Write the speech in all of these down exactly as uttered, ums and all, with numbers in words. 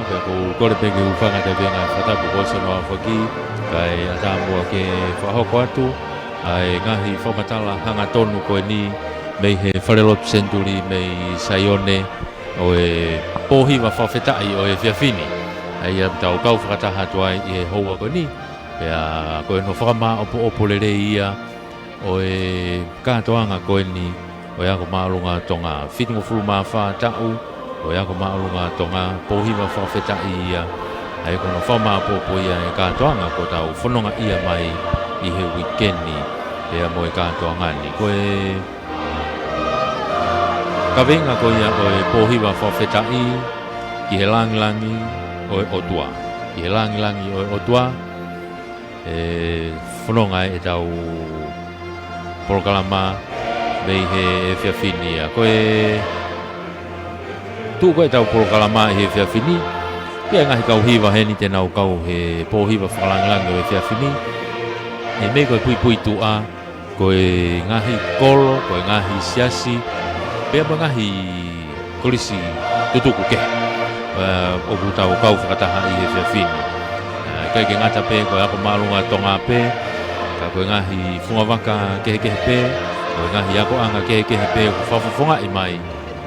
Pea ʻoku ou kole pē ke u hūfanga atu pē he ngaahi fakatapu kuo ʻosi hono aofaki, kae ʻatā muʻa ke fakahoko atu ʻa e ngaahi fakamatala hangatonu ko eni mei he Falelotu Senituli mei Saione, ʻo e pōhiva fakafetaʻi ʻo e efiafi ni. ʻA ia ʻoku tau kau fakataha atu ai ʻi he houa ko eni, pea ko hono fakamāʻopoʻopo lelei ia ʻo e kātoanga ko eni ʻo e Ako Māʻolunga ʻo Tonga, fitungofulu mā fā taʻu ʻo e Ako Māʻolunga ʻo Tonga, pōhiva fakafetaʻi ia, ʻa ia ko hono fakamāʻopoʻopo ia e kātoanga kuo tau fonongaʻia mai ʻi he uike ni, pea mo e kātoanga ni. Ko e kaveinga ko ia ʻo e pōhiva fakafetaʻi, ki he langilangi ʻo e ʻOtua. Ki he langilangi ʻo e ʻOtua, ʻe fononga ai ʻetau polokalama mei he efiafi ni. ʻA ia ko e tuʻu ko ē ʻetau polokalama ʻi he efiafi ni, ʻoku ʻi ai e ngaahi kau hiva heni te nau kau he pōhiva fakalangilangi ʻo e efiafi ni. ʻE meimei ko e puipuituʻa, ko e ngaahi kolo, ko e ngaahi siasi, pea mo e ngaahi kolisi tutuku kehe, ʻa, ʻoku tau kau fakataha ʻi he efiafi ni. ʻA, ʻikai ke ngata pē ko e Ako Māʻolunga ʻo Tonga pē, ka ko e ngaahi fungavaka kehekehe pē, ko e ngaahi akoʻanga kehekehe pē ʻoku fakafofongaʻi mai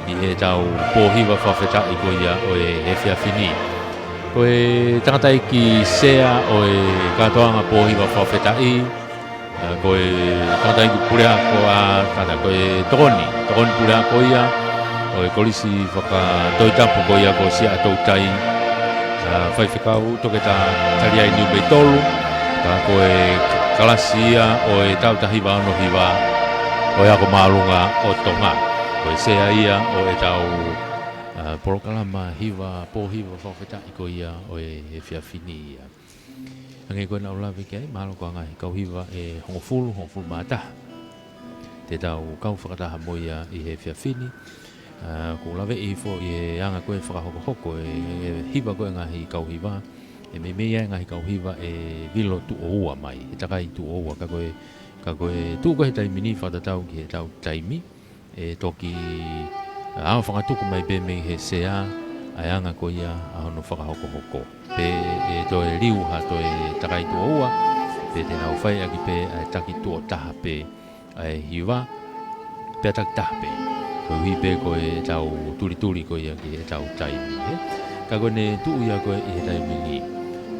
ʻi heʻetau pōhiva fakafetaʻi ko ia ʻo e efiafi ni. Ko e tangataʻeiki sea ʻo e kātoanga pōhiva fakafetaʻi, ʻa, ko e tangataʻeiki puleako, ʻa, kātaki, ko e tokoni, tokoni puleako ia ʻo e kolisi fakatoʻitapu ko ia ko Siaʻatoutai, ʻa, faifekau Toketā Taliai Niumeitolu, ka ko e kalasi ia ʻo e taʻu taha hiva ono hiva ʻo e Ako Māʻolunga ʻo Tonga. Ko e sea ia ʻo ʻetau, ʻa, polokalama hiva, pōhiva fakafetaʻi ko ia ʻo e efiafi ni ia. Hangē ko ʻeku lave ki ai, mahalo ko e ngaahi kau hiva ʻe hongofulu, hongofulu mā taha te tau kau fakataha mo ia ʻi he efiafi ni. ʻA, ʻoku ou laveʻi hifo ʻi he anga ko ē fakahokohoko e, e hiva ko ē ngaahi kau hiva, ʻe meimei ʻi ai e ngaahi kau hiva ʻe vilo tuʻo ua mai, he takai tuʻo ua, ka ko e, ka ko e tuʻu ko ē he taimi ni fakatatau ki heʻetau taimi, ʻe toki, ʻa, fakatuku mai pē mei he sea ʻa e anga ko ia ʻa hono fakahokohoko. Pea ʻe toe liu ha toe takai tuʻo ua, pea te nau fai ʻaki pē ʻa e taki tuʻo taha pē ʻa e hiva, pea taki taha pē. Koeʻuhi pē ko ʻetau tulituli ko ia ki heʻetau taimi, ē. Ka ko ʻene tuʻu ia ko ē ʻi he taimi ni,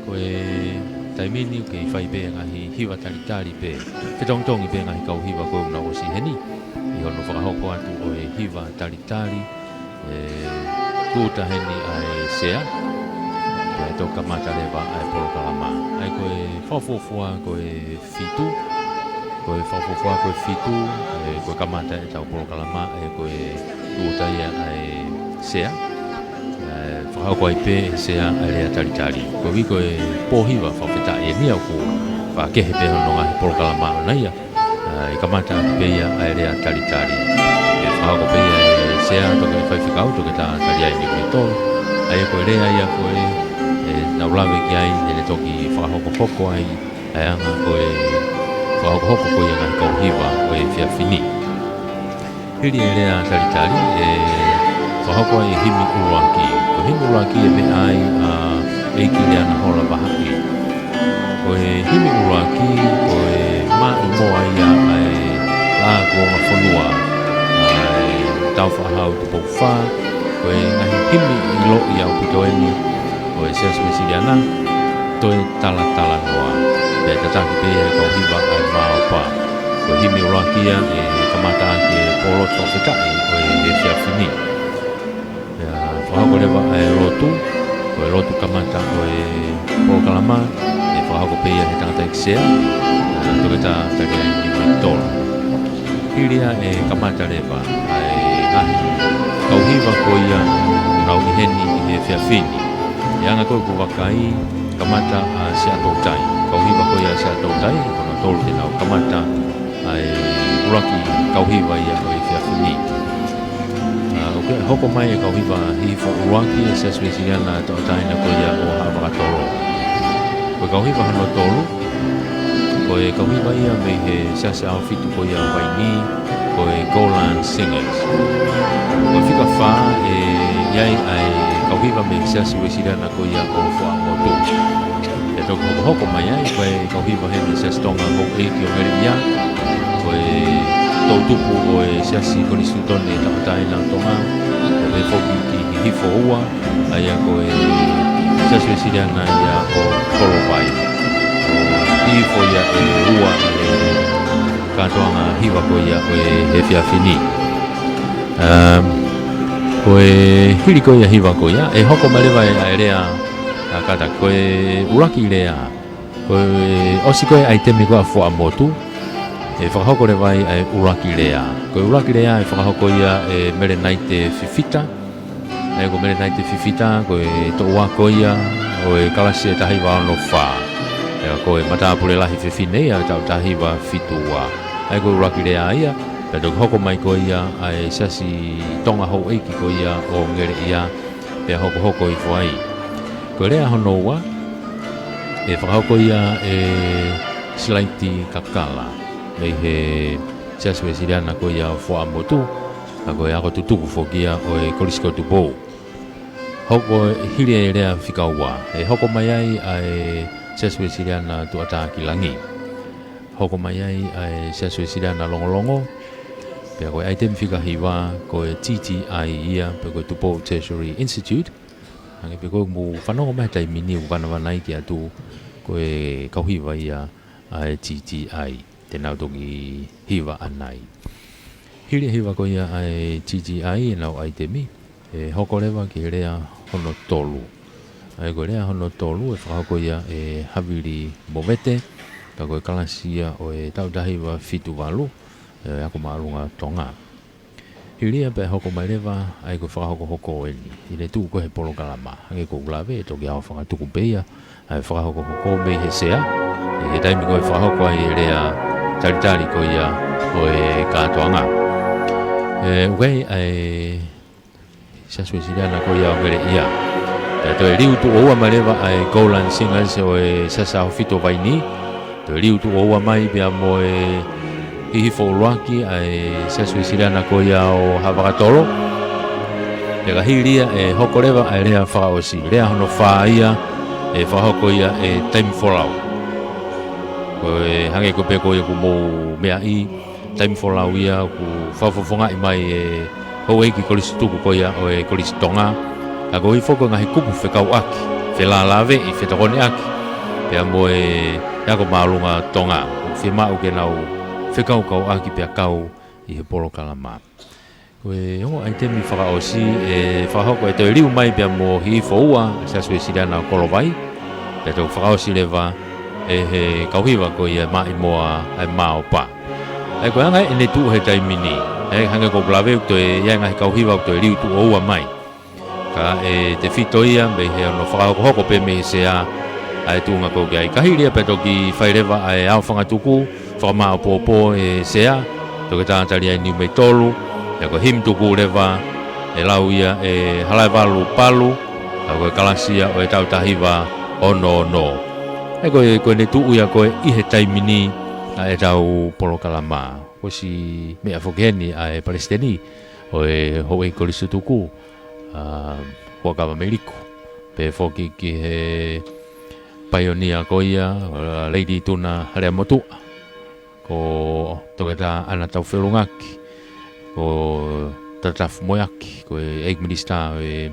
ko e taimi ni ʻoku kei fai pē ngaahi hiva talitali pē, fetongitongi pē ngaahi kau hiva ko ē ʻoku nau ʻosi heni, ʻi hono fakahoko atu ʻo e hiva talitali, ʻe tūʻuta heni ʻa e sea, pea toki kamata leva ʻa e polokalama. ʻA ia ko e fakafuofua ko e fitu, ko e fakafuofua ko e fitu, ʻe, ko e kamata ʻetau polokalama, ʻe, ko e tūʻuta ia ʻa e sea, ʻe, fakahoko ai pē ʻe he sea ʻa e lea talitali. Koeʻuhi ko e pōhiva fakafetaʻi eni ʻoku fakehe pē hono ngaahi polokalama ʻoʻona ia, ʻa, ʻe kamata ʻaki pē ia ʻa e lea talitali. ʻE fakahoko pē ia ʻe he sea, toki faifekau, Toketā Taliai Niumeitolu. ʻA ia ko e lea ia ko ē ʻe nau lave ki ai, ʻe ne toki fakahokohoko ai ʻa e anga ko ē fakahokohoko ko ia ngaahi kau hiva ʻo e efiafi ni. Hili e lea talitali, ʻe fakahoko ai e himi ʻuluaki. Ko e himi ʻuluaki ʻe meʻa ai ʻa ʻEiki Leana Hola Vahaʻi. Ko e himi ʻuluaki, ko e maʻimoa ia ʻa e Laʻā Kuonga Fonua, ʻa e Tāufaʻāhau Tupou Fā, ko e ngaahi himi ʻiloʻi ʻaupito eni ʻo e Siasi Uesiliana, Toe Talatalanoa. Pea tataki pē ia ʻe he kau hiva ʻa e Maopa. Ko e himi ʻuluaki ia ʻe kamata ʻaki e pōlotu fakafetaʻi ʻo e efiafi ni. Pea fakahoko leva ʻa e lotu, ko e lotu kamata ʻo e polokalama, ʻe fakahoko pē ia ʻe he tangataʻeiki sea, ʻa, Toketā Taliai Niumeitolu. Hili ia ʻe kamata leva ʻa e ngaahi kau hiva ko ia ʻoku nau ʻi heni ʻi he efiafi ni. ʻI he anga ko ē ʻeku vakai, kamata ʻa Siaʻatoutai. Kau hiva ko ia Siaʻatoutai, ko hono tolu te nau kamata ʻa e ʻuluaki kau hiva ia ʻo e efiafi ni. ʻA, ʻoku hoko mai e kau hiva hihifo ʻuluaki ʻa e Siasi Uesiliana Tauʻatāina ko ia ʻo Haʻavakatolo. Ko e kau hiva hono tolu, ko e kau hiva ia mei he Siasi ʻAhofitu ko ia ʻo Vainī, ko e Golan Singers. Ko e fika fā ʻe ʻi ai ʻa e kau hiva mei he Siasi Uēsiliana ko ia ʻo Fuaʻamotu. Pea toki hokohoko mai ai, ko e kau hiva heni Siasi Tonga Houʻeiki ʻo Ngeleʻia, ko e toʻutupu ʻo e Siasi Konisitūtone Tauʻatāina ʻo Tonga, ko e foki ki Hihifo Ua, ʻa ia ko e Siasi Uēsiliana ia ʻo Kolovai. ʻO Hihifo ia ʻe ua ʻi he kātoanga hiva ko ia ʻo e efiafi ni. Um, ko e hili ko ia hiva ko ia, ʻe hoko mai leva ʻa e lea, ʻa kātaki, ko e ʻuluaki lea, ko e ʻosi ko e ʻaitemi ko ia Fuaʻamotu, ʻe fakahoko leva ai ʻa e ʻuluaki lea. Ko e ʻuluaki lea ʻe fakahoko ia ʻe Melenaite Fifita, ʻa ia ko Melenaite Fifita, ko e toʻu ako ia ʻo e kalasi ʻe taha hiva ono fā. ʻA ia ko e matāpule lahi fefine ia, taʻu taha hiva fitu ua. ʻA ia ko e ʻuluaki lea ia, pea toki hoko mai ko ia ʻa e Siasi Tonga Houʻeiki ko ia ʻo Ngeleʻia, pea hokohoko hifo ai. Ko e lea hono ua, ʻe fakahoko ia ʻe Silaiti Kakala, mei he Siasi Uēsiliana ko ia ʻo Fuaʻamotu, ʻa ia ko e ako tutuku foki ia ʻo e Kolisi ko Tupou. Hoko hili e lea fika ua, ʻe hoko mai ai ʻa e Siasi Uēsiliana Tuʻatākilangi. Hoko mai ai ʻa e Siasi Uēsiliana Longolongo, pea ko e ʻaitemi fika hiva, ko e T T I ia, pe ko e Tupou Tertiary Institute. Hangē pē ko e mou fanongo mai he taimi ni ʻoku vanavanaiki atu, ko e kau hiva ia ʻa e T T I. Te nau toki hiva ʻanai. Hili e hiva ko ia ʻa e T T I ʻenau ʻaitemi, ʻe hoko leva ki he lea hono tolu. ʻA ia ko e lea hono tolu ʻe fakahoko ia ʻe Havili Movete, ka ko e kalasi ia ʻo e taʻu taha hiva fitu valu, ʻo e Ako Māʻolunga Tonga. Hili ia pea hoko mai leva ʻa e ko e fakahokohoko eni, ʻi he tuʻu ko ē he polokalama, hangē ko ʻeku lave, ʻe toki aofangatuku pē ia ʻa e fakahokohoko mei he sea, ʻi he taimi ko ē ʻe fakahoko ai e lea talitali ko ia ʻo e kātoanga. ʻE, ʻoku ʻi ai ʻa e Siasi Uēsiliana ko ia ʻo Ngeleʻia. Pea toe liu tuʻo ua mai leva ʻa e Golan Singers ʻo e Siasi ʻAhofitu ʻo Vainī. Toe liu tuʻo ua mai pea mo e Hihifo ʻUluaki ʻa e Siasi Uēsiliana ko ia ʻo Haʻavakatolo. Pea ka hili ia ʻe hoko leva ʻa e lea fakaʻosi. Lea hono fā ia ʻe fakahoko ia ʻe Taimi Folau. Ko e hangē ko ē pē ko ia ʻoku mou meaʻi, Taimi Folau ia ʻoku fakafofongaʻi mai ʻe Houʻeiki Kolisi Tutuku ko ia ʻo e Kolisi Tonga. Ka ko e foki ngaahi kupu fekauʻaki, felālāveʻi, fetokoneʻaki pea mo e Ako Māʻolunga Tonga. ʻOku fiemaʻu ke nau fekaukauʻaki pea kau ʻi he polokalama. Ko e ongo ʻaitemi fakaʻosi ʻe fakahoko ʻe toe liu mai pea mo Hihifo Ua, Siasi Uēsiliana ʻo Kolovai. Pea toki fakaʻosi leva ʻe he kau hiva ko ia Maʻimoa ʻa e Maopa. ʻA ia ko e anga ʻene tuʻu he taimi ni. ʻE hangē ko ʻeku lave ʻoku toe ʻi ai e ngaahi kau hiva ʻoku toe liu tuʻo ua mai. Ka ʻe tefito ia mei he hono fakahokohoko pē mei he sea ʻa e tuʻunga ko ē ʻoku ʻi ai. Ka hili ia pea toki fai leva ʻa e aofangatuku fakamāʻopoʻopo ʻe he sea, Toketā Taliai Niumeitolu, pea ko e himi tuku leva ʻe lau ia ʻe Halaevalu Palu, ka ko e kalasi ia ʻo e taʻu taha hiva ono ono. ʻA ia ko e, ko ʻene tuʻu ia ko ē ʻi he taimi ni ʻa ʻetau polokalama. Kuo ʻosi meʻa foki heni ʻa e Palesiteni ʻo e Houʻeiki Kolisi Tutuku, ʻa Huʻakavameiliku, pehē foki ki he paionia ko ia, ʻa Lady Tuna Haleamotuʻa, ko Toketā ʻAna Taufelungaki, ko Tatafu Moeaki, ko e ʻEiki Minisitā ʻo e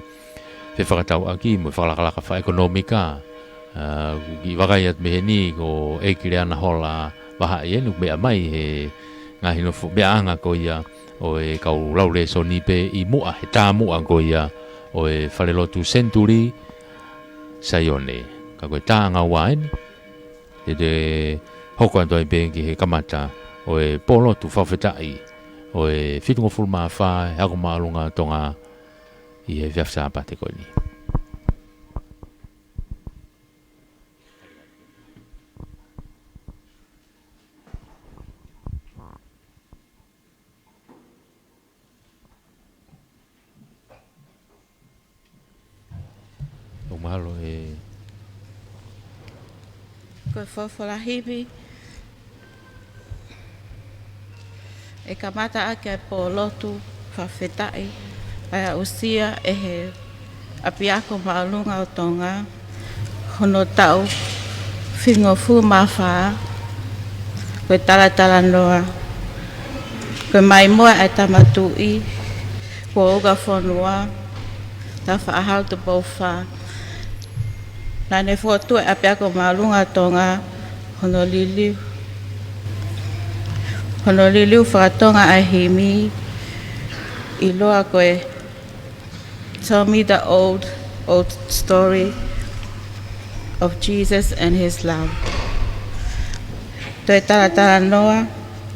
Fefakatauʻaki mo e Fakalakalaka Fakaʻekonōmika, ʻa, ʻoku kiʻi vakai atu mei heni, ko ʻEiki Leana Hola Vahaʻi eni, ʻoku meʻa mai he ngaahi nofo meʻaʻanga ko ia ʻo e kau lau lēsoni pē ʻi muʻa, he tā muʻa ko ia ʻo e Falelotu Senituli Saione. Ka ko e tā ʻanga ua eni, te te hoko atu ai pē ki he kamata ʻo e pōlotu fakafetaʻi ʻo e fitungofulu mā fā ʻa e Ako Māʻolunga ʻo Tonga ʻi he efiafi Sāpate ko eni. ʻOku mahalo ʻe. Ko e folofola himi ʻe kamata ʻaki ʻa e pōlotu fakafetaʻi, ʻa ia ʻoku aʻusia ʻe he ʻApiako Māʻolunga ʻo Tonga, hono taʻu fitungofulu mā fā, ko e talatalanoa, ko e maimoa ʻa e Tama Tuʻi kuo Ukafonua, Tafaʻahau Tupou Fā. Naʻa ne fokotuʻu ʻa e ʻApiako Māʻolunga ʻo Tonga, hono liliu, hono liliu faka-Tonga ʻa e himi ʻiloa ko e Tell Me the Old, Old Story of Jesus and His Love. Toe talatalanoa,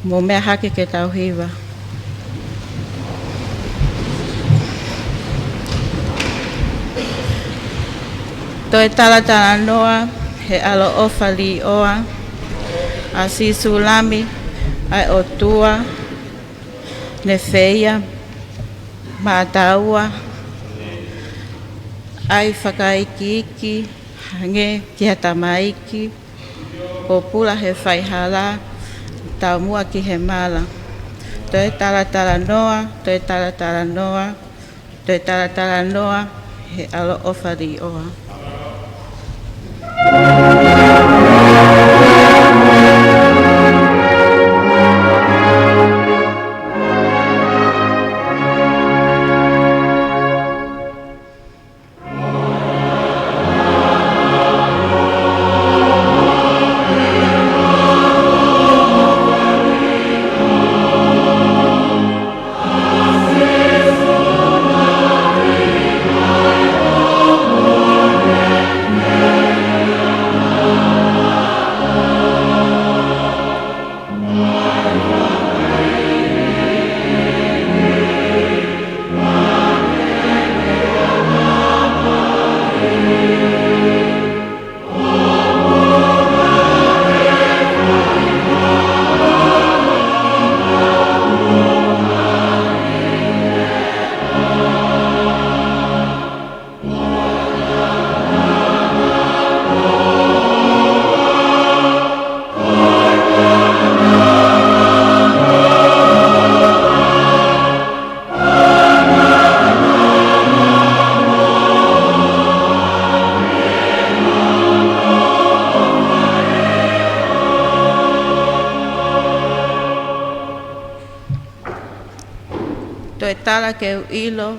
mou meʻa hake ke tau hiva. Toe talatalanoa, he ʻaloʻofa līʻoa ʻa Sīsū Lami ʻa e ʻOtua, ne feia maʻataua, ʻai fakaikiiki, hangē ki ha tamaiki, pōpula he faihala, taumuʻa ki he mala. Toe talatalanoa, toe talatalanoa, toe talatalanoa, he ʻaloʻofa līʻoa. Toe tala ke u ʻilo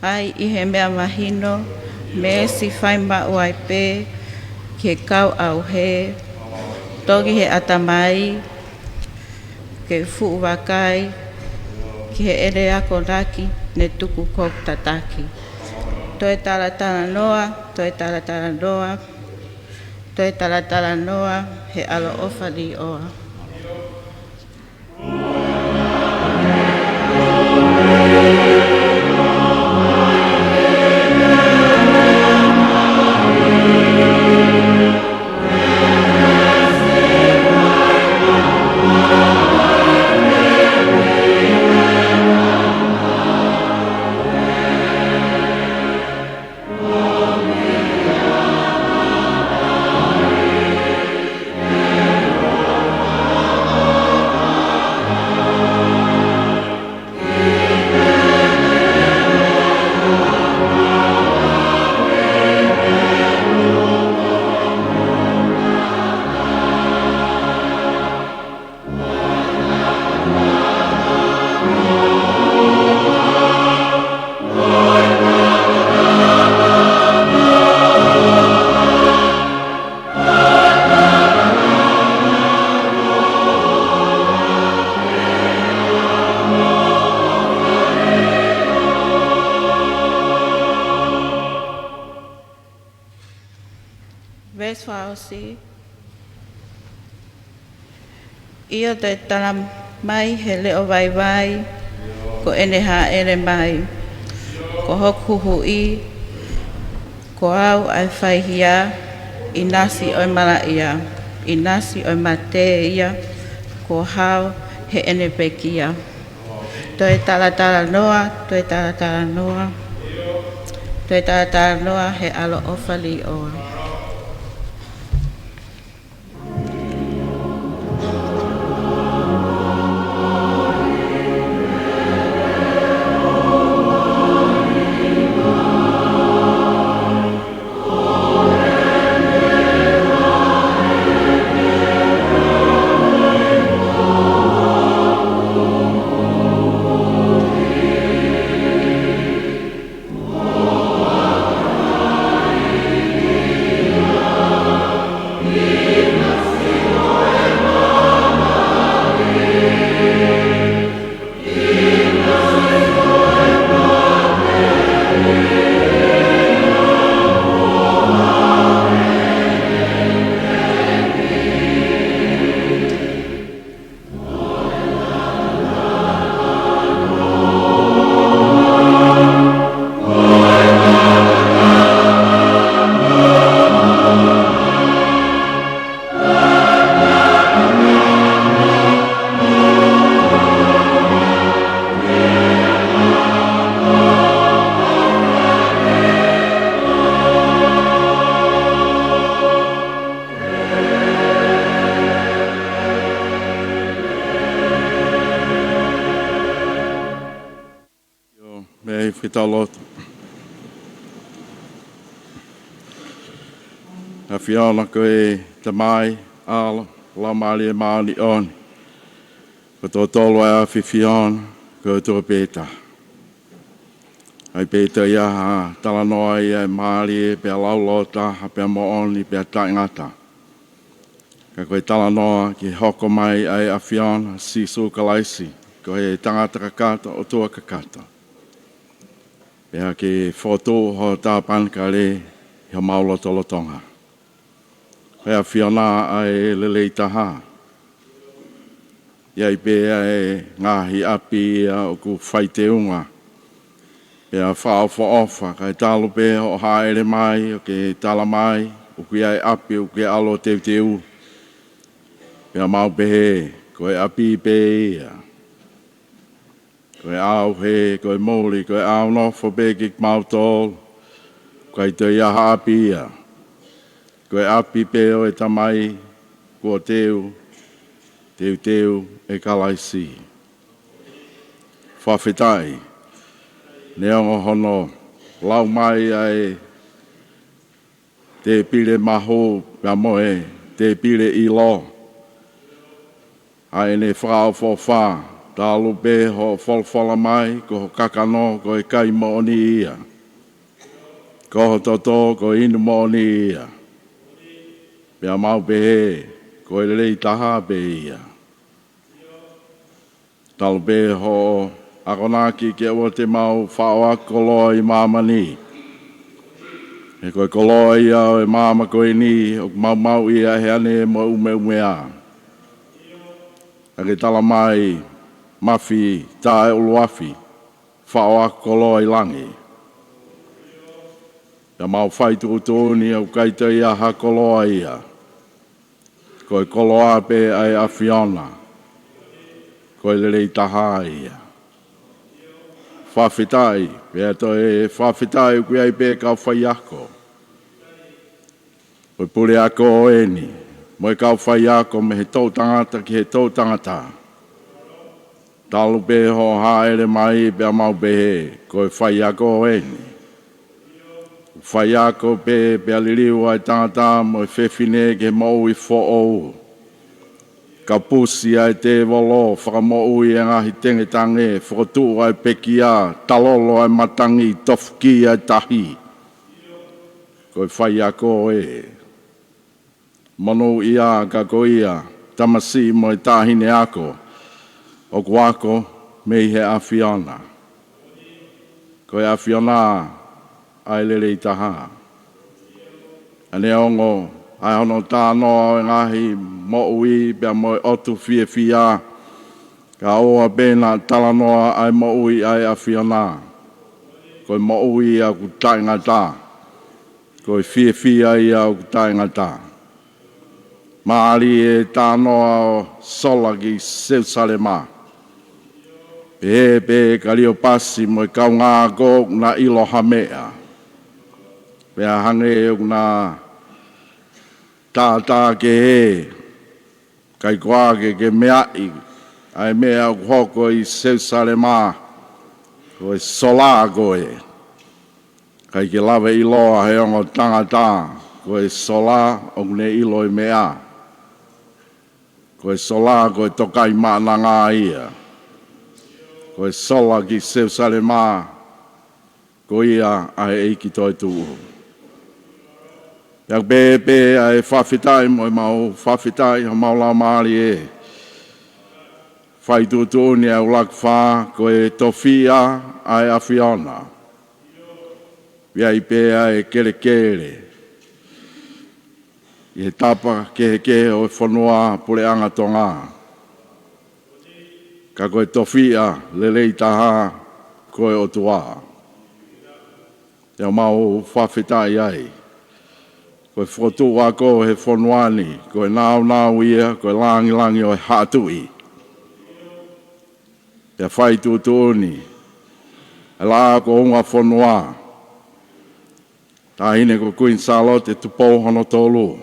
ai ʻi he meʻa mahino, meesi fai maʻu ai pē ki he kau ʻauhē, tongi he ʻatamai, ke fuʻu vakai ki heʻene akonaki ne tuku ʻoku tataki. Toe talatalanoa, toe talatalanoa, toe talatalanoa, he ʻaloʻofa līʻoa. Veesi fakaʻosi. ʻIo, toe tala mai he leʻo vaivai, ko ʻene hāʻele mai. Ko hoku Huhuʻi, ko au ʻa e faihia, ʻinasi ʻo e malaʻia, ʻinasi ʻo e mate ia, kuo hao heʻene pekia. Toe talatalanoa, toe talatalanoa, toe talatalanoa, he ʻaloʻofa līʻoa. Tau lotu. ʻAfiona, ko e Tamai, ʻAlo, Laumālie Māʻoniʻoni, ko e totolo ʻa e ʻAfiona, ko e ʻOtua pē taha. ʻAi pē ʻe toe ʻi ai ha talanoa ia ʻe mālie pea laulōtaha pea moʻoni pea taʻengata. Ka ko e talanoa ki he hoko mai ʻa e ʻAfiona, Sīsū Kalaisi, ko e tangata kakato, ʻOtua kakato. Pea ke fotu ho tāpanekale ʻi homau lotolotonga. Ko e ʻAfiona ʻa e lelei taha. ʻI ai pē ʻa e ngaahi ʻapi ia ʻoku fai teunga pea fakaʻofoʻofa, kae talu pē hoʻo hāʻele mai ʻo ke tala mai, ʻoku ʻi ai e ʻapi ʻoku ke ʻalu ʻo teuteu. Pea mau pehē, ko e ʻapi pē ia. Ko e ʻauhē, ko e muli, ko e ʻaunofo pē kimautolu. ʻIkai toe ʻi ai ha ʻapi ia. Ko e ʻapi pē ʻo e Tamai kuo teu, teuteu ʻe Kalaisi. Fakafetaʻi, neongo hono lau mai ʻa e tēpile mahu pea mo e tēpile ʻilo. ʻA ʻene fakaʻofoʻofa, talu pē hoʻo folofola mai, ko ho kakano, ko e kai moʻoni ia. Ko ho toto, ko e inu moʻoni ia. Pea mau pehē, ko e lelei taha pē ia. Talu pē hoʻo akonaki ke ʻoua te mau faʻo ʻa e koloa ʻi māmani. He ko e koloa ia ʻo e maama ko eni, ʻoku maumauʻi ia ʻe he ane mo e ʻumeʻumea. ʻA ke tala mai, Mafi taʻeʻuluafi, faʻo ʻa e koloa ʻi langi. Pea mau fai tuʻutuʻuni ʻoku ʻikai toe ʻi ai ha koloa ia. Ko e koloa pē ʻa e ʻAfiona. Ko e lelei taha ia. Fakafetaʻi, pea toe fakafetaʻi ʻoku ʻi ai pē kau faiako. Ko e puleako eni, mo e kau faiako mei he toʻutangata ki he toʻutangata. Talu pē hoʻo hāʻele mai pea mau pehē, ko e faiako eni. Faiako pē pea liliu ʻa e tangata mo e fefine ki he moʻui foʻou. Kapusi ʻa e tēvolo, fakamoʻui e ngaahi tengetange, fokotuʻu ʻa e pekia, talolo ʻa e matangi, tofuki ʻa e tahi. Ko e faiako ē. Monūʻia ka ko ia, tamasiʻi mo e taʻahine ako, ʻoku ako mei he ʻAfiona. Ko e ʻAfiona ʻa e lelei taha. ʻA neongo ʻa hono tānoa ʻo e ngaahi moʻui pea mo e ʻotu fiefia, ka ʻoua pē naʻa talanoa ʻa e moʻui ʻa e ʻAfiona. Ko e moʻui ia ʻoku taʻengata. Ko e fiefia ia ʻoku taʻengata. Mālie e tānoa ʻo e sola ki Selusalema. Pehē pē Kaliopasi mo e kaungā ako ʻoku na ʻilo ha meʻa. Pea hangē ʻoku na tātā kehe, ʻikai koā ke ke meaʻi ʻa e meʻa ʻoku hoko ʻi Selusalema, ko e sola ko ē. ʻIkai ke lava ʻiloa ʻe he ongo tangata, ko e sola ʻoku ne ʻilo e meʻa. Ko e sola ko e tokaimaʻananga ia. Ko e sola ki Selusalema, ko ia ʻa e ʻEiki toetuʻu. Pea pehē pē ʻa e fakafetaʻi mo ʻemau fakafetaʻi homau laumālie. Fai tuʻutuʻuni ʻa e ʻuluaki fā, ko e tofiʻa ʻa e ʻAfiona. ʻI ai pē ʻa e kelekele ʻi he tapa kehekehe ʻo e fonua puleʻanga Tonga. Ka ko e tofiʻa lelei taha ko e ʻOtua. ʻOku mau fakafetaʻi ai. Ko e fokotuʻu ako he fonua ni, ko e nāunau ia, ko e langilangi ʻo e haʻa tuʻi. Pea fai tuʻutuʻuni ʻa e Laʻā kuo Ungafonua, Taʻahine ko Kuini Sālote Tupou hono tolu.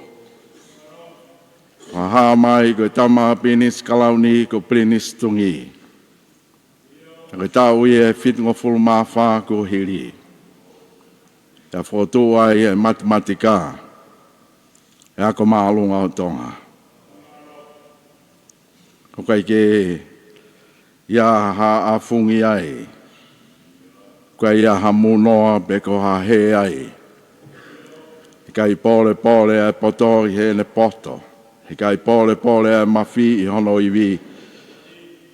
Fakahā mai ko e tama Pilinisi Kalauni ko Pilinisi Tungi. Ko e taʻu ia ʻe fitungofulu mā fā kuo hili, ʻa e fokotuʻu ai ʻa e matematika ʻo e ako māʻolunga ʻo Tonga. ʻOku ʻikai ke ʻi ai ha ʻafungi ai, ʻoku ʻikai ʻi ai ha mūnoa pe ko ha hē ai. ʻIkai pōlepole ʻa e poto ʻi heʻene poto. ʻIkai pōlepole ʻa e mafi ʻi hono ivi.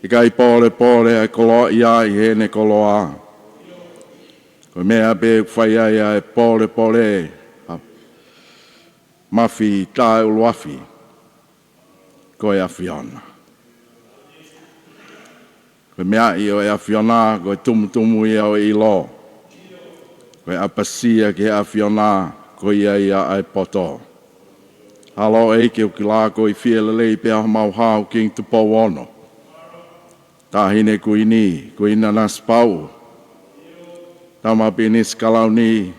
ʻIkai pōlepole ʻa e koloaʻia ʻi heʻene koloa. Ko e meʻa pē ʻoku fai ai ʻa e pōlepole ʻa e mafi taʻeʻuluafi, ko e ʻAfiona. Ko e meʻa ia ʻo e ʻAfiona, ko e tumutumu ia ʻo e ʻilo. Ko e ʻapasia ki he ʻAfiona, ko ia ia ʻa e poto. ʻAlo ʻEiki, ʻoku ou kila ko e fie lelei pē ʻa homau Hau Kingi Tupou Ono, Taʻahine Kuini, Kuini Nanasipauʻu, Tama Pilinisi Kalauni,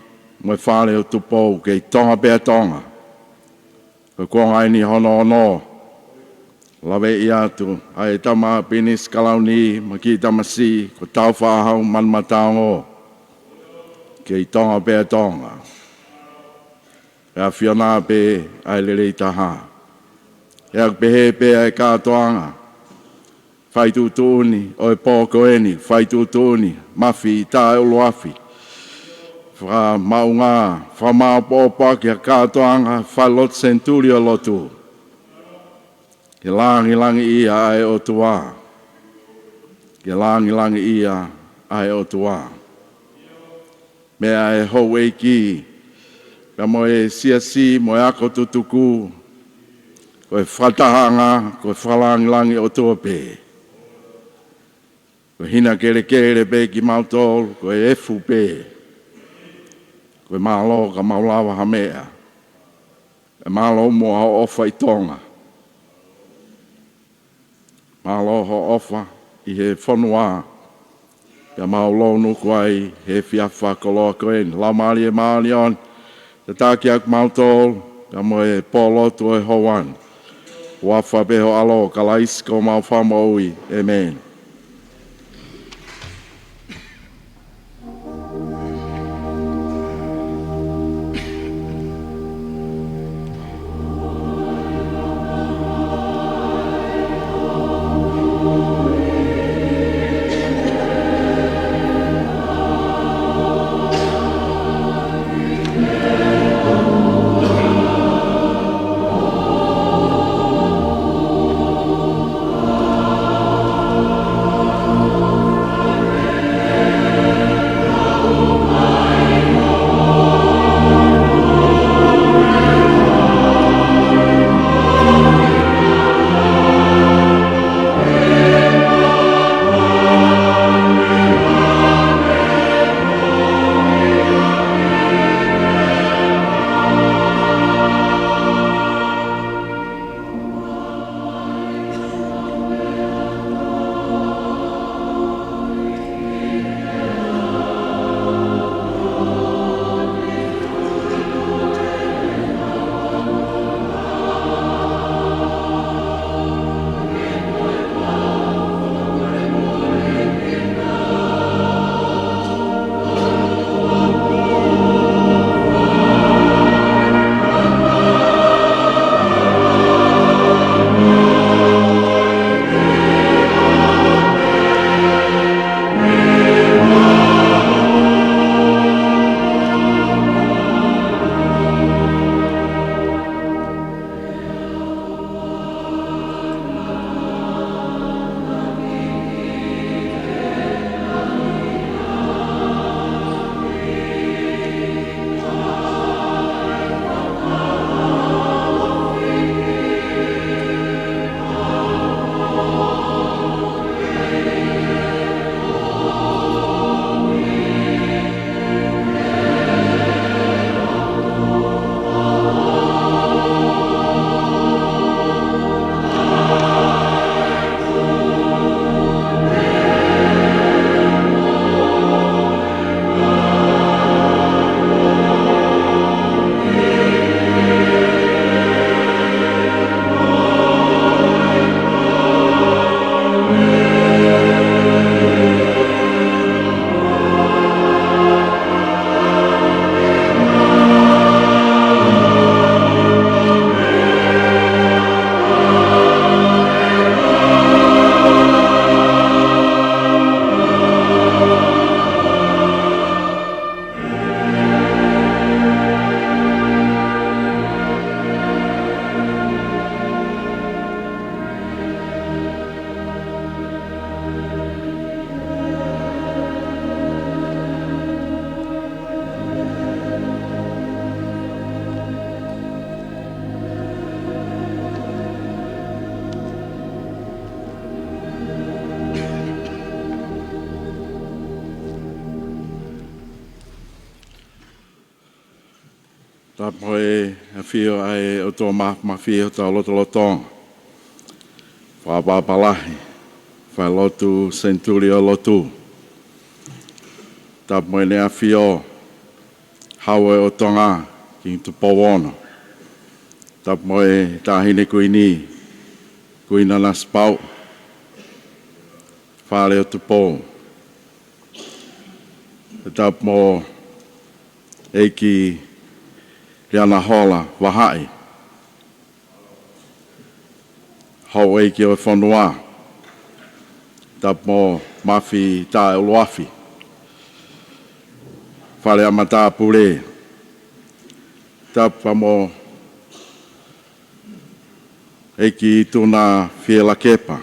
mo e Fale ʻo Tupou, kei Tonga pē ʻa Tonga. Ko e kuonga ʻeni hono ono, laveʻi atu ʻa e Tama Pilinisi Kalauni mo e kiʻi tamasiʻi ko Tāufaʻāhau Manumataongo, kei Tonga pē ʻa Tonga. ʻE ʻAfiona pē ʻa e lelei taha. ʻE ʻoku pehē pē ʻa e kātoanga faituʻutuʻuni ʻo e pō ko eni, faituʻutuʻuni mafi taʻeʻuluafi. Fakamaʻunga, fakamāʻopoʻopo ki he kātoanga falelotu senituli ʻo e lotu, ke langilangiʻia ʻa e ʻOtua. Ke langilangiʻia ʻa e ʻOtua. Meʻa ʻa e houʻeiki pea mo e siasi mo e ako tutuku, ko e fakatahaʻanga, ko e fakalangilangi ʻOtua pē. Ko e hina kelekele pē kimautolu, ko e efu pē. Ko e mālō ka mau lava ha meʻa. ʻE mālō muʻa hoʻo ʻofa ʻi Tonga. Mālō hoʻo ʻofa ʻi he fonua, pea mau lounuku ai he efiafi fakakoloa ko eni. Laumālie Māʻoniʻoni, tataki ʻa kimautolu pea mo e pōlotu ʻo e houa ni. Huafa pē ho ʻAlo, Kalaisi ko homau Fakamoʻui. ʻĒmeni. Tapu mo e ʻafio ʻa e ʻOtua Māfimafi ʻi hotau lotolotonga. Fakaʻapaʻapa lahi, failotu senituli ʻo e lotu. Tapu mo ʻEne ʻAfio, Hau ʻo Tonga, Kingi Tupou Ono. Tapu mo e Taʻahine Kuini, Kuini Nanasipauʻu, Fale ʻo Tupou. Tapu mo ʻEiki Liana Hola Vahaʻi, Houʻeiki ʻo e fonua. Tapu mo Mafi Taʻeʻuluafi, Fale ʻa Matāpule. Tapu mo ʻEiki Tuna Fielakepa,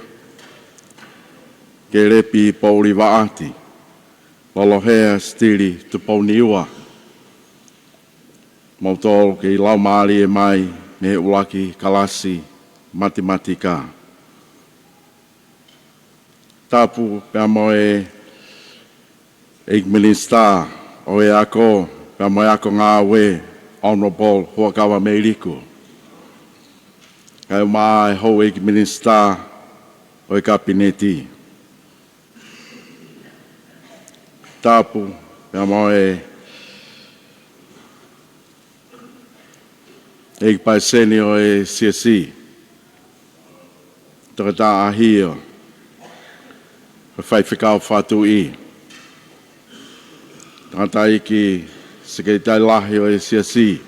Kelepi Pouli Vaʻati, Lolohea Sitili Tupouniua, moutolu kei laumālie mai mei he ʻuluaki kalasi matematika. Tapu pea mo e ʻEiki Minisitā ʻo e Ako, pea mo e Ako Ngāue, Honourable Huʻakavameiliku. Kae ʻumaʻā e Houʻeiki Minisitā ʻo e Kapineti. Tapu pea mo e ʻEiki Palesiteni ʻo e Siasi, Toketā ʻAhio, Faifekau Fakatuʻi, Tangataʻeiki Sekelitali Lahi ʻo e Siasi,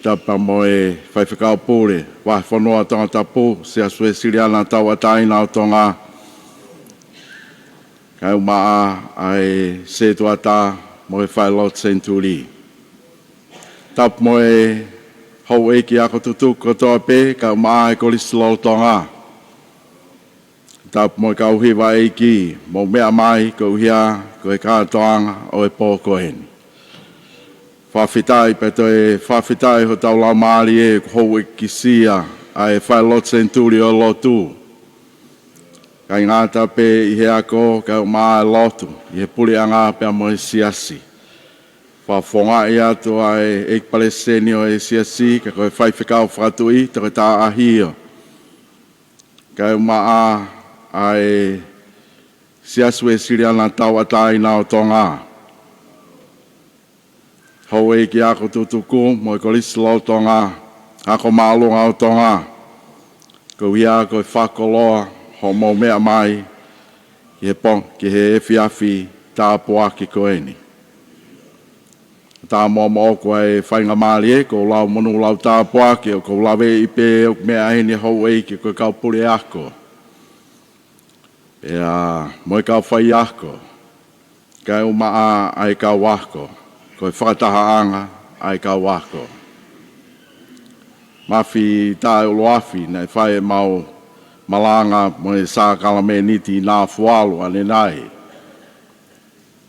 tapu mo e Faifekau Pule, Vahefonua Tongatapu, Siasi Uēsiliana Tauʻatāina ʻo Tonga, kae ʻumaʻā ʻa e Setuata mo e Failotu Senituli. Tapu mo e houʻeiki ako tutuku kotoa pē, kae ʻumaʻā e Kolisi Lolotonga. Tapu mo e kau hiva ʻeiki, mou meʻa mai koeʻuhi ko e kātoanga ʻo e pō ko eni. Fakafetaʻi pea toe fakafetaʻi hotau laumālie kuo houʻeikisia ʻa e Failotu Senituli ʻo e lotu. ʻIkai ngata pē ʻi he ako kae ʻumaʻā e lotu, ʻi he puleʻanga pea mo e siasi. Fakafofongaʻi atu ʻa e ʻEiki Palesiteni ʻo e Siasi, ka ko e Faifekau Fakatuʻi, Toketā ʻAhio, kae ʻumaʻā ʻa e Siasi Uēsiliana Tauʻatāina ʻo Tonga, houʻeiki ako tutuku mo e Kolisi Lolotonga, Ako Māʻolunga ʻo Tonga, koeʻuhi ko e fakakoloa hoʻomou meʻa mai ki he pō, ki he efiafi tāpuaki ko eni. Tā mo moʻoku ʻa e faingamālie, ʻoku ou lau monū lau tāpuaki, ʻoku ou laveʻi pē ʻoku meʻa heni houʻeiki ko e kau puleako, pea mo e kau faiako, kae ʻumaʻā ʻa e kau ako, ko e fakatahaʻanga ʻa e kau ako. Mafi Taʻeʻuluafi, naʻe fai ʻemau malanga mo e sākalamēniti ʻi Nafualu ʻanenai.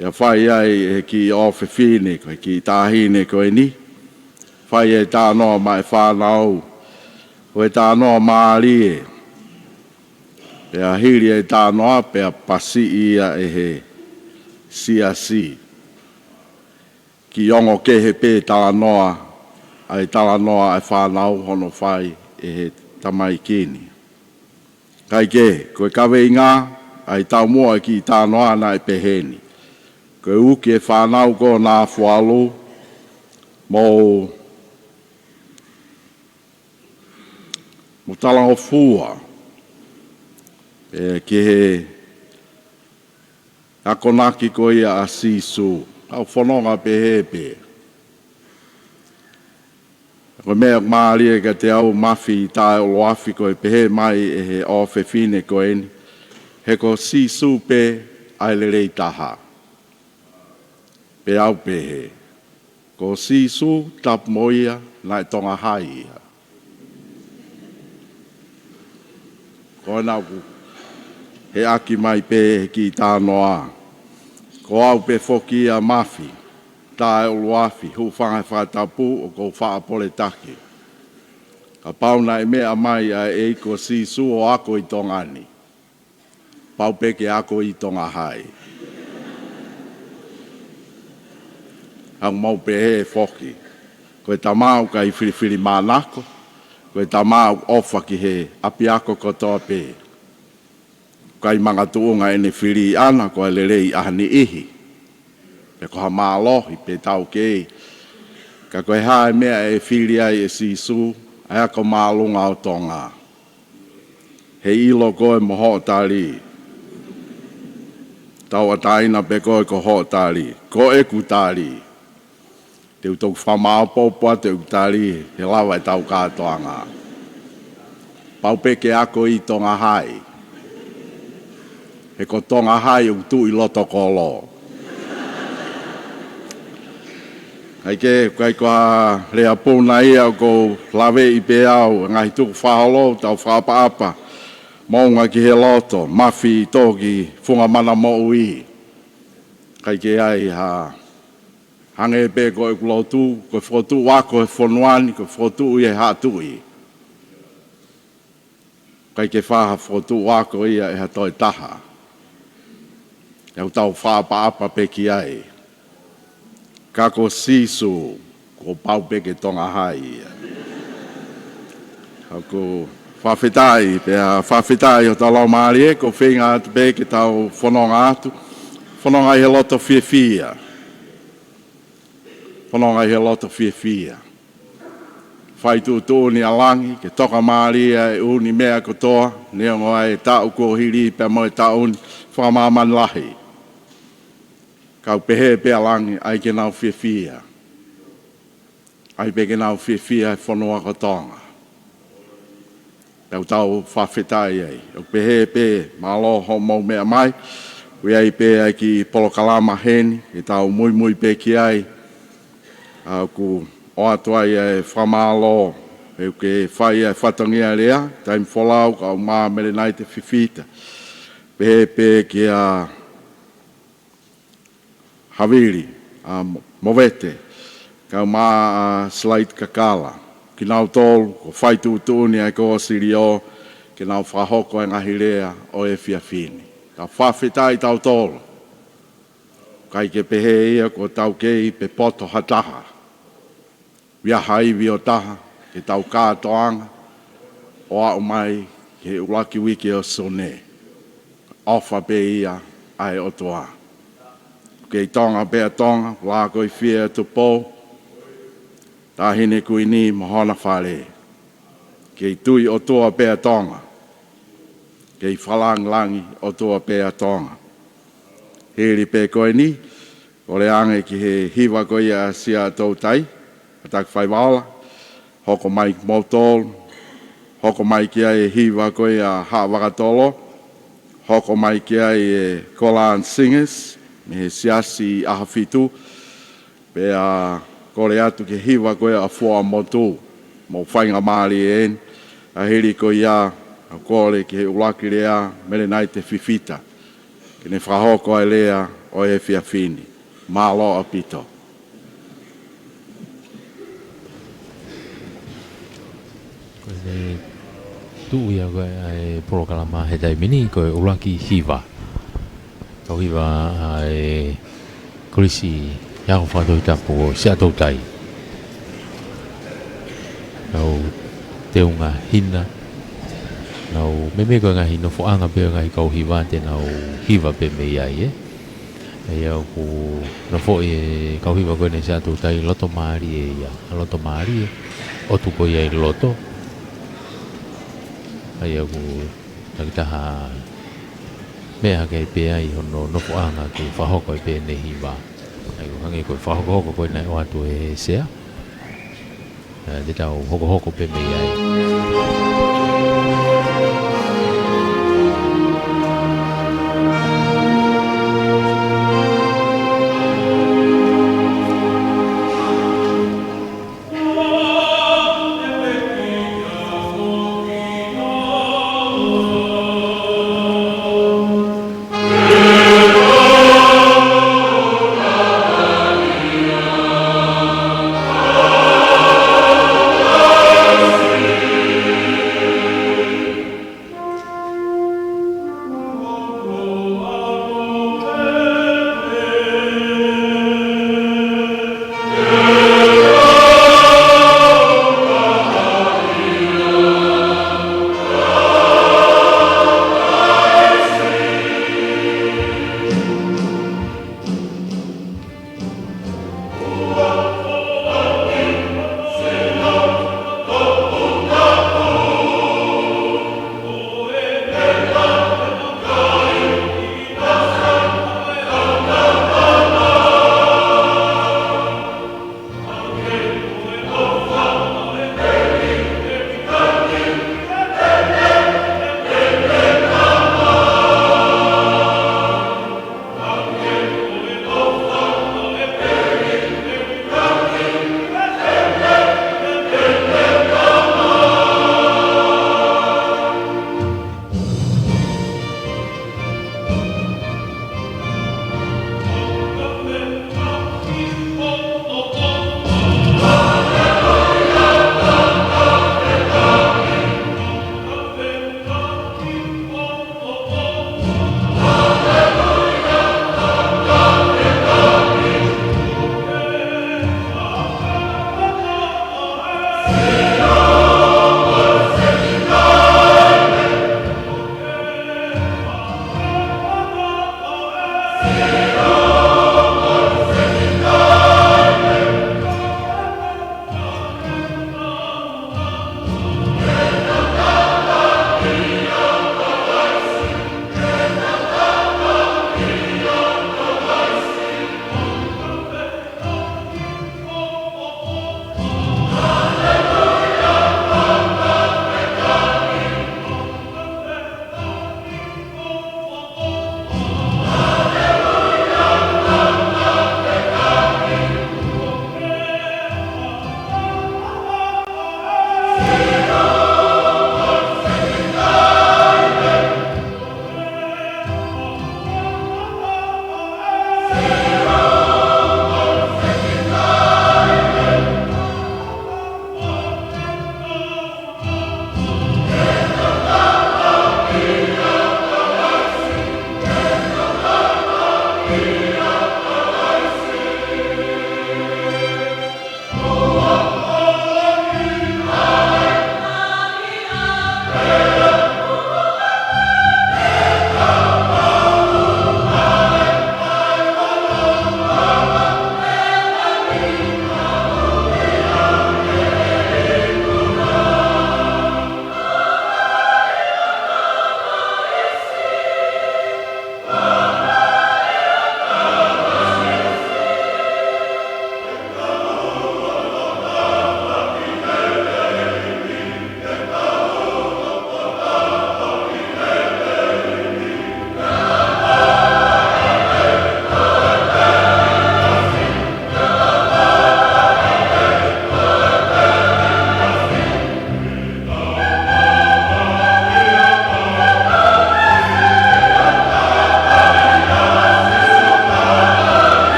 Pea fai ai ʻe he kiʻi ʻofefine, ko e kiʻi taʻahine ko eni, fai e talanoa maʻa e fānau, ko e talanoa mālie. Pea hili e talanoa, pea pasiʻi ia ʻe he siasi. Kiʻi ongo kehe pē talanoa, ʻa e talanoa ʻa e fānau hono fai ʻe he tamaiki ni. Kae kehe, ko e kaveinga ʻa e taumuʻa e kiʻi talanoa naʻe peheni. Ko e uki e fānau ko Nafualu, mou, mou talangofua, ē, ki he akonaki ko ia ʻa Sīsū. Kau fononga pehē pē. Ko e meʻa mālie kiate au Mafi Taʻeʻuluafi ko e pehē mai ʻe he ʻofefine ko eni, he ko Sīsū pē ʻa e lelei taha. Pea u pehē, ko Sīsū tapu mo ia naʻe Tonga Hai ia. Ko ena ʻoku heʻaki mai pē he kiʻi talanoa. Ko au pē foki ia Mafi Taʻeʻuluafi, hūfanga he fakatapu ʻoku ou faʻa poletaki. Kapau naʻe meʻa mai ʻa e ʻEiki ko Sīsū ʻo ako ʻi Tonga ni, pau pē ke ako ʻi Tonga Hai. ʻOku mau pehē foki, ko e Tamai ʻoku ʻikai filifilimānako, ko e Tamai ʻoku ʻofa ki he ʻapiako kotoa pē. ʻOku ʻikai makatuʻunga ʻene fili ʻaʻana ko e lelei ʻa ha niʻihi, pe ko ha mālohi pe taukei. Ka ko e hā e meʻa ʻe fili ai ʻe Sīsū, ʻa e ako māʻolunga ʻo Tonga. Heiʻilo koe mo hoʻo tali. Tauʻatāina pē koe ko hoʻo tali. Ko ʻeku tali. Te u toki fakamāʻopoʻopo atu ʻeku tali, he lava ʻetau kātoanga. Pau pē ke ako ʻi Tonga Hai. He ko Tonga Hai ʻoku tuʻu ʻi loto kolo. ʻIkai ke, ʻikai ko ha lea puna ia ʻoku ou laveʻi pē au, ngaahi tukufakaholo, tau fakaʻapaʻapa, moʻunga ki he loto, mafi toki funga mana moʻui. ʻIkai ke ʻi ai ha hangē pē ko ʻeku lotu, ko e fokotuʻu ako he fonua ni, ko e fokotuʻu ia ʻe he Haʻa Tuʻi. ʻIkai ke fai ha fokotuʻu ako ia ʻe ha toe taha. ʻOku tau fakaʻapaʻapa pē ki ai. Ka ko Sīsū, kuo pau pē ke Tonga Hai ia. ʻOku fakafetaʻi, pea fakafetaʻi hotau laumālie, ʻoku ou feinga atu pē ke tau fononga atu. Fononga ʻi he loto fiefia. Fononga ʻi he loto fiefia. Fai tuʻutuʻuni ʻa langi, ke tokamālie ʻa e ʻū meʻa kotoa, neongo ʻa e taʻu kuo hili pea mo e taʻu ni fakamāmani lahi. Ka ʻoku pehē pē ʻa langi, ʻai ke nau fiefia. ʻAi pē ke nau fiefia he fonua ko Tonga. Pea ʻoku tau fakafetaʻi ai. ʻOku pehē pē, mālō hoʻomou meʻa mai. ʻOku ʻi ai pē ʻa e kiʻi polokalama heni, ke tau muimui pē ki ai. ʻA ʻoku ʻoatu ai ʻa e fakamālō, ʻoku ke fai ʻa e fatongia lea, taimi folau, kau mā Melenaite Fifita. Pehē pē kia Havili, ʻa Mo-, Movete, kau mā ʻa Silaiti Kakala. Kinautolu, kuo fai tuʻutuʻuni ʻa e kōsilio, ke nau fakahoko ʻa e ngaahi lea ʻo e efiafi ni. Tau fakafetaʻi tautolu. ʻIkai ke pehē ia kuo taukei pe poto ha taha. Via ha ivi ʻo taha, ke tau kātoanga, ʻo aʻu mai ki he ʻuluaki uike ʻo Sune. ʻOfa pē ia ʻa e ʻOtua. Kei Tonga pē ʻa Tonga, lākoifie ʻa Tupou, Taʻahine Kuini mo hona fale. Kei tui ʻOtua pē ʻa Tonga. Kei fakalāngilangi ʻOtua pē ʻa Tonga. Hili pē ko eni, kole ange ki he hiva ko ia ʻa Siaʻatoutai, ʻa Taki Faivala, hoko mai kimoutolu, hoko mai ki ai e hiva ko ia ʻa Haʻavakatolo, hoko mai ki ai e Kolan Singers, mei he Siasi ʻAhofitu, pea kole atu ki he hiva ko ia ʻa Fuaʻamotu, mo faingamālie eni, ʻa hili ko ia, ʻa kole ki he ʻuluaki lea, Melenaite Fifita. Ke ne fakahoko ʻa e lea ʻo e efiafi ni. Mālō ʻaupito. Ko e tuʻu ia ko ē ʻa e polokalama he taimi ni, ko e ʻuluaki hiva. Kau hiva ʻa e Kolisi ʻi he Ako Fakatohitapu ʻo Siaʻatoutai. Kau teunga hina. Nau meimei ko e ngaahi nofoʻanga pē ʻo e ngaahi kau hiva te nau hiva pē mei ai, ē. ʻA ia ʻoku nofoʻi e kau hiva ko eni Siaʻatoutai, loto mālie ia. Loto mālie, ʻotu ko ia ʻi loto. ʻA ia ʻoku takitaha meʻa hake pē ai hono nofoʻanga ke fakahoko ai pē ʻene hiva. ʻA ia ʻoku hangē ko e fakahokohoko ko ē naʻe ʻoatu ʻe he Sea. ʻA, te tau hokohoko pē mei ai.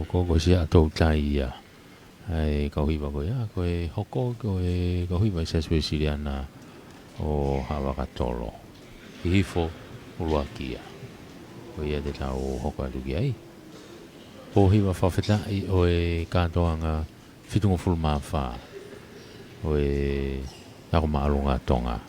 Ko, ko Siaʻatoutai ia. ʻA e kau hiva ko ia, ko e hoko ko e kau hiva ʻa e Siasi Uēsiliana ʻo Haʻavakatolo. ʻI Hifo ʻUluaki ia. Ko ia te tau hoko atu ki ai. Ko e hiva fakafetaʻi ʻo e kātoanga fitungofulu mā fā ʻo e Ako Māʻolunga Tonga.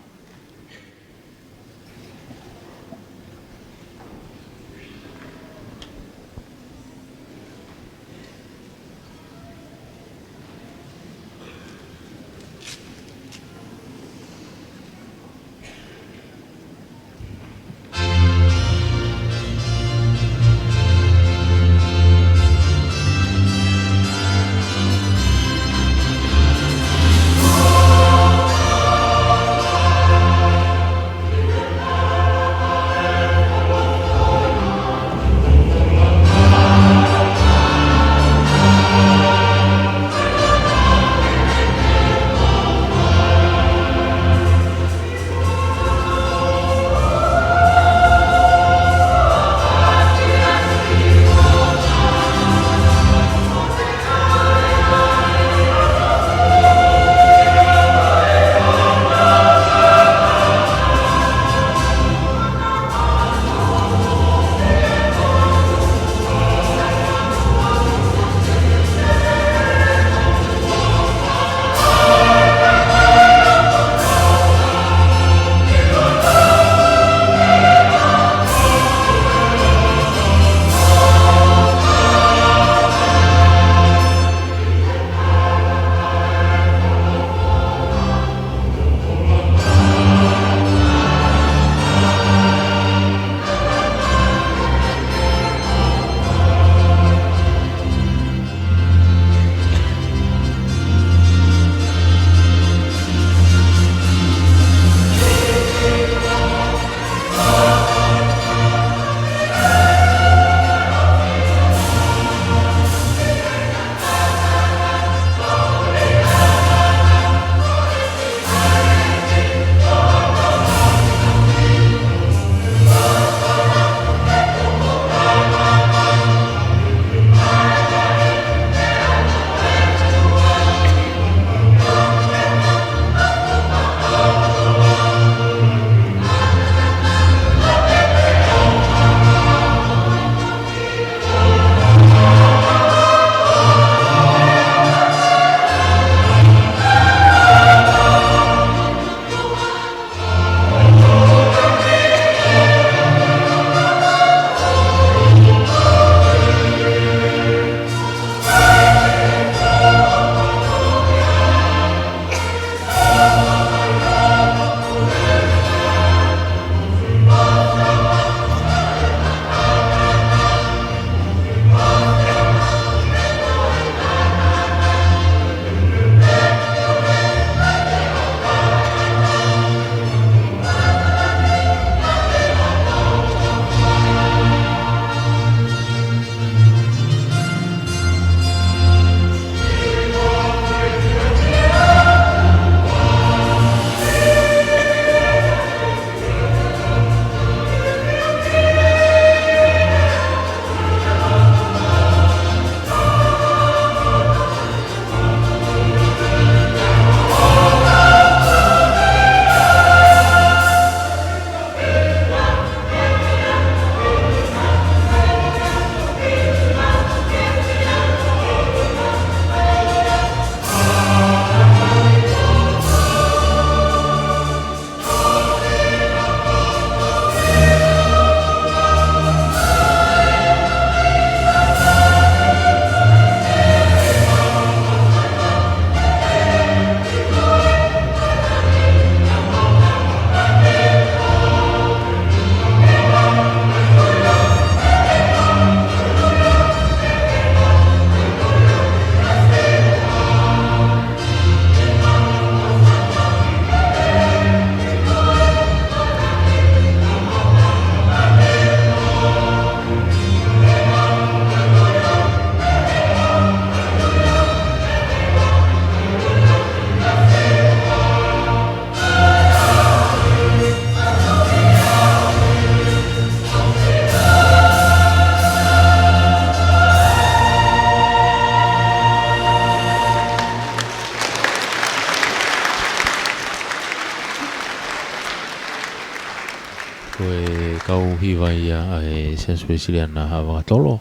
Kau hiva ia ʻa e Siasi Uēsiliana Haʻa Vakatolo,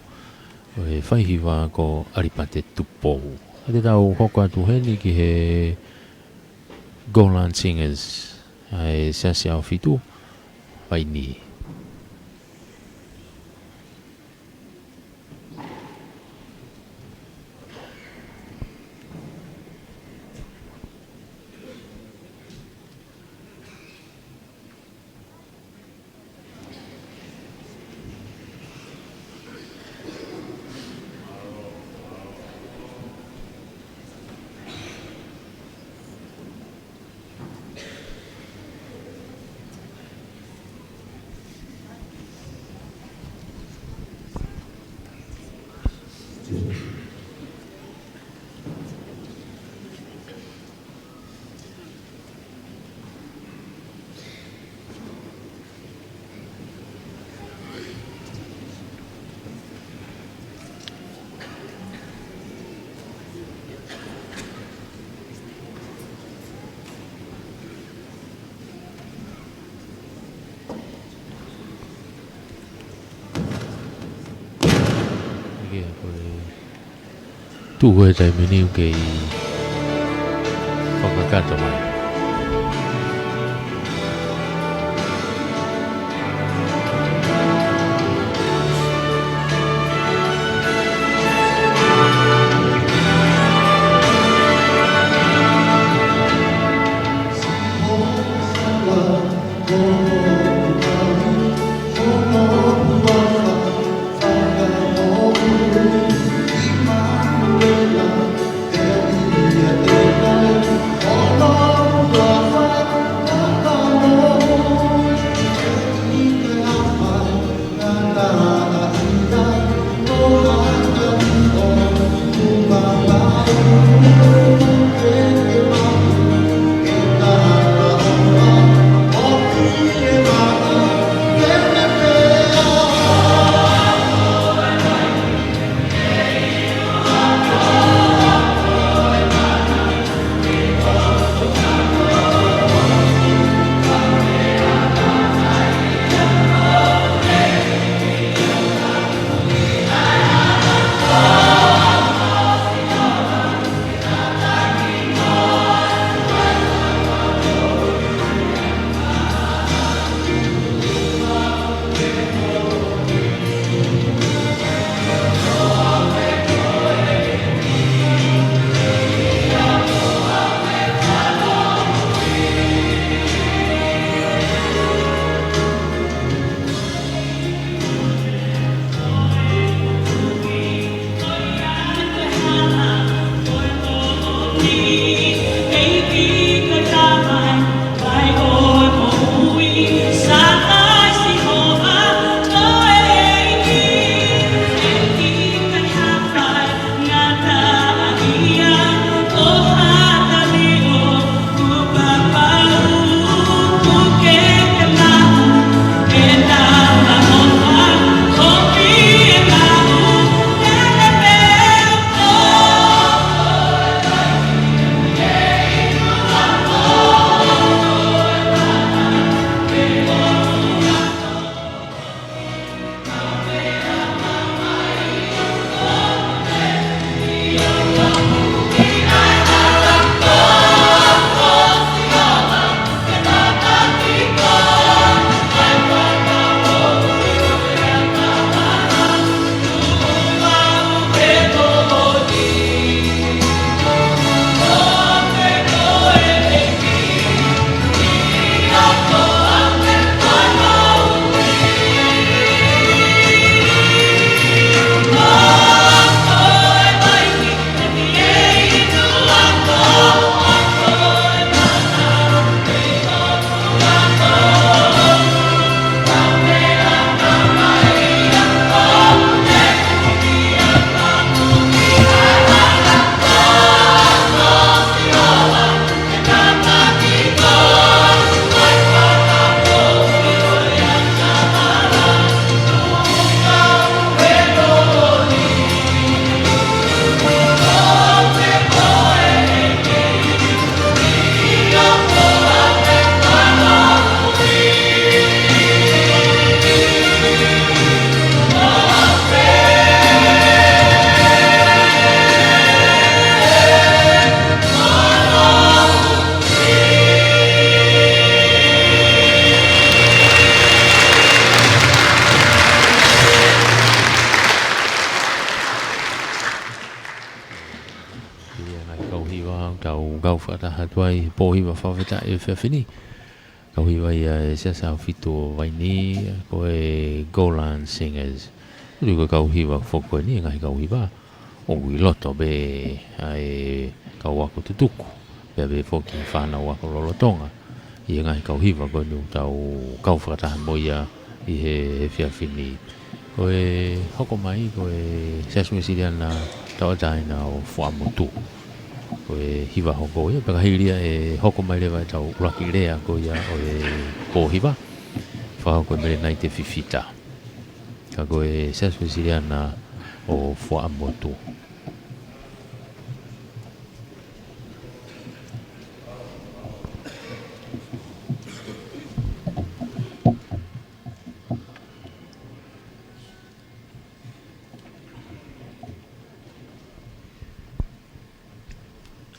ʻo e faihiva ko ʻAlipate Tupou. Ka te tau hoko atu heni ki he Golan Singers, ʻa e Siasi ʻAhofitu, Vainī. ʻIkai ko e tuʻu he taimi ni ʻoku kei fakakakato mai. Tau kau fakataha atu ai he pō hiva fakafetaʻi ʻo e efiafi ni. Kau hiva ia ʻa e Siasi Afitu ʻo Vainī, ko e Golan Singers. Uli ko e kau hiva foki ko eni, ngaahi kau hiva ʻoku ʻi loto pē ʻa e kau ako tutuku, pea pehē foki fānau ako lolotonga ʻi he ngaahi kau hiva ko eni ʻoku tau kau fakataha mo ia ʻi he efiafi ni. Ko e hoko mai, ko e Siasi Uēsiliana Tauʻatāina ʻo Fuaʻamotu. Ko e hiva hoko ia, pea ka hili ia ʻe hoko mai leva ʻetau ʻuluaki lea ko ia ʻo e pō hiva, fakahoko ʻe Melenaite Fifita. Ka ko e Siasi Uēsiliana ʻo Fuaʻamotu.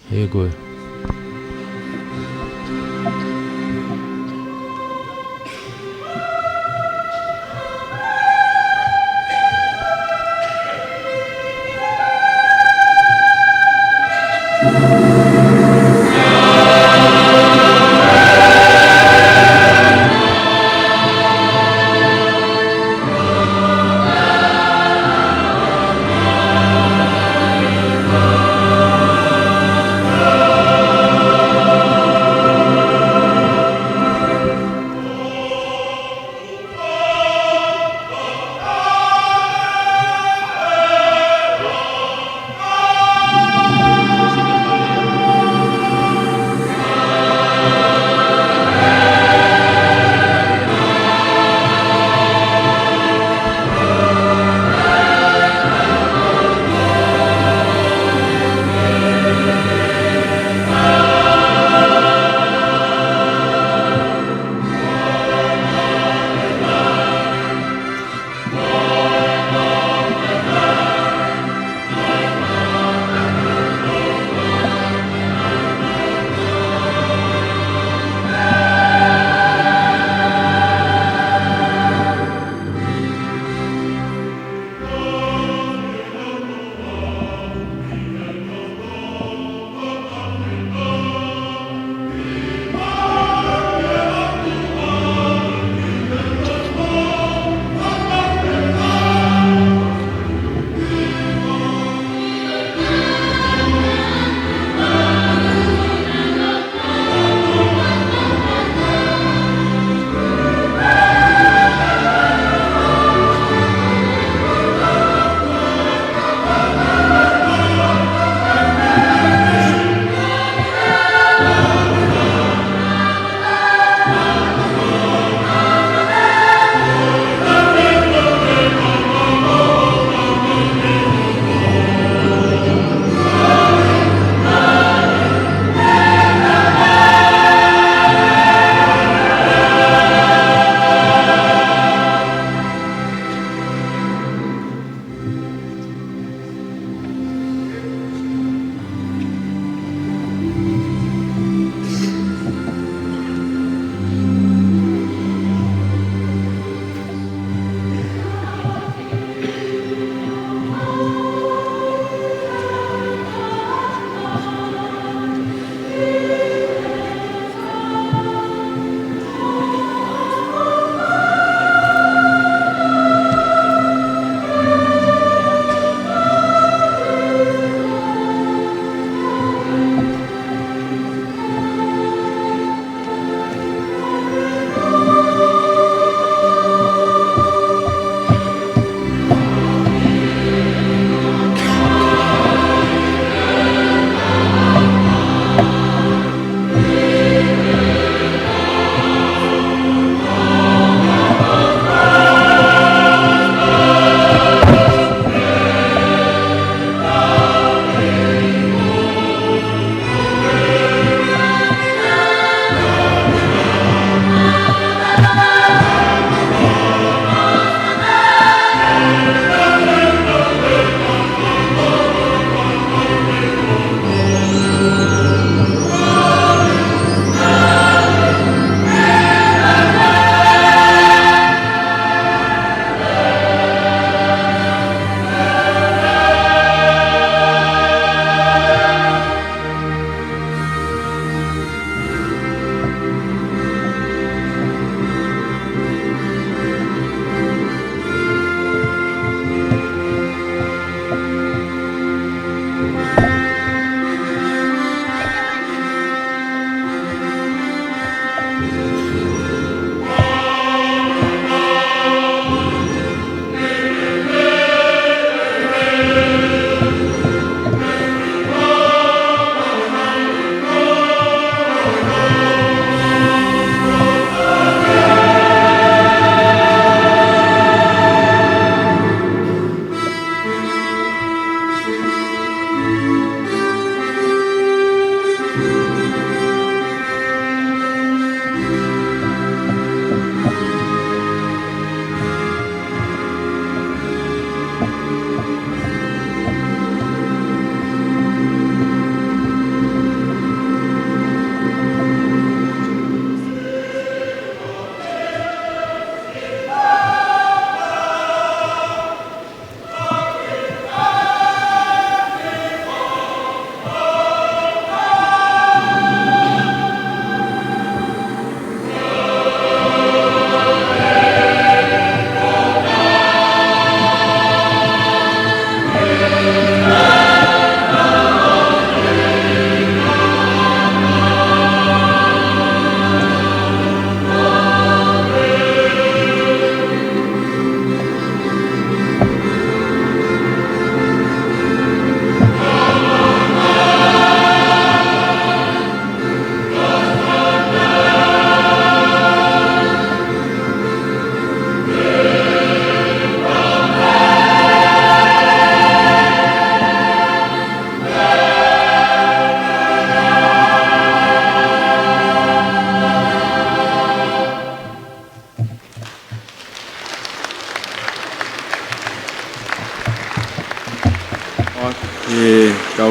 He ko e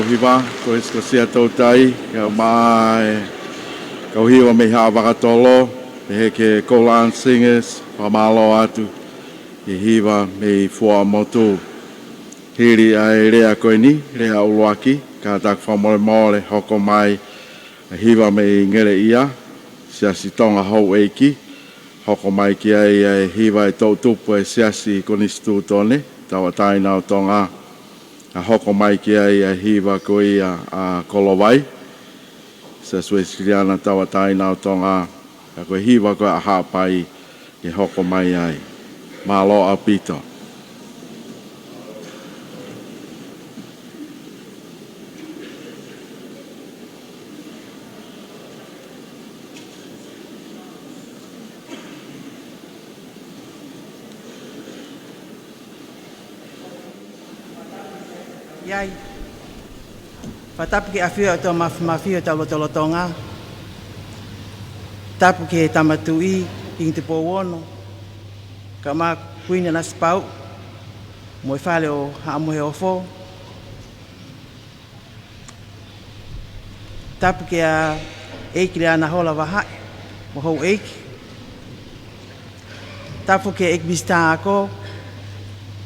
Hiva, ko e Siasi ʻa Toutai, kae ʻumaʻā e kau hiva mei Haʻa Vakatolo, pehē ki he Kolan Singers, fakamālō atu ʻi he hiva mei Fuaʻamotu. Hili ʻa e lea ko eni, lea ʻuluaki, kātaki fakamolemole, hoko mai ʻa e hiva mei Ngeleʻia, Siasi Tonga Houʻeiki, hoko mai ki ai ʻa e hiva ʻa e toʻutupu ʻa e Siasi Konisitūtone Tauʻatāina ʻo Tonga, kae hoko mai ki ai ʻa e hiva ko ia ʻa Kolovai, Siasi Uēsiliana Tauʻatāina ʻo Tonga, ka ko e hiva ko ia ʻa Haʻapai ke hoko mai ai. Mālō ʻaupito. ʻI ai. Fakatapu ki he ʻafio ʻa e ʻOtua Māfimafi ʻo hotau lotolotonga. Tapu ki he Tama Tuʻi, Kingi Tupou Ono, kae ʻumaʻā Kuini Nanasipauʻu, mo e Fale ʻo Haʻa Moheofo. Tapu kia ʻEiki Leanahola Vahaʻi mo Houʻeiki. Tapu ki he ʻEiki Misitā Ako,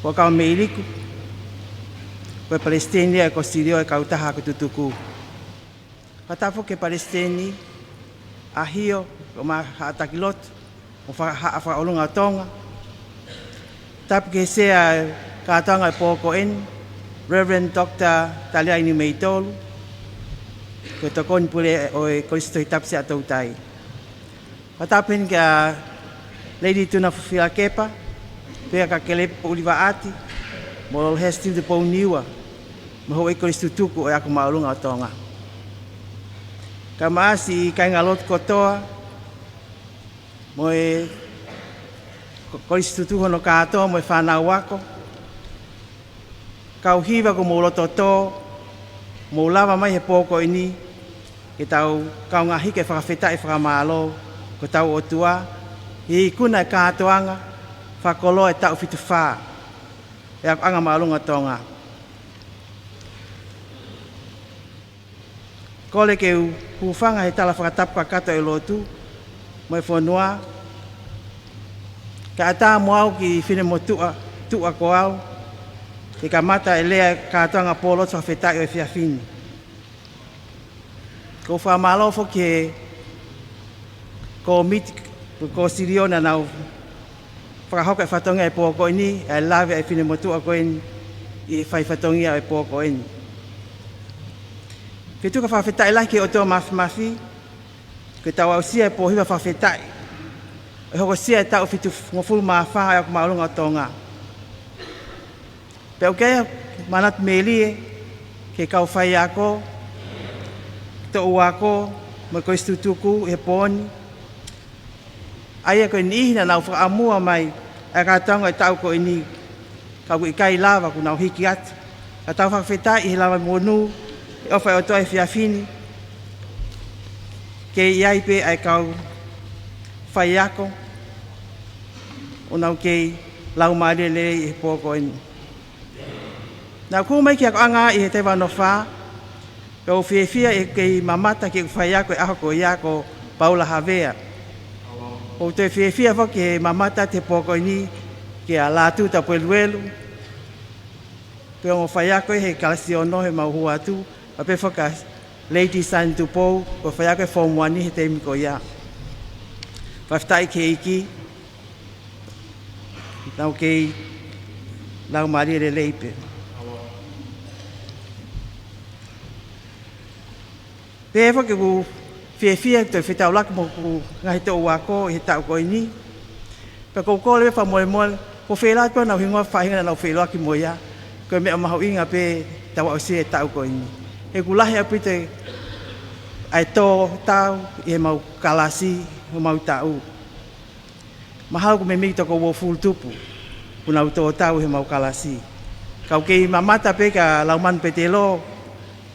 Fuakava Meiliku, ko e Palesiteni ʻo e Kōsilio ʻo e Kautaha Ako Tutuku. Fakatapu ki he Palesiteni, ʻAhio, kae ʻumaʻā Haʻa Taki Lotu mo Faka-, Haʻa Fakaʻolunga ʻo Tonga. Tapu ki he Sea ʻo e kātoanga ʻo e pō ko eni, Reverend Doctor Taliai Niumeitolu, ko e Tokoni Pule ʻo e Kolisi Tohitapu Siaʻatoutai. Fakatapu heni kia Lady Tuna Fufilakepa, pea kia Kelepi Pulivaʻati, mo Lolo Hesitini Tupouniua, mo e Houʻeiki Kolisi Tutuku ʻo e Ako Māʻolunga ʻo Tonga. Kae ʻumaʻā siʻi kāingalotu kotoa, mo e ko-, Kolisi Tutuku hono kātoa, mo e fānau ako, kau hiva kuo mou loto tō, mou lava mai he pō ko eni, ke tau kaungā hiki e fakafetaʻi fakamālō ki hotau ʻOtua, ʻi he ikuna e kātoanga fakakoloa e taʻu fitu fā ʻo e Akoʻanga Māʻolunga ʻo Tonga. Kole ke u hūfanga he tala fakatapu kakato ʻa e lotu mo e fonua, kae ʻatā mo au ki he finemotuʻa, tuʻa ko au, ke kamata e lea e kātoanga pō lotu fakafetaʻi ʻo e efiafi ni. ʻOku ou fakamālō foki ki he kōmiti, ko e Kōsilio naʻa nau fakahoko e fatongia e pō ko eni, ʻa e lave ʻa e finemotuʻa ko eni ʻi he fai fatongia e pō ko eni. Fetuku e fakafetaʻi lahi ki he ʻOtua Māfimafi, ke tau aʻusia e pō hiva fakafetaʻi ʻo e hokosia e taʻu fitungofulu mā fā ʻo e Ako Māʻolunga ʻo Tonga. Pea ʻoku ʻi ai e manatu melie ki he kau faiako, toʻu ako, mo e Kolisi Tutuku ʻi he pō ni, ʻa ia ko e niʻihi naʻa nau fakaʻamua mai ʻa e kātoanga e taʻu ko eni, ka ʻoku ʻikai lava kuo nau hiki atu. Ka tau fakafetaʻi he lava monū he ʻofa e ʻOtua he efiafi ni, kei ʻi ai pē ʻa e kau faiako ʻoku nau kei laumālie lelei he pō ko eni. Naʻa ku hū mai ki he akoʻanga ʻi he taʻu ua noa fā, pea u fiefia ʻi heʻeku kei mamata ki heʻeku faiako he ʻaho ko ia ko Paula Havea. ʻOku ou toe fiefia foki he mamata atu he pō ko eni kia Lātū Tapueluelu, ko e ongo faiako ia he kalasi ono heʻemau hū atu, pea pehē foki kia Lady Sani Tupou, ko e faiako ia he Form One he taimi ko ia. Fakafetaʻi ki he ʻEiki, nau kei laumālie lelei pē. Pea ʻoku ou fiefia ke toe fetaulaki mo hoku ngaahi toʻu ako ʻi he taʻu ko eni. Pea ʻoku ou kole pē fakamolemole, ʻoku ou fie lau atu pē honau hingoa, faʻahinga naʻa nau feʻiloaki mo ia. Ko e meʻa mahuʻinga pē tau aʻusia e taʻu ko eni. He ʻoku lahi ʻaupito ʻa e tō tau ʻi heʻemau kalasi, ʻi heʻemau taʻu. Mahalo ʻoku meimei toko uofulu tupu kuo nau tō tau ʻi heʻemau kalasi. Ka ʻoku kei mamata pē kia Laumanu Petelo,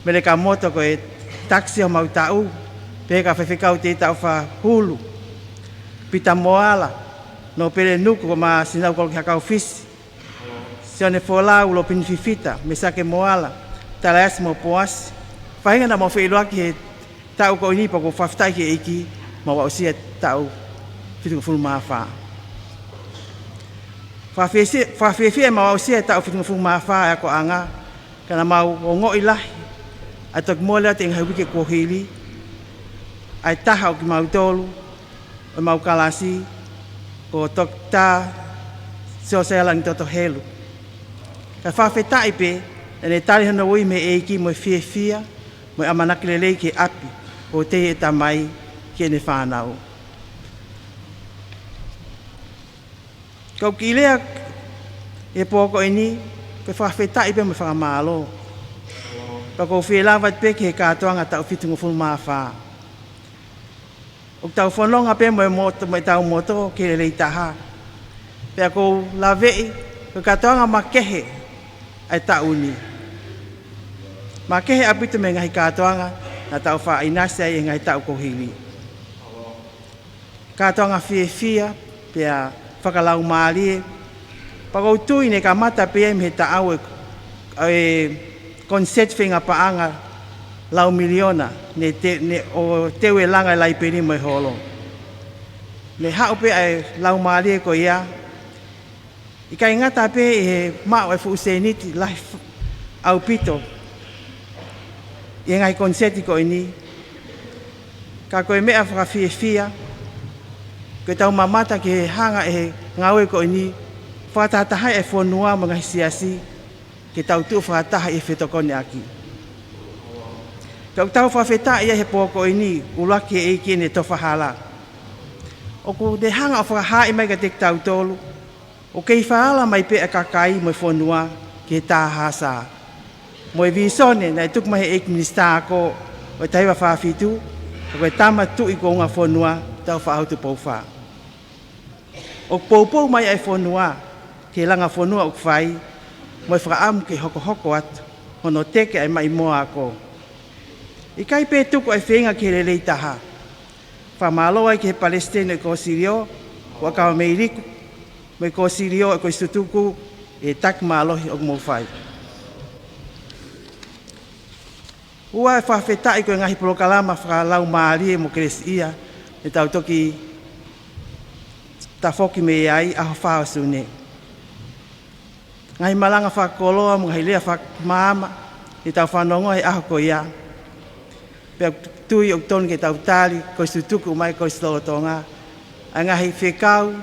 Melekamoto ko e takisi ʻo homau taʻu, pehē kia Faifekau Teuteuʻi Taufahulu, Pita Moala, Nōpele Nuku, kae ʻumaʻā Sinaukolo ki Hakaufisi, Sione Folau, Lopini Fifita, Mesake Moala, Talaiasi mo Poasi, faʻahinga naʻa mau feʻiloaki he taʻu ko eni, pea ʻoku ou fakafetaʻi ki he ʻEiki mau aʻusia taʻu fitungofulu mā fā. Fakafiefi-, fakafiefia ʻemau aʻusia taʻu fitungofulu mā fā ʻa e akoʻanga, ka naʻa mau ongoʻi lahi ʻa e toki mole atu ʻi he ngaahi uike kuo hili ʻa e taha ʻo kimautolu ʻo ʻemau kalasi, ko Toketā Siosefa Langitoto Helu. Ka fakafetaʻi pē, naʻa ne tali hono ui mei he ʻEiki mo e fiefia mo e ʻamanaki lelei ki he ʻapi ʻoku tei ʻe he Tamai ki heʻene fānau. Ka ʻoku ou lea he pō ko eni, ko e fakafetaʻi pē mo e fakamālō. Pea ʻoku ou fie lave atu pē ki he kātoanga taʻu fitungofulu mā fā. ʻOku tau fononga pē mo e moto, mo ʻetau moto ki he lelei taha. Pea ʻoku ou laveʻi, ko e kātoanga makehe ʻa e taʻu ni. Makehe ʻaupito mei he ngaahi kātoanga naʻa tau faʻa ʻinasi ai he ngaahi taʻu kuo hili. Kātoanga fiefia, pea fakalaumālie. Pea ʻoku ou tui naʻe kamata pē ia mei he taʻau ʻo e, ʻo e koniseti feinga paʻanga lau miliona, naʻe te-, naʻe ʻo teu e langa e laipeli mo e holo. Naʻe haʻu pē ʻa e laumālie ko ia, ʻikai ngata pē ʻi he maʻu e fuʻu sēniti lahi f-, ʻaupito ʻi he ngaahi koniseti ko eni, ka ko e meʻa fakafiefia, ko ʻetau mamata ki he hanga ʻe he ngāue ko eni ʻo fakatahatahaʻi e fonua mo e ngaahi siasi, ke tau tuʻu fakataha ʻi he fetokoneʻaki. Ka ʻoku tau fakafetaʻi ai he pō ko eni, ʻuluaki ki he ʻEiki ʻene tofa hala. ʻOku ne hanga ʻo fakahaaʻi mai kiate kitautolu, ʻoku kei falala mai pē ʻa e kakai mo e fonua ki he T H S. Mo e vīsone naʻe tuku mai he ʻEiki Minisitā Ako ʻo e taha hiva fā fitu, ko e Tama Tuʻi Kuonga Fonua, Taufaʻahau Tupou Fā. ʻOku poupou mai ʻa e fonua ki he langa fonua ʻoku fai, mo e fakaʻamu ke hokohoko atu hono teke ʻa e maʻimoa ako. ʻIkai pē tuku ʻa e feinga ki he lelei taha. Fakamālō ai ki he Palesiteni ʻo e Kōsilio, ko ʻAkava Meiliku, mo e Kōsilio ʻo e Kolisi Tutuku, ʻi he taki mālohi ʻoku mou fai. Ua, ʻe fakafetaʻi ko e ngaahi polokalama fakalaumālie mo kelesiʻia naʻa tau toki tafoki mei ai ʻaho fā ʻo Sune. Ngaahi malanga fakakoloa mo e ngaahi lea fakamaama naʻa tau fanongoa he ʻaho ko ia. Pea ʻoku tui ʻoku totonu ke tau tali, Kolisi Tutuku mo e Kolisi Lolotonga, ʻa e ngaahi fekau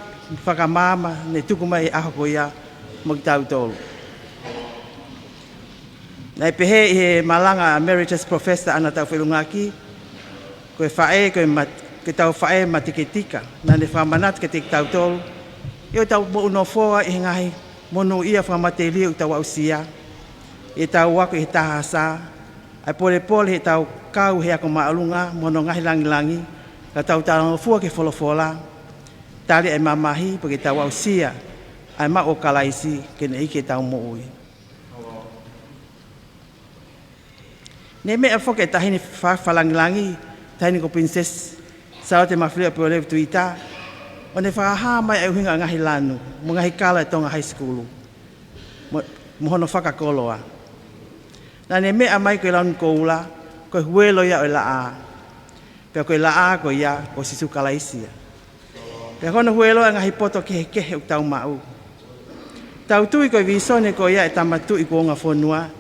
fakamaama naʻe tuku mai he ʻaho ko ia mo kitautolu. Naʻe pehē ʻi he malanga ʻa e Emeritus Professor ʻAna Taufeʻulungaki, ko e faʻē, ko e mat-, ko ʻetau faʻē matiketika, naʻa ne fakamanatu kiate kitautolu, ʻi heʻetau moʻunofoa ʻi he ngaahi monūʻia fakamatelie ʻoku tau aʻusia, ʻi heʻetau ako ʻi he T H S, ʻa e polepole heʻetau kau he ako māʻolunga mo hono ngaahi langilangi, ka tau talangofua ki he folofola, tali ʻa e mamahi, pea ke tau aʻusia ʻa e maʻu ʻo Kalaisi, ke ne ʻEiki ʻetau moʻui. Naʻe meʻa foki e Taʻahine Fa-, Fakalāngilangi, Taʻahine ko Pilinisesi Sālote Mafileʻo Puleʻi Tuita, ʻo ne fakahā mai ʻa e ʻuhinga ʻo e ngaahi lanu mo e ngaahi kala ʻi Tonga High School, mo, mo hono fakakoloa. Naʻa ne meʻa mai ko e lanu koula, ko e huelo ia ʻo e laʻā. Pea ko e laʻā ko ia ko Sīsū Kalaisi ia. Pea ko hono huelo ʻa e ngaahi poto kehekehe ʻoku tau maʻu. Tau tui ko e vīsone ko ia ʻa e Tama Tuʻi Kuonga Fonua,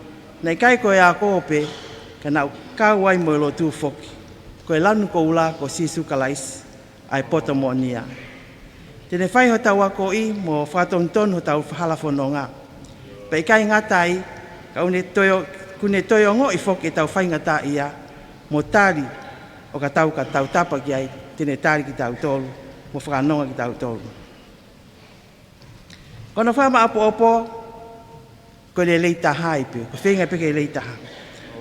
naʻe ʻikai ko e ako pē, ka naʻa ku kau ai mo e lotu foki. Ko e lanu koula ko Sīsū Kalaisi, ʻa e poto moʻoni ia. Te ne fai hotau akoʻi mo fakatonutonu hotau hala fononga. Pea ʻikai ngata ai, ka ʻoku ne toe o-, ʻoku ne toe ongoʻi foki ʻetau faingataʻaʻia mo tali, ʻo ka tau ka tautapa ki ai, te ne tali kitautolu mo fakanonga kitautolu. Ko hono fakamāʻopoʻopo, ko e lelei taha ai pē, ko e feinga pē ki he lelei taha.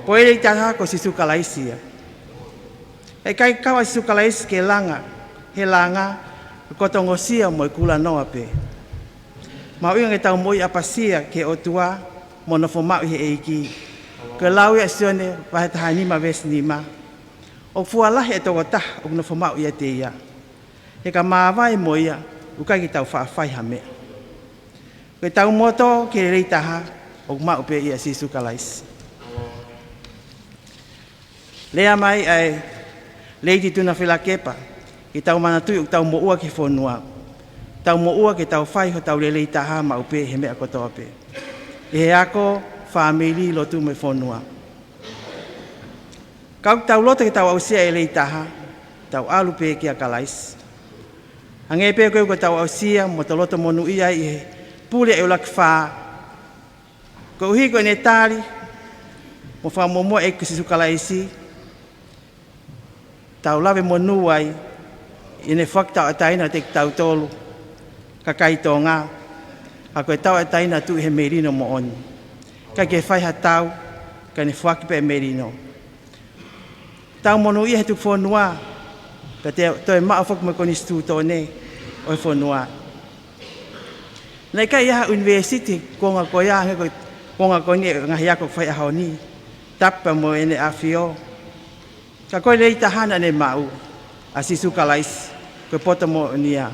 Ko e lelei taha ko Sīsū Kalaisi ia. ʻE ʻikai kau ʻa Sīsū Kalaisi ke langa, he langa, ko e kotongosia mo e kulanoa pē. Mahuʻinga ke tau moʻui ʻapasia ki he ʻOtua, mo nofo maʻu ʻi he ʻEiki. Ko e lau ia ʻa Sione vahe taha nima veesi nima. ʻOku fua lahi e tokotaha ʻoku nofo maʻu ʻiate ia. He ka māvae mo ia, ʻoku ʻikai ke tau faʻa fai ha meʻa. Ko ʻetau moto ki he lelei taha, ʻoku maʻu pē ʻia Sīsū Kalaisi. Lea mai ʻa e Lady Tuʻiʻonefalakepa, ke tau manatuʻi ʻoku tau moʻua ki he fonua. Tau moʻua ke tau fai hotau lelei taha maʻu pē he meʻa kotoa pē. ʻI he ako, fāmili, lotu mo e fonua. Ka ʻoku tau loto ke tau aʻusia e lelei taha, tau ʻalu pē kia Kalaisi. Hangē pē ko ē ʻoku tau aʻusia mo tau loto monūʻia ai ʻi he pule ʻa e ʻUluaki Fā. Koeʻuhi ko ʻene tali mo fakamuʻomuʻa ʻa e ʻEiki ko Sīsū Kalaisi, tau lave monū ai ʻi heʻene foaki tauʻatāina kiate kitautolu kakai Tonga, ka ko e tauʻatāina ʻoku tuʻu he melino moʻoni. ʻIkai ke fai ha tau, ka ne foaki pē melino. Tau monūʻia he tuku fonua, pea te, toe maʻu foki mo e konisitūtone ʻo e fonua. Naʻe ʻikai ha ʻunivēsiti he kuonga ko ia, hangē ko e kuonga ko eni ʻo e ngaahi ako ʻoku fai he ʻaho ni, tapu pē mo ʻEne ʻAfio. Ka ko e lelei taha naʻa ne maʻu, ʻa Sīsū Kalaisi, ko e poto moʻoni ia.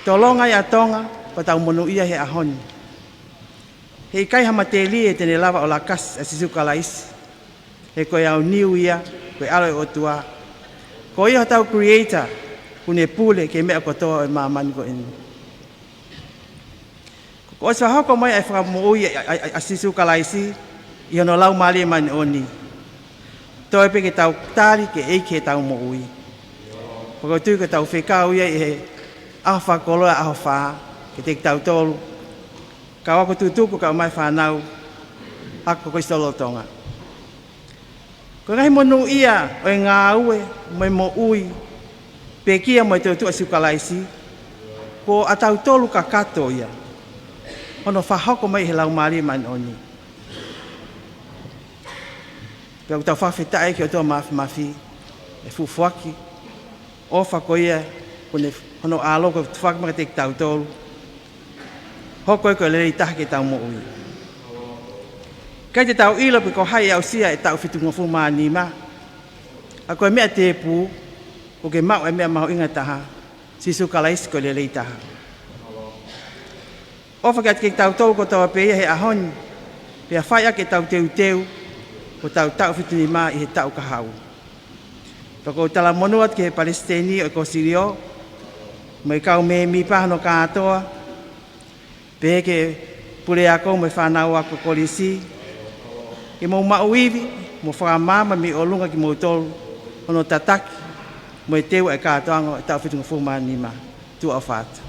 Tolonga ia ʻa Tonga, pea tau monūʻia he ʻaho ni. He ʻikai ha matelie te ne lava ʻo lakasi ʻa Sīsū Kalaisi. He ko e aoniu ia, ko e ʻAlo ʻo e ʻOtua. Ko ia hotau Creator, ʻoku ne pule ki he meʻa kotoa ʻo e māmani ko eni. Kuo ʻosi fakahoko mai ʻa e fakamoʻui ʻa, ʻa, ʻa, ʻa Sīsū Kalaisi ʻi hono Laumālie Māʻoniʻoni. Toe pē ke tau tali ki he ʻEiki ʻetau moʻui. Pea ʻoku ou tui ko ʻetau fekau ia ʻi he ʻaho fakakoloa, ʻaho fā, kiate kitautolu kau ako tutuku, kau mai fānau ako Kolisi lolotonga. Ko e ngaahi monūʻia ʻo e ngāue mo e moʻui, pekia mo e toetuʻu ʻa Sīsū Kalaisi, ko ʻatautolu kakato ia, hono fakahoko mai ʻe he Laumālie Māʻoniʻoni. Pea ʻoku tau fakafetaʻi ki he ʻOtua Māfimafi, ʻi he fuʻu foaki ʻofa ko ia, ko ʻene, hono ʻAlo kuo foaki mai kiate kitautolu. Hoko ia ko e lelei taha ki heʻetau moʻui. ʻIkai te tau ʻilo pe ko hai ʻe aʻusia e taʻu fitungofulu mā nima. Ka ko e meʻa tēpū, ʻoku ke maʻu e meʻa mahuʻinga taha, Sīsū Kalaisi ko e lelei taha. ʻOfa kiate kitautolu kotoa pē ia he ʻaho ni, pea fai ʻaki ʻetau teuteu, ko ʻetau taʻu fitu nima ʻi he taʻu kahaʻu. Pea ʻoku ou talamonū atu ki he Palesiteni ʻo e Kōsilio, mo e kau mēmipa hono kātoa, pehē ki he puleako mo e fānau ako Kolisi, ke mou maʻu ivi mo fakamaama mei ʻolunga kimoutolu, hono tataki mo e teu ʻa e kātoanga ʻo e taʻu fitungofulu mā nima. Tuʻa ʻofa atu.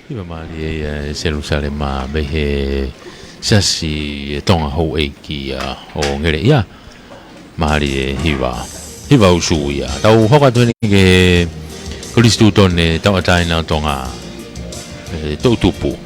Hiva mālie ia ʻa e Selusalema mei he Siasi ʻa Tonga Houʻeiki ia ʻo Ngeleʻia. Mālie e hiva. Hiva usu ia. Tau hoko atu heni ki he Kolisitūtone Tauʻatāina ʻo Tonga, ʻa e toʻutupu.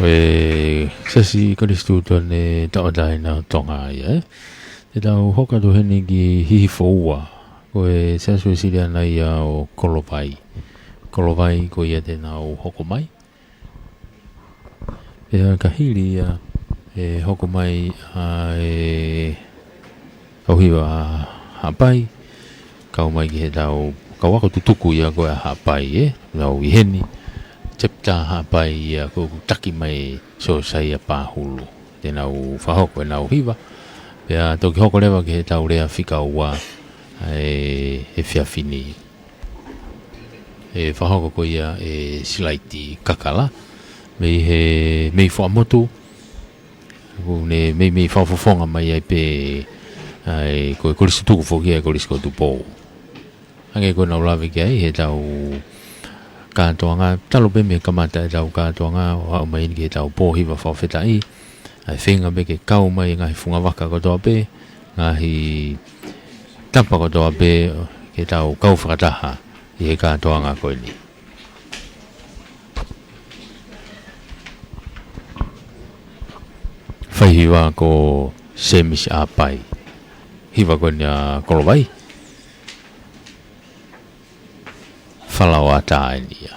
ʻE Siasi Kolisitūtone Tauʻatāina ʻo Tonga ia, ē. Te tau hoko atu heni ki Hihifo Ua, ko e Siasi Uēsiliana ia ʻo Kolovai. Kolovai ko ia te nau hoko mai. Pea ka hili ia ʻe hoko mai ʻa e kau hiva ʻa Haʻapai, kau mai ki heʻetau kau ako tutuku ia ko ē ʻa Haʻapai, ē, nau ʻi heni, chapter Haʻapai ia ko ē ʻoku taki mai ʻe Siosaia Pahulu. Te nau fakahoko ʻenau hiva, Pea toki hoko leva ki heʻetau lea fika ua ʻa e efiafi ni. ʻE fakahoko ko ia ʻe Silaiti Kakala mei he, mei Fuaʻamotu. Kuo ne meimei fakafofonga mai ai pē ʻa e, ko e kolisi tuku foki ʻa e kolisi ko Tupou. Hangē ko ʻenau lave ki ai heʻetau kātoanga, talu pē mei he kamata ʻetau kātoanga ʻo aʻu mai eni ki heʻetau pō hiva fakafetaʻi. ʻA e feinga pē ke kau mai e ngaahi fungavaka kotoa pē, ngaahi tapa kotoa pē ke tau kau fakataha ʻi he kātoanga ko eni. Fai hiva ko Semisi ʻApai. Hiva ko eni ʻa Kolovai. Falaoa tā eni ia.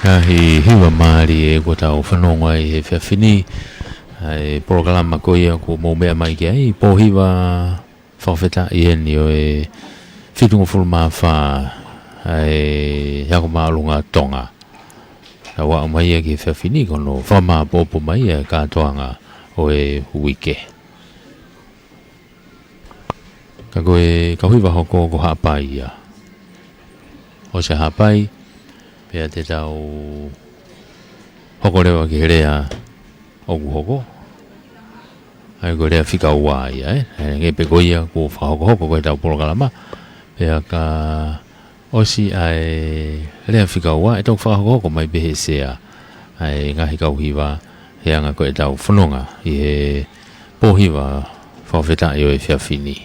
Ngaahi hiva mālie ʻoku tau fanongo ai he efiafi ni, ʻa e polokalama ko ia kuo mou meʻa mai ki ai, pōhiva fakafetaʻi eni ʻo e fitungofulu mā fā ʻa e Ako Māʻolunga Tonga. Tau aʻu mai ia ki he efiafi ni ko hono fakamāʻopoʻopo mai ʻa e kātoanga ʻo e uike. Ka ko e kau hiva hoko ko Haʻapai ia. ʻOsi ʻa Haʻapai, pea te tau hoko leva ki he lea ʻoku hoko. ʻA ia ko e lea fika ua ia, ē. Hangē pē ko ia kuo fakahokohoko ko ʻetau polokalama. Pea ka ʻosi ʻa e lea fika ua, ʻe toki fakahokohoko mai pē ʻe he sea ʻa e ngaahi kau hiva he anga ko ʻetau fononga ʻi he pōhiva fakafetaʻi ʻo e efiafi ni.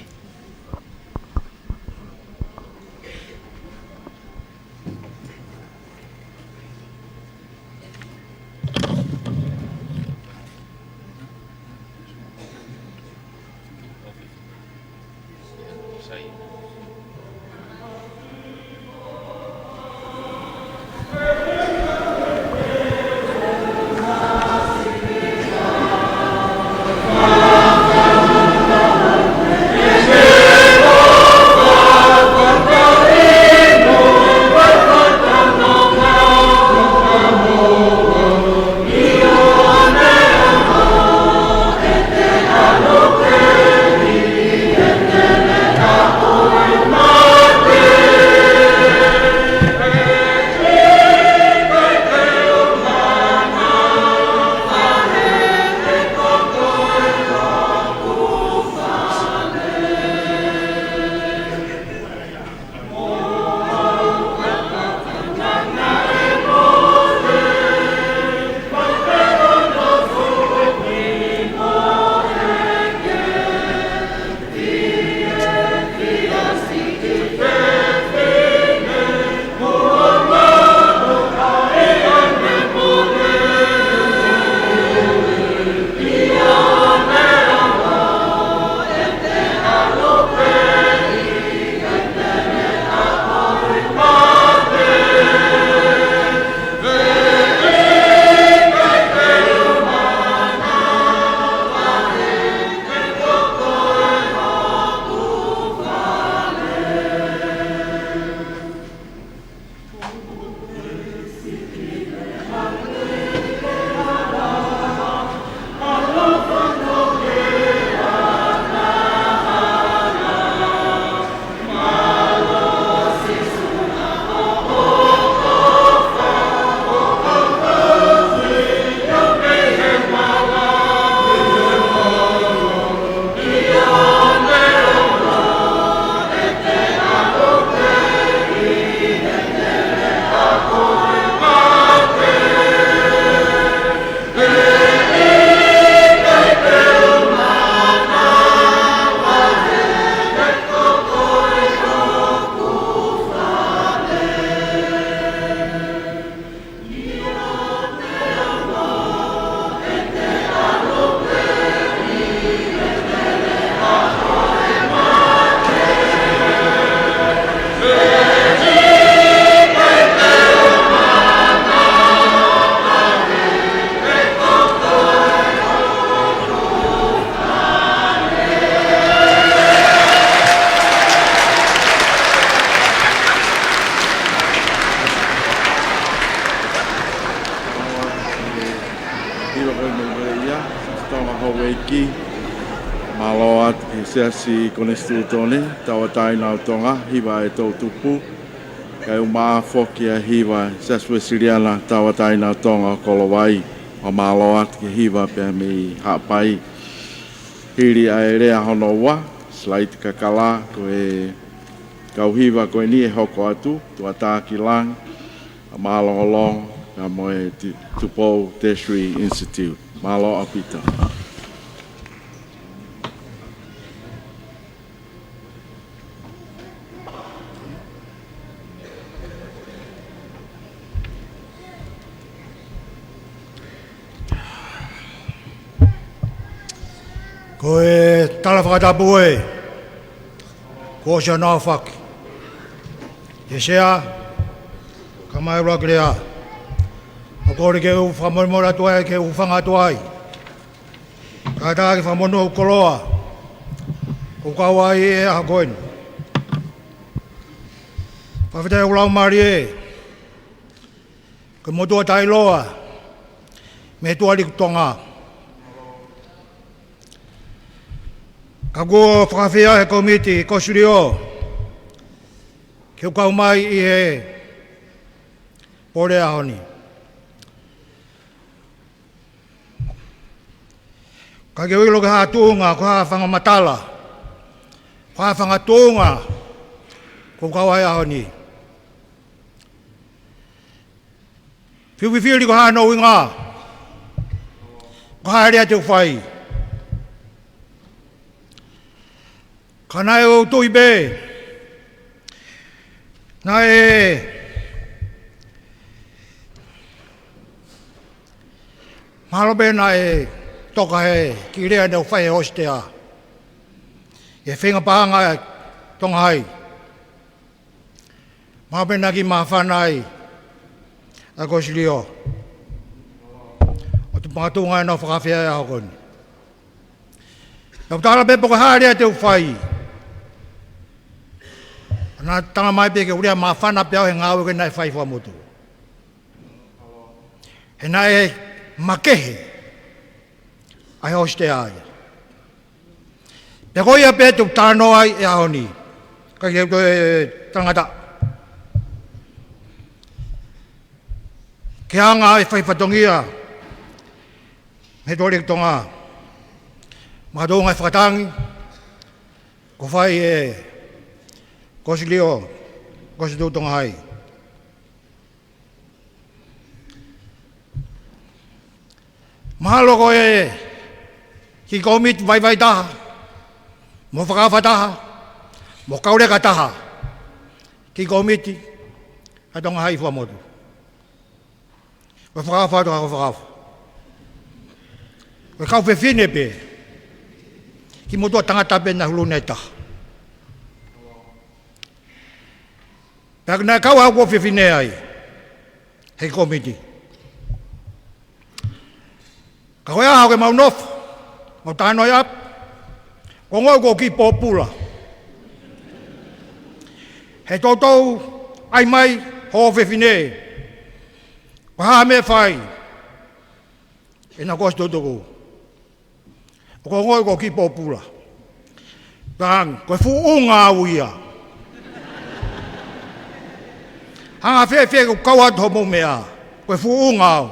Hiva ko eni ʻa e Siasi Tonga Houʻeiki. Mālō atu ki he Siasi Konisitūtone Tauʻatāina ʻo Tonga, hiva ʻa e toʻutupu. Kae ʻumaʻā foki ʻa e hiva Siasi Uēsiliana Tauʻatāina ʻo Tonga ʻo Kolovai. Pea mālō atu ki he hiva pea mei Haʻapai. Hili ʻa e lea hono ua, Silaiti Kakala, ko e kau hiva ko eni ʻe hoko atu, Tuʻatākilangi Mālongolongo, pea mo e Ti-, Tupou Tertiary Institute. Mālō ʻaupito. Ko e tala fakatapu ē, kuo ʻosi hono aofaki. ʻE Sea, ka mai ʻuluaki lea. Kole ke u fakamolemole atu ai, ke u hūfanga atu ai. Kātaki fakamonū hoku koloa ʻoku ou kau ai he ʻaho ko eni. Fakafetaʻi ʻoku laumālie, ko e motuʻa taʻeʻiloa mei he Tuʻa Liku Tonga. Ka kuo fakafeʻao he kōmiti Kosilio ke u kau mai ʻi he pole ʻaho ni. Ka ke u ʻilo ko e hā tuʻunga, ko e hā fanga matala, ko e hā fanga tuʻunga ʻoku ou kau ai he ʻaho ni. Fiu fifili ko e hā hono ʻuhinga, ko e hā e lea te u fai. Ka naʻe ʻoatu pē, naʻe mahalo pē naʻe toka he kiʻi lea naʻe fai ʻe he hositea ʻi he feinga paʻanga ʻa Tonga Hai. Mahalo pē naʻe kiʻi māfana ai ʻa Kosilio. ʻOku ou tui makatuʻunga ʻenau fakafeʻao he ʻaho ko eni. Naʻa ku tala pē pe ko e hā e lea te u fai. Naʻe tala mai pē ke u lea māfana pē au he ngāue ko ē naʻe fai ʻe Fuaʻamotu. He naʻe makehe ʻa e hositea ia. Pea ko ia pē te u talanoa ai he ʻaho ni. Ka ke u toe talangata. Ke hanga ʻe he fai fatongia mei he Tuʻa Liku Tonga, makatuʻunga he fakatangi kuo fai ʻe Kosilio, Kositutu Tonga Hai. Mahalo ko e kiʻi kōmiti vaivai taha, mo fakaʻofa taha, mo kauleka taha, kiʻi kōmiti ʻa Tonga Hai, Fuaʻamotu. Ko e fakaʻofa atu, ko e fakaʻofa. Ko e kau fefine pē, kiʻi motuʻa tangata pē naʻe hulu ʻi he taha. Pea naʻe kau au ko e fefine ai he kōmiti. Ka ko e ʻaho ke mau nofo, mau talanoa ʻi ʻapi, ʻoku ou ongoʻi ʻoku ou kiʻi pōpula. He toutou ʻai mai hoʻo fefine, ko e hā e meʻa ʻe fai ʻe he Kositutu. ʻOku ou ongoʻi ʻoku ou kiʻi pōpula. Tang, ko e fuʻu ʻunga au ia. Hanga fēfē ke u kau atu hoʻomou meʻa, ko e fuʻu ʻunga au.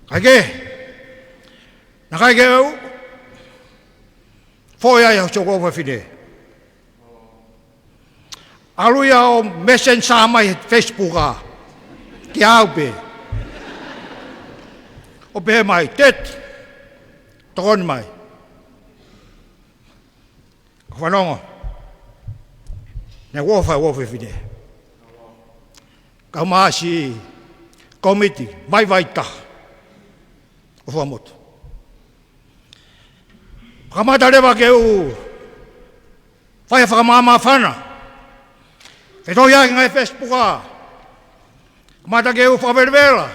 Kae kehe, naʻe ʻikai ke u foʻi ai ʻa e houʻeiki fefine. ʻAlu ia ʻo messenger mai he Facebook ʻa, kiate au pē. ʻO pehē mai, Tet, tokoni mai. Ka fanongo, naʻe ʻofa hoʻo fefine. Kau mai siʻi kōmiti vaivai taha ʻo Fuaʻamotu. Kamata leva ke u fai ha fakamāmāfana. Ke tohi ʻaki he ngaahi Facebook ʻa, kamata ke u fakavelevela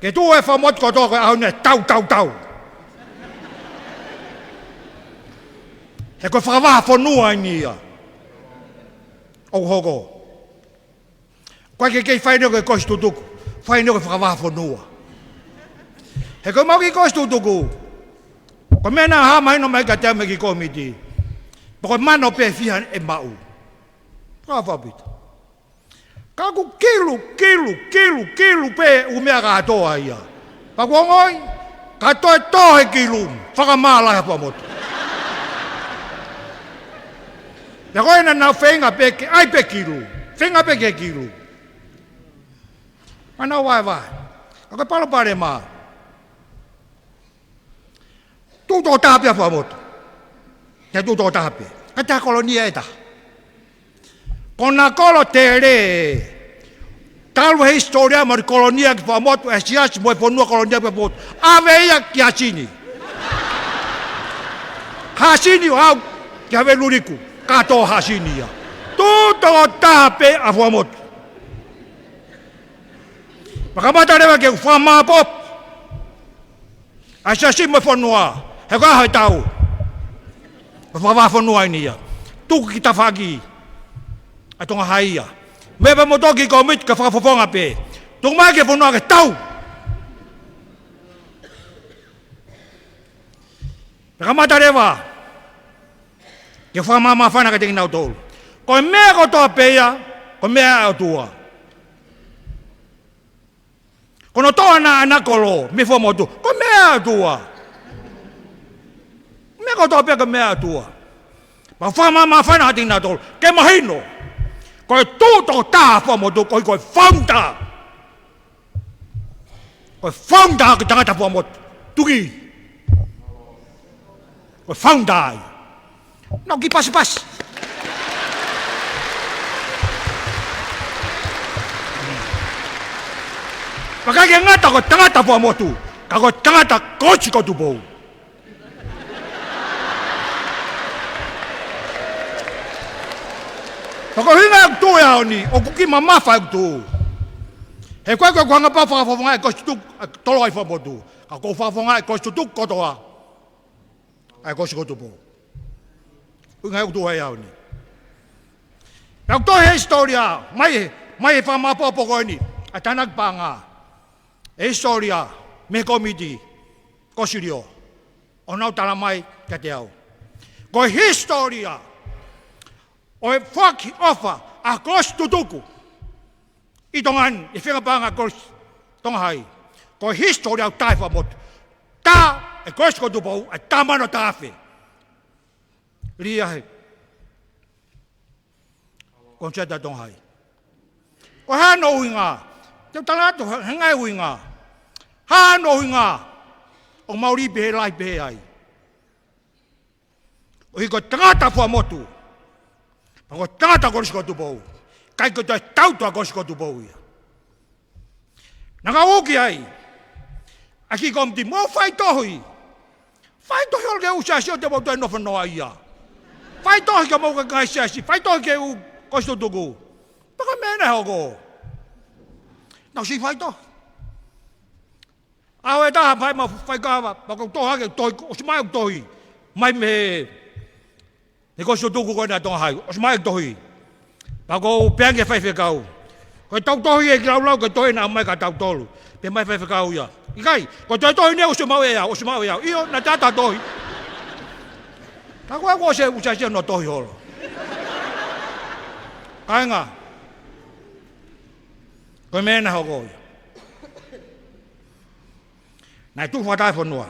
ke tuʻu e Fuaʻamotu kotoa ko e ʻaho ni ʻo tau, tau, tau. He ko e fakavahaʻafonua eni ia ʻoku hoko. ʻOku ʻikai ke kei fai eni ko e Kositutu, fai eni ko e fakavahaʻafonua. He ko ʻemau kiʻi Kositutu, ko e meʻa naʻe hā mahino mai kiate au mei he kiʻi kōmiti, pe ko e mano pē fiha ʻe maʻu. Ka fapita. Ka ʻoku kilu, kilu, kilu, kilu pē ʻū meʻa kātoa ia. Pea ʻoku ou ongoʻi, ka toe tō he kilu, fakamālō ʻa Fuaʻamotu. Pea ko ena naʻa nau feinga pē ke ʻai pē kilu, feinga pē ke kilu. Ka nau vaevae. Ka ko e palopalema, tuʻu tokotaha pē ʻa Fuaʻamotu. Te tuʻu tokotaha pē. Ka te kolonia ʻe taha. Ko ʻena kolo tele. Talu he hisitōlia ʻoku kolonia ki Fuaʻamotu, ʻa e siasi mo e fonua kolonia ki Fuaʻamotu. ʻAve ia ki Hasini. Hasini ʻo aʻu ki Haveluliku. Kātoa Hasini ia. Tuʻu tokotaha pē ʻa Fuaʻamotu. Pea kamata leva ke u fakamāʻopoʻopo ʻa e siasi mo e fonua, he ko e ʻaho e tau. Ko e fakavahaʻafonua eni ia. Tuku ki tafaʻaki ʻa Tonga Hai ia. Meʻa pē mo toki kōmiti ka fakafofonga pē. Tuku mai ki he fonua ke tau. Pea kamata leva ke fakamāmāfana kiate kinautolu. Ko e meʻa kotoa pē ia, ko e meʻa ʻa e ʻOtua. Ko hono toʻo ʻa e ʻana kolo mei he fuaʻamotu, ko e meʻa ʻa e ʻOtua. Meʻa kotoa pē ko e meʻa ʻa e ʻOtua. Pea fakamāmāfana kiate kinautolu ke mahino, ko e tuʻu tokotaha fuaʻamotu, ko e, ko e founder. Ko e founder ko e tangata fuaʻamotu. Tuki. Ko e founder ia. Naʻa ku kiʻi pasipasi. Pea ʻikai ke ngata ko e tangata fuaʻamotu, ka ko e tangata Kolisi ko Tupou. Pea ko e ʻuhinga ʻeku tuʻu he ʻaho ni, ʻoku kiʻi mamafa ʻeku tuʻu. He ko e, ko e, ko e anga pē ʻeku fakafofonga e Kolisi Tutuku, ʻa e tolo ai fuaʻamotu. Ka ʻoku ou fakafofonga e Kolisi Tutuku kotoa ʻa e Kolisi ko Tupou. ʻUhinga ʻeku tuʻu he ʻaho ni. Pea ʻoku tohi he hisitōlia, mai, mai he fakamāʻopoʻopo ko eni ʻa e tānaki paʻanga, e hisitōlia mei he kōmiti Kolisi Silio, ʻo nau tala mai kiate au. Ko e hisitōlia ʻo e foaki ʻofa ʻa e Kolisi Tutuku ʻi Tonga ni, ʻi he feinga paʻanga Kolisi Tonga Hai. Ko e hisitōlia ʻoku tā e fuaʻamotu. Tā e Kolisi ko Tupou, ʻa e tā mano tā afe. Lī ia he Konisitūtone Tonga Hai. Ko e hā hono ʻuhinga? Te u tala atu ha, ha ngaahi ʻuhinga. Hā hono ʻuhinga ʻoku mau lī pehē, lahi pehē ai? ʻOku ʻi ai ko e tangata fuaʻamotu, pea ko e tangata Kolisi ko Tupou. ʻIkai ko e toe tau ʻa e Kolisi ko Tupou ia. Naʻa ku ʻeke ai ʻa e kiʻi kōmiti, mou fai tohi. Fai tohi ʻo ke ʻū siasi ʻo te mou toe nofo noa ia. Fai tohi ki homou kakai siasi. Fai tohi ki he ʻū Kolisi Tutuku. Pea ko e meʻa naʻe hoko, naʻa ku siʻi fai tohi. ʻAho ʻe taha fai ma fai kava, pea ko e tohi hake, tohi, ʻosi mai ʻeku tohi mai mei he Kolisi Tutuku ko ena Tonga Hai, ʻosi mai ʻeku tohi. Pea ko u pehē ange ki he faifekau, ko ʻetau tohi ē, kiʻi laulau ki he tohi naʻe ʻomai kia tautolu. Pehē mai e faifekau ia, ʻikai, ko e tohi ni ʻosi maʻu ʻe au, ʻosi maʻu ʻe au. ʻIo, naʻa te ʻatā tohi. Ka ko e, ko e ʻū siasi ʻoku nau tohi holo. Kāinga, ko e meʻa naʻe hoko ia. Naʻe tuʻu fakataha e fonua.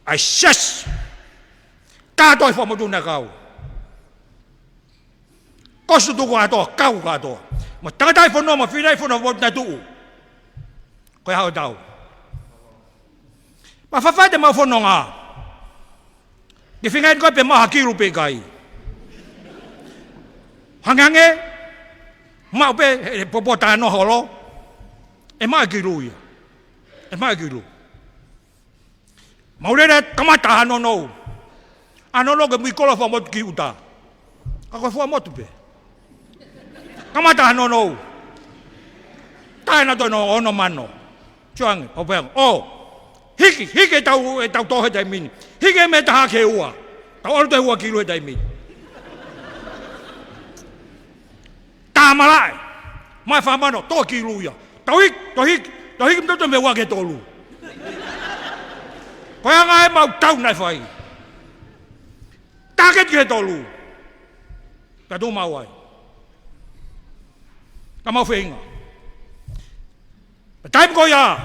ʻA e siasi. Kātoa e fuaʻamotu naʻe kau. Kolisi Tutuku kātoa, kau kātoa. Mo e tangata e fonua, mo e fefine e fonua, mo e fuaʻamotu naʻe tuʻu. Ko e ʻaho e tau. Pea faifai te mau fononga. Ke feinga eni ko e pē maʻu ha kilu pe ʻikai. Hangehangē, maʻu pē, he, he popo tā noa holo. ʻE maʻu e kilu ia. ʻE maʻu e kilu. Mau lele kamata ha nounou. Ha nounou ke mui kolo fuaʻamotu ki ʻuta. Ka ko e fuaʻamotu pē. Kamata ha nounou. Taʻe na toe no ono mano. Tuʻu ange, ʻo pehē ange. ʻO. Hiki, hiki ʻetau, ʻetau tohi he taimi ni. Hiki mei he taha ki he ua. Tau ʻalu toe ua kilu he taimi ni. Tau malaʻe. Mai fā mano, tō kilu ia. Tau hiki, tau hiki, tau hiki mei he ua ki he tolu. Ko e anga ē ʻemau tau naʻe fai. Tāketi ki he tolu. Ka tuʻu mau ai. Ka mau feinga. Pea taimi ko ia,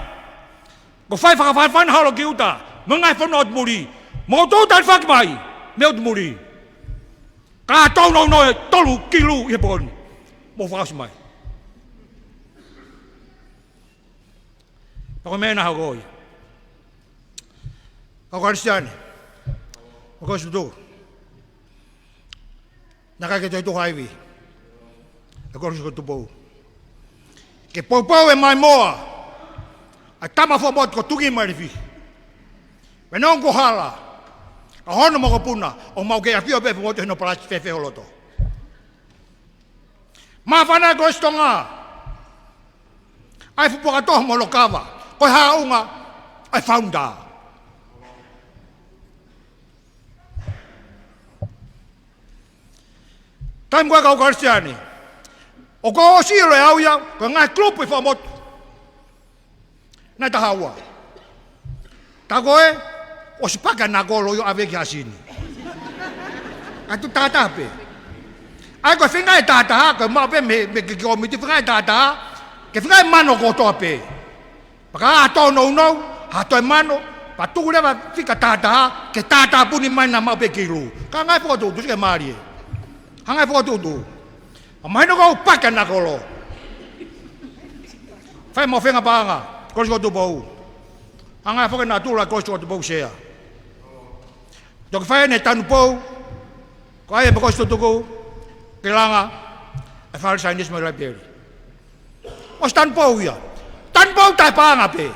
ko e fai fakafanafana holo ki ʻuta, mo e ngaahi fonua ʻotu muli. Mou tō talifaki mai mei ʻotu muli. Ka tau nounou e tolu kilu ʻi he pō ni. Mou fakaʻosi mai. Pea ko e meʻa naʻe hoko ia. Kau Kalisitiane, kau Kolisi Tutuku, naʻe ʻikai ke toe tuha ivi ʻa e Kolisi ko Tupou. Ke poupou e maimoa ʻa e tama fuaʻamotu ko Tuʻi Maʻilifi. Pea neongo ko e hala, ka hono mokopuna, ʻoku mau kei ʻafio pē fuaʻamotu ʻi hono palasi fēfē ho loto. Māfana e Kolisi Tonga. ʻa e fuʻu puaka toho mo e lokava, ko e haʻunga ʻa e founder. Taimi ko ē kau Kalisitiane, ʻoku ou ʻosi ʻilo ʻe au ia, ko e ngaahi kulupu ʻi Fuaʻamotu naʻe taha ua. Tā ko ē, ʻosi paki ʻa Nakolo ʻo ʻave ki Hasini. ʻA tu tātā pē. ʻA ia ko e feinga e tātā, ko e maʻu pē mei, mei he kiʻi kōmiti feinga e tātā, ke feinga e mano kotoa pē. Pea ka ʻi ai ha tōnounou, ha toe mano, pea tuku leva fika tātā, ke tātāpuni mai naʻa maʻu pē kilu. Ka ngaahi fokotuʻutuʻu, sike mālie. Ha ngaahi fokotuʻutuʻu. ʻA mahino ko ē ʻoku paki ʻa Nakolo. Fai mo feinga paʻanga, Kolisi ko Tupou. Hanga foki ʻe Natula Kolisi ko Tupou sea. Toki fai ʻene tanupou, ko ia mei he Kolisi Tutuku, ke langa, ʻa e fale saienisi mo e laipeli. ʻOsi tanupou ia. Tanupou taʻepaʻanga pē.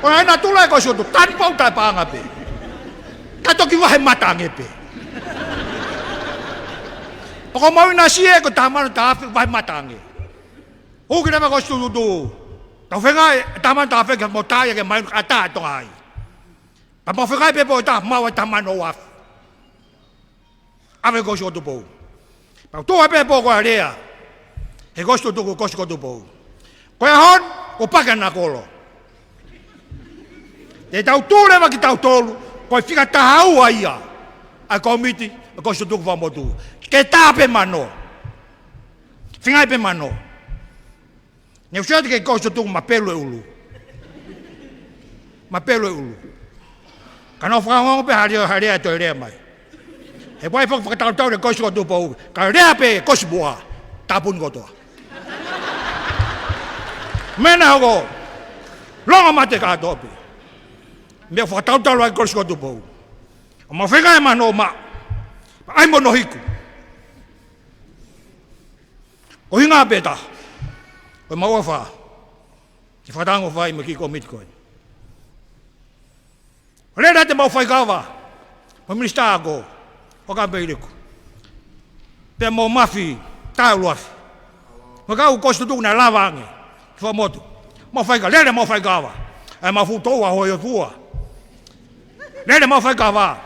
ʻO ʻai ʻe Natula e Kolisi ko Tupou, tanupou taʻepaʻanga pē. Ka toki vahe mata ange pē. ʻOku mau ʻinasi ē ko e taha mano taha afe vahe mata ange. Hū ki leva Kolisi Tutuku. Tau feinga e taha mano taha afe ke mo tā ia ke mai ka tā e Tonga ai. Pea mau feinga pē pō ʻe taha, maʻu e taha mano ua afe. ʻAve Kolisi ko Tupou. Pea tuʻu ai pē pō ko e lea. He Kolisi Tutuku, Kolisi ko Tupou. Ko e ʻaho ni, ʻoku paki ʻa Nakolo. Te tau tuʻu leva kitautolu, ko e fika taha ua ia. ʻA e kōmiti, ʻa e Kolisi Tutuku Fuaʻamotu. Ke tā pē mano. Feinga pē mano. Ne u sio atu ki he Kolisi Tutuku mapelu e ʻulu. Mapelu e ʻulu. Ka nau fakaongoongo pē ha lea, ha lea ʻe toe lea mai. He ʻoku ʻi ai foki fakatautau ʻa e Kolisi ko Tupou. Ka lea pē Kolisi Muʻa. Tāpuni kotoa. Meʻa naʻe hoko. Longo mate kātoa pē. Meʻa fakatautau ai Kolisi ko Tupou. ʻO mau feinga e mano maʻu. ʻAi mo nohiku. Ko e ʻuhinga pē ʻe taha. Ko e mau ʻofa. Ke fakatango fai mo e kiʻi kōmiti ko ē. ʻO lele atu ʻemau faikava. Mo e Minisitā Ako. ʻO ka pei liku. Pea mo Mafi. Taʻe ʻuluafi. Mo e kau Kolisi Tutuku naʻe lava ange. Ki Fuaʻamotu. Mau faika, lele mau faikava. ʻAi mau fuʻu toʻua hoi o fua. Lele mau faikava.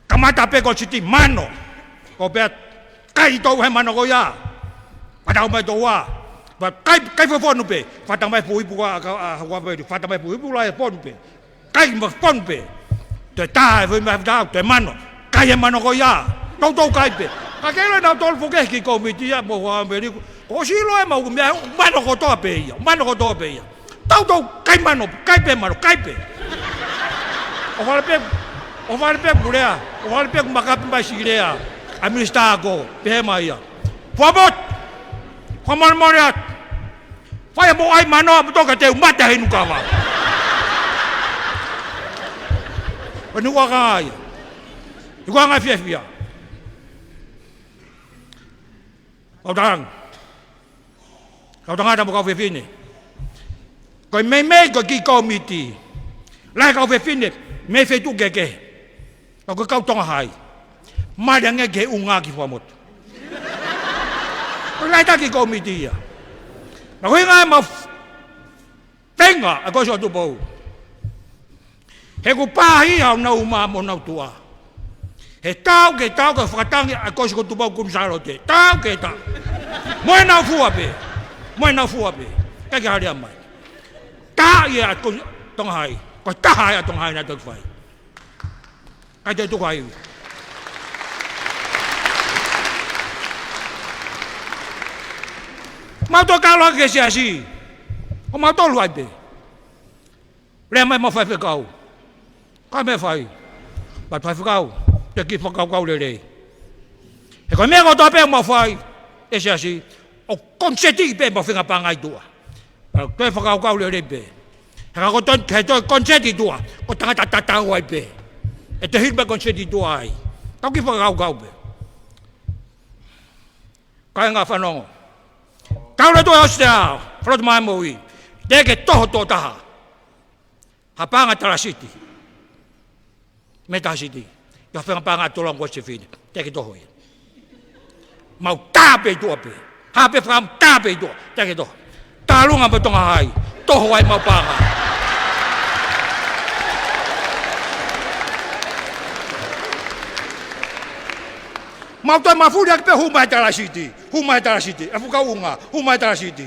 Kamata pē ko e siti mano. Ko pea kai tou he mano ko ia. Pea tau mai toʻua. Pea kai, kai fo fonu pē. Fata mai fuʻu ipu ka, ka, a, ua pē. Fata mai fuʻu ipu la e fonu pē. Kai ma fonu pē. Toe tā e fo i ma tau, toe mano. Kai e mano ko ia. Toutou kai pē. Ka ke ʻilo ʻe nautolu foki e kiʻi kōmiti ia mo ua pē liku. Ko silo e mau meʻa, mano kotoa pē ia. Mano kotoa pē ia. Toutou, kai mano, kai pē mano, kai pē. ʻOku vale pē, ʻoku vale pē ʻeku lea, ʻoku vale pē ʻeku makapi mai siʻi lea, ʻa e Minisitā Ako, pehē mai ia. Fuaʻamotu, fakamolemole atu. Fai mo ʻai mano ʻaupito ka te u mate he inu kava. ʻO inu kava ia. Inu kava fiefia. Kau tangata. Kau tangata mo kau fefine. Ko e meimei ko e kiʻi kōmiti. Lahi kau fefine, mei he feituʻu kehekehe. Ka ko e kau Tonga Hai. Mali ange ki he ʻunga ki Fuaʻamotu. Ko e lahi taha kiʻi kōmiti ia. Ka ko e ʻuhinga ʻemau f-, feinga ʻa e Kolisi ko Tupou. He ʻoku pāhia honau uma mo honau tuʻa. He taʻu ki he taʻu ko e fakatangi ʻa e Kolisi ko Tupou Kuini Sālote. Taʻu ki he taʻu. Mo ʻenau fua pē. Mo ʻenau fua pē. ʻIkai ke hā lea mai. Taʻu ia ʻa e Kolisi Tonga Hai. Ko e taha ia ʻa e Tonga Hai naʻe toki fai. ʻIkai te u tuku ha ivi. Mau toe kalo hake ki he siasi. ʻO mau tolu ai pē. Lea mai mau faifekau. Ka meʻa fai. Mau faifekau. Te ke fakakaukau lelei. He ko e meʻa kotoa pē mau fai. ʻE siasi. ʻOku koniseti pē mau feinga paʻanga ʻi tuʻa. Ka toe fakakaukau lelei pē. He ka ko e toe, he toe koniseti ʻi tuʻa. Ko e tangata tatau ai pē. ʻE toe hili pē koniseti ʻi tuʻa ai. Tau kiʻi fakakaukau pē. Kāinga fanongo. Tau le tuʻa ʻosi te ʻa, falotu mai mo ui. Te ke toho tō taha. Ha paʻanga talasiti. Mei talasiti. Ia feinga paʻanga tolongo ko e sefine. Te ke toho ia. Mau tā pē ʻi tuʻa pē. Ka pē fakaʻamu, tā pē ʻi tuʻa, tā ke toʻo. Tālunga mo Tonga Hai, toho ai ʻemau paʻanga. Mau toe mafuli ʻaki pē, hū mai Talasiti, hū mai Talasiti, ʻa e fuʻu kau ʻuunga, hū mai Talasiti.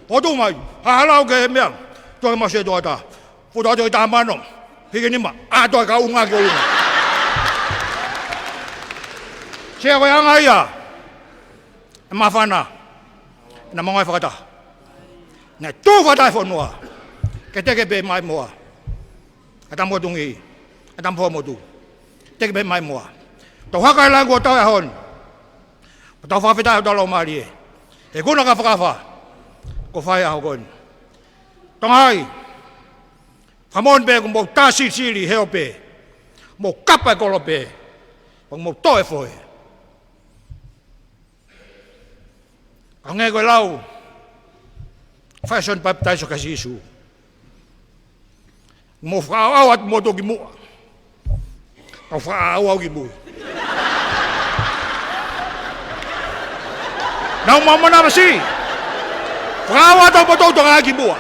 ʻO tuʻu mai, haʻu ʻo lau ki he meʻa, tuʻu ki he maʻu sētuata. Futa atu e tamano, hiki nima, ʻā atu e kau ʻuunga ki ʻolunga. Sea ko e anga ia, ʻe māfana, naʻa mau ngāue fakataha. Naʻe tuʻu fakataha e fonua, ke teke pē mai moa. ʻA e tama motuʻi, ʻa e tama foha motu. Teke pē mai moa. Tau haka e langi ʻo tau e ʻaho ni. Tau fakafetaʻi ʻi hotau laumālie. He kuo na ka fakafa, kuo fai e ʻaho ko eni. Tonga Hai, fakamoʻoni pē kuo mou tā silisili he ope. Mou kapa e kolope. Pea mou toʻo e fohe. Hangē ko e lau, fai ʻa Sione Papitaiso kia Sīsū. Mou fakaʻauʻau atu moutolu ki muʻa. Kau fakaʻauʻau ki mui. Naʻa mau manavasiʻi. Fakaʻauʻau atu moutolu Tonga Hai ki muʻa.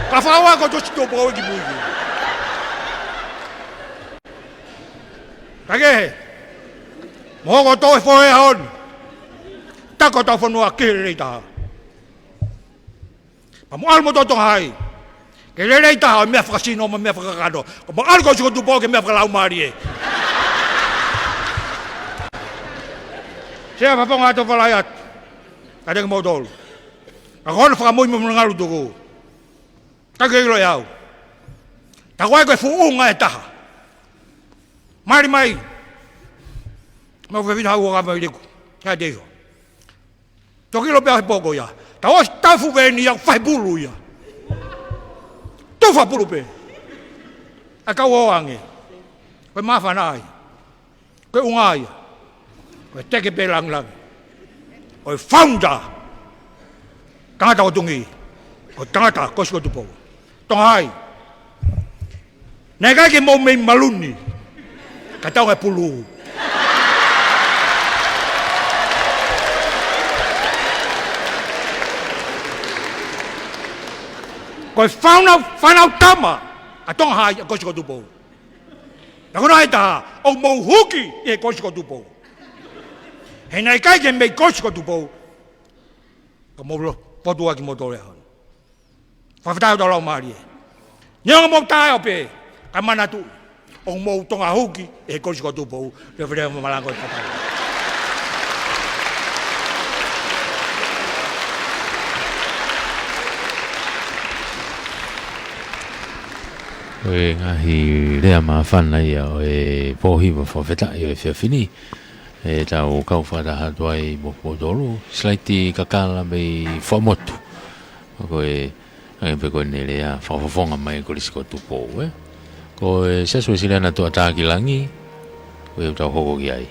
Ka fakaʻauʻau ko Kosikopu ki mui. Ka kehe. Mou hoko ʻo toʻo e fohe he ʻaho ni. Taku ʻetau fonua ki he lelei taha. Pea mou ʻalu moutolu Tonga Hai ki he lelei taha ʻo e meʻa fakasino mo e meʻa fakakakano. Ka mou ʻalu Kosikopu ki he meʻa fakalaumālie. Sea, fakafofonga atu, fakalahi atu kiate kimoutolu. Ka ko hono fakamuimui mo hono ngalu tuku. Ka ke ʻilo ʻe au. Tā ko ē ko e fuʻu ʻuunga ʻe taha. Mali mai. Mau fefine hau ʻo ka mai liku. Ka te iho. Toki ʻilo pē au he pō ko ia. Tā ʻosi tau fuʻu veni ia, fai pulu ia. Tau fai pulu pē. ʻA e kau ʻo ange. Ko e māfana ai. Ko e ʻuunga ia. Ko e teke pē langilangi. Ko e founder. Tangata ʻo Tonga. Ko e tangata Kosikopu. Tonga Hai. Naʻe ʻikai ke mou mei maluni. Ka tau ngai pulu. Ko e fānau, fānau tama ʻa Tonga Hai ʻa Kosikopu. Pea ko hono ʻai taha, ʻoku mou huki ʻi he Kosikopu. He naʻe ʻikai ke mei Kosikopu. Ka mou lo, potu ʻaki moutolu e ʻaho ni. Fakafetaʻi hotau laumālie. Neongo mou taʻeʻaonga pē, ka manatu, ʻoku mou Tonga huki ʻi he Kosikopu, leveleva mo malango e kakai. Ko e ngaahi lea māfana ia ʻo e pōhiva fakafetaʻi ʻo e efiafi ni. ʻE tau kau fakataha atu ai mo, mo moutolu, Silaiti Kakala mei Fuaʻamotu. Ko e, ʻa e pē ko ʻene lea fakafofonga mai Kolisi ko Tupou, ē. Ko e Siasi Uēsiliana Tuʻatākilangi, ko ia ʻoku tau hoko ki ai.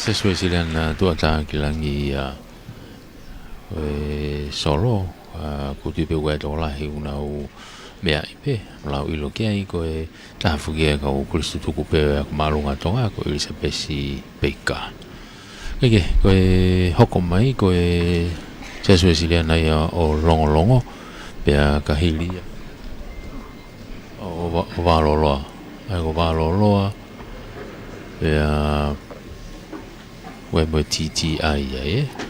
Siasi Uēsiliana Tuʻatakilangi ia ʻo e Solo, ʻa, kuo tui pē ʻoku ʻi ai e tokolahi ʻoku nau meaʻi pē, ʻoku nau ʻilo ki ai ko e taha foki ia e kau Kolisi Tutuku pē ʻo e Ako Māʻolunga ʻa Tonga, ko ʻIlisapesi Peika. Kae kehe, ko e hoko mai, ko e Siasi Uēsiliana ia ʻo Longolongo, pea ka hili ia ʻo Va-, ʻo Valoloa. ʻA ia ko Valoloa, pea ʻoku ʻi ai mo e T T I ai, ē?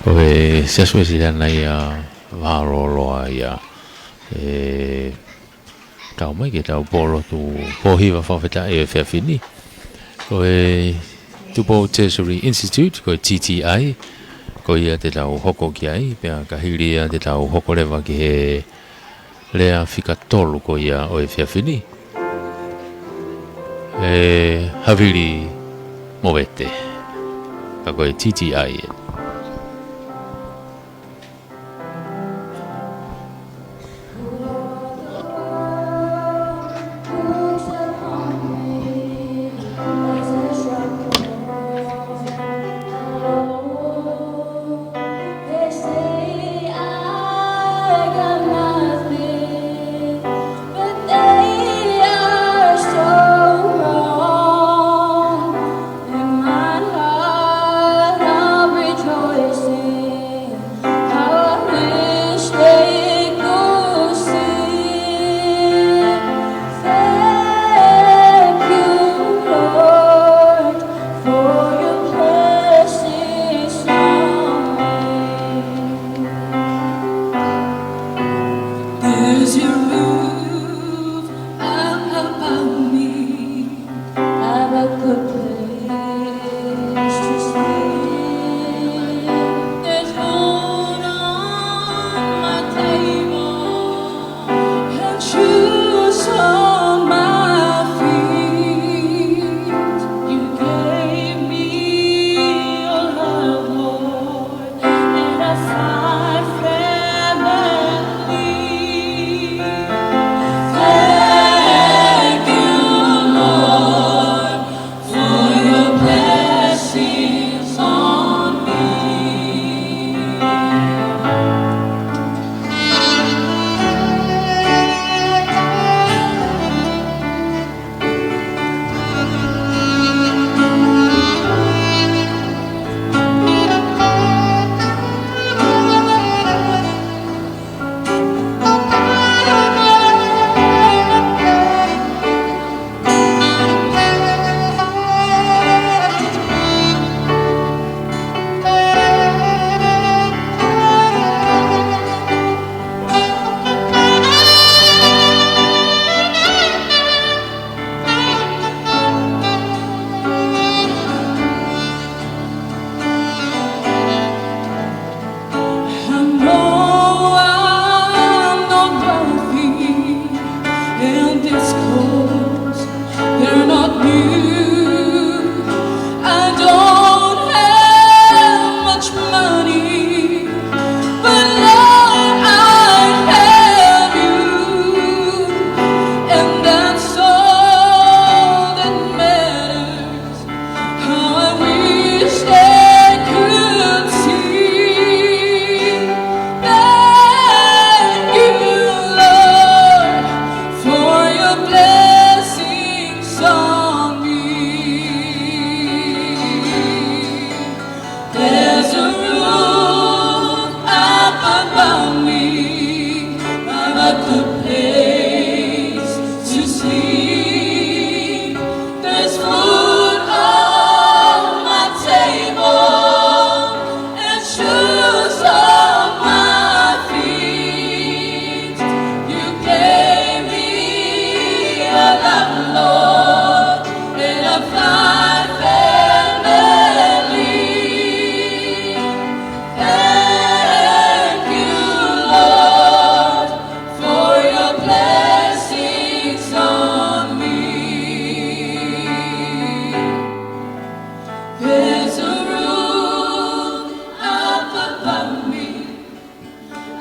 Ko e Siasi Uēsiliana ia Valoloa ia. ʻE, tau mai ki heʻetau pōlotu pōhiva fakafetaʻi ʻo e efiafi ni. Ko e Tupou Tertiary Institute, ko e T T I, ko ia te tau hoko ki ai, pea ka hili ia te tau hoko leva ki he lea fika tolu ko ia ʻo e efiafi ni. ʻE Havili Movete, ka ko e T T I ē. 'Cause you move up above me. I've a good place to sleep. There's food on my table and shoes on my feet. You gave me your love, Lord, and a fine family. Thank you, Lord, for your blessings on me. I know I'm not worthy, and these clothes, they're not new. I don't have much money, but Lord, I have you, and that's all that matters. How I wish they could see. Thank you, Lord, for your blessings on me. There's a roof up above me. I've a good place to sleep. There's food on my table and shoes on my feet. You gave me a love, Lord, and a fine family. Thank you, Lord, for your blessings on me. There's a roof up above me.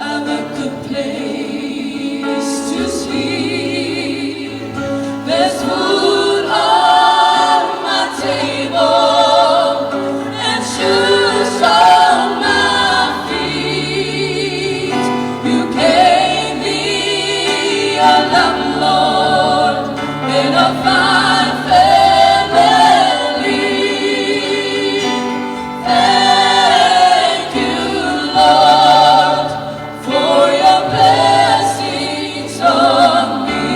I've a good place to sleep. There's food on my table and shoes on my feet. You gave me a love, Lord, and a fine family. Thank you, Lord, for your blessings on me.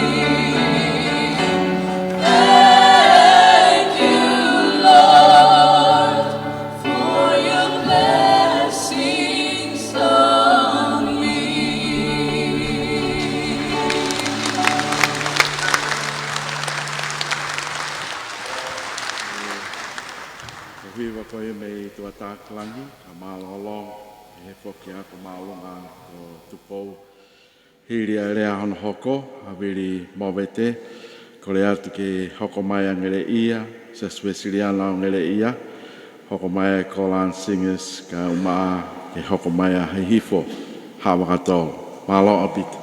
Thank you, Lord, for your blessings on me. Ko e hiva ko ia mei tuʻa Takilangi, ka mālōlō, ʻe foki ʻa e ako māʻolunga ko Tupou. Hili ʻa e lea hono hoko, ʻa Vili Movete, kole atu ke hoko mai ʻa Ngeleʻia, Siasi Uēsiliana ʻo Ngeleʻia, hoko mai ʻa e Kolan Singers, kae ʻumaʻā ke hoko mai ʻa Hihifo Haʻavakatolo. Mālō ʻaupito.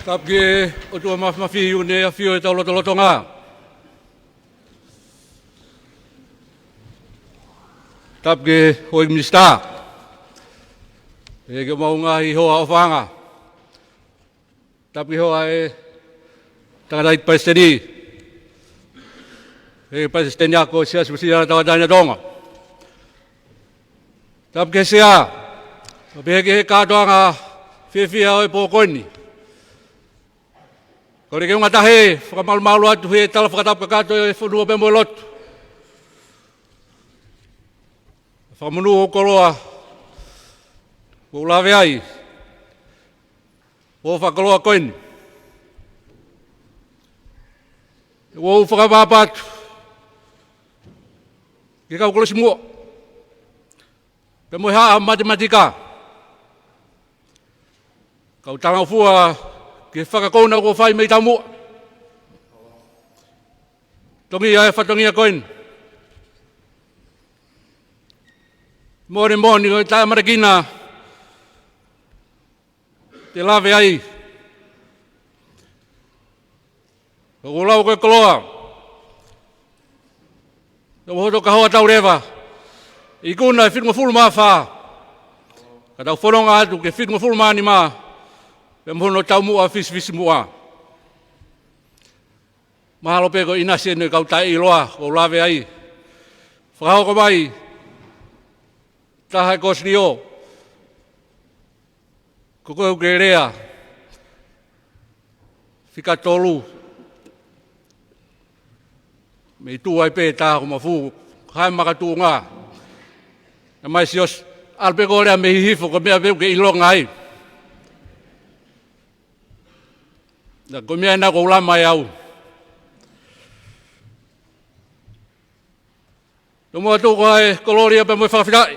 Tapu ki he ʻOtua Māfimafi, ʻi heʻene ʻafio ʻi hotau lotolotonga. Tapu ki he houʻeiki minisitā. ʻEiki, ʻemau ngaahi hoa ʻofaʻanga. Tapu ki he hoa ʻo e tangataʻeiki palesiteni. ʻEiki palesiteni ako Siasi Uēsiliana Tauʻatāina ʻo Tonga. Tapu ki he sea. Pea pehē ki he kātoanga fiefia ʻo e pō ko eni. Kole ke u ngata he fakamalumalu atu he tala fakatapu kakato ʻo e fonua pea mo e lotu. Fakamonū ʻo koloa ʻoku ou lave ai, ʻo fakakoloa ko eni. ʻOku ou fakapapau atu ki he kau kolisi muʻa pea mo e haʻa matematika, kau talangofua ki he fakakaukau kuo fai mei taumuʻa. Tongi ʻa e fatongia ko eni. Moʻoni moʻoni ko e taʻematakina te lave ai. Ko ʻeku lau ko e koloa, ʻoku hoto kahoa tau leva ikuna e fitungofulu mā fā, ka tau fononga atu ki he fitungofulu mā nima pea mo hono taumuʻa fisifisimuʻa. Mahalo pē ko e ʻinasi eni ʻo e kau taʻeʻiloa ʻoku ou lave ai. Fakahoko mai taha e kōsilio, ko koe ʻoku ke lea fika tolu, mei tuʻa ai pē Tahakumafu, hae makatuʻunga. Naʻe mai Siosi, ʻalu pē koe ʻo lea mei Hihifo, ko e meʻa pē ʻoku ke ʻilonga ai. Naʻa ko e meʻa ena ʻoku ou lama ai au. Tomuʻa atu ko e kolōlia pea mo e fakafetaʻi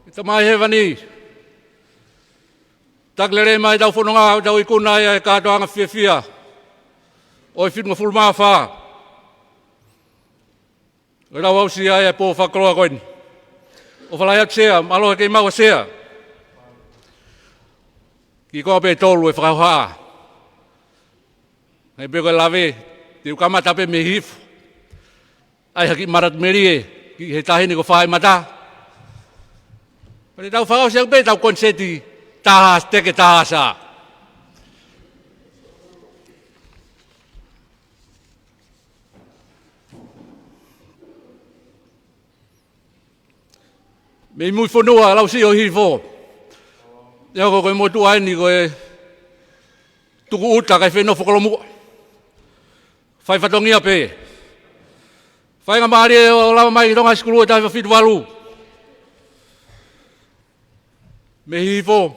ki he Tamai Hēvani, taki lelei mai ʻetau fononga ʻo tau ikuna ai ʻa e kātoanga fiefia ʻo e fitungofulu mā fā ʻo tau aʻusia ai ʻa e pō fakakoloa ko eni. ʻOfa lahi atu Sea, mālō e kei maʻu ʻa Sea. Kiʻi konga pē ʻe tolu e fakahohaʻa. Hangē pē ko e lave, te u kamata pē mei Hihifo. ʻAi ha kiʻi maramelie ki he taʻahine ko Fāimata. Pea te tau fakaʻosi atu pē ʻetau koniseti Taha Ā Siteke Taha Ā Sā. Mei Muifonua, Lausi ʻo Hihifo. ʻE hoko ko e motuʻa eni ko e tuku ʻuta kae fenofo kolomuʻa. Fai fatongia pē. Fai ngā mālie ʻo lava mai ki Tonga High School ʻi he taha hiva fitu valu. Mei Hihifo,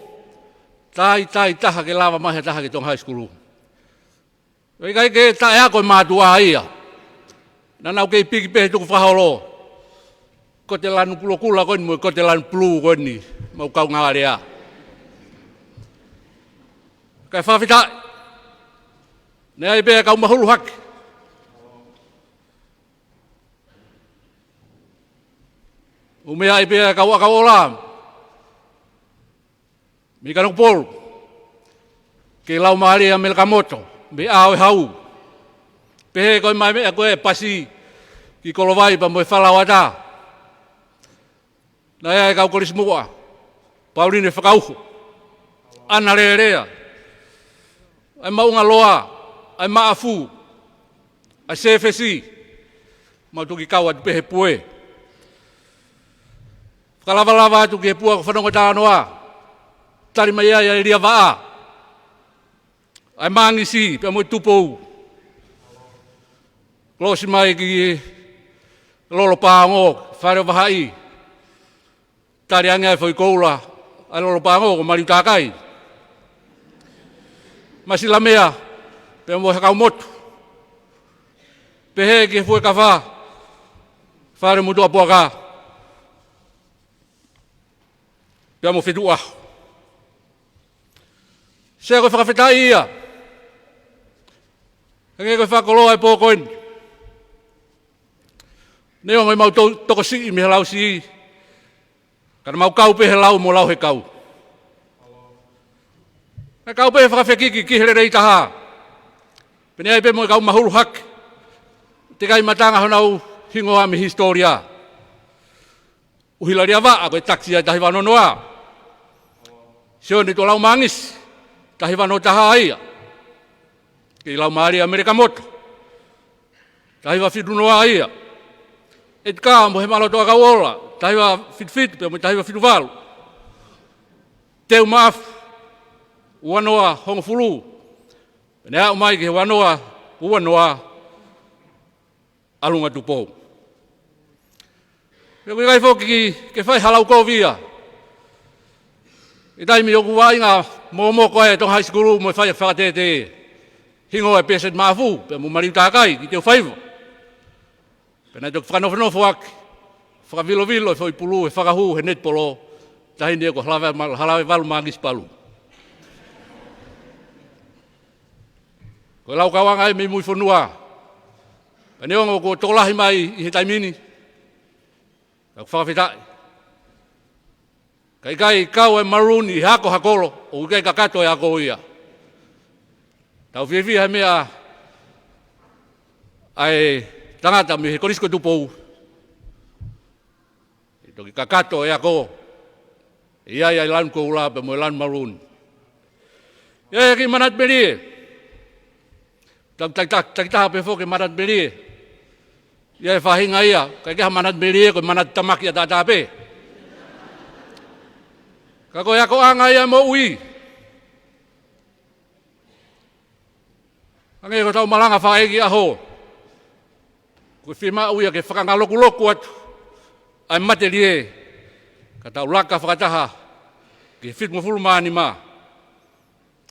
tai, tai taha ke lava mai ha taha ki Tonga High School. ʻOku ʻikai ke taʻeako e mātuʻa ia. Naʻa nau kei piki pē he tukufakaholo. Kote lanu kulokula ko eni mo e kote lanu pulū ko eni, mau kaungā alea. Kae fakafetaʻi, naʻe ʻi ai pē ʻa e kau mahulu hake. ʻO meʻa ai pē ʻa e kau ʻakau ola mei Kanokupolu, kei Laumālie ʻa Melekamoto, mei ʻAo ʻe Hau. Pehē ko e meʻa ko e pasi ki Kolovai pea mo e Falauata. Naʻe ʻi ai e kau kolisi muʻa, Pauline Fakauho, ʻAna Lelea, ʻa e Maʻungaloa, ʻa e Maʻafu, ʻa e Sēfesi, mau toki kau atu pē he pue. Fakalavalava atu ki he pua ko Fanongo Talanoa, tali mai ai ʻa e Liavaʻa, ʻa e Mangisi pea mo e Tupou. Kolosi mai ki Lolopaongo, Fale ʻo Vahaʻi. Tali ange ai e foʻi koula ʻa Lolopaongo ko Maliutakai. Masilamea pea mo e Hakaumotu. Pehē ki he Fuekafa, Fale Motuʻapuaka pea mo Fetuʻuʻaho. Sea, ko e fakafetaʻi ia. Hangē ko e fakakoloa e pō ko eni. Neongo ʻemau to-, tokosiʻi mei he Lausi, ka naʻa mau kau pē he lau mo lau he kau. Naʻa kau pē he fakafekiki ki he lelei taha. Pea naʻe ʻi ai pē mo e kau mahulu hake. Teʻeki ai matanga honau hingoa mei he hisitōlia. ʻUhila Liavaʻa ko e takisi ʻa e taha hiva noa noa. Sione Tuʻalaumangisi, taha hiva noa taha ia. Kei Laumālie ʻa Melekamoto, taha hiva fitu noa ia. ʻEtika Mohemaloto ʻAkauola, taha hiva fitu fitu pea mo e taha hiva fitu valu. Teu Maʻafu, ua noa hongofulu. Pea ne aʻu mai ki he ua noa, ua noa, ʻAlunga Tupou. Pea ʻoku ʻikai foki ke fai ha lau kovi ia. ʻI he taimi ʻoku vaʻinga momoko ai e Tonga High School mo e fai e fakatētē, hingoa e Pēseti Maʻafu, pea mo Maliu Takai, ki he ʻū faiva. Pea naʻe toki fakanofonofo ʻaki, fakavilovilo e foʻi pulu he fakahū he netipolo, taʻahine ko Halave Ma-, Halave Valu Mangisi Palu. Ko e laukauʻanga ia mei Muifonua. Pea neongo kuo tokolahi mai ʻi he taimi ni, ka ʻoku fakafetaʻi. Ka ʻikai kau e Maroon ʻi he ako ha kolo, ʻoku ʻikai kakato e ako ia. Tau fiefia he meʻa ʻa e tangata mei he Kolisi ko Tupou. ʻE toki kakato e ako, ʻi ai ʻa e lanu koula pea mo e lanu Maroon. ʻI ai e kiʻi manatu melie. Tau taki-, taki-, takitaha pē foki e manatu melie. ʻI ai e faʻahinga ia, ʻikai ke ha manatu melie, ko e manatu tamaki ʻataʻatā pē. Ka ko e akoʻanga ia moʻui. Hangē ko ʻetau malanga fakaʻeiki ʻaho, ko e fiemaʻu ia ke fakangalokuloku atu ʻa e matelie, ka tau laka fakataha ki he fitungofulu mā nima,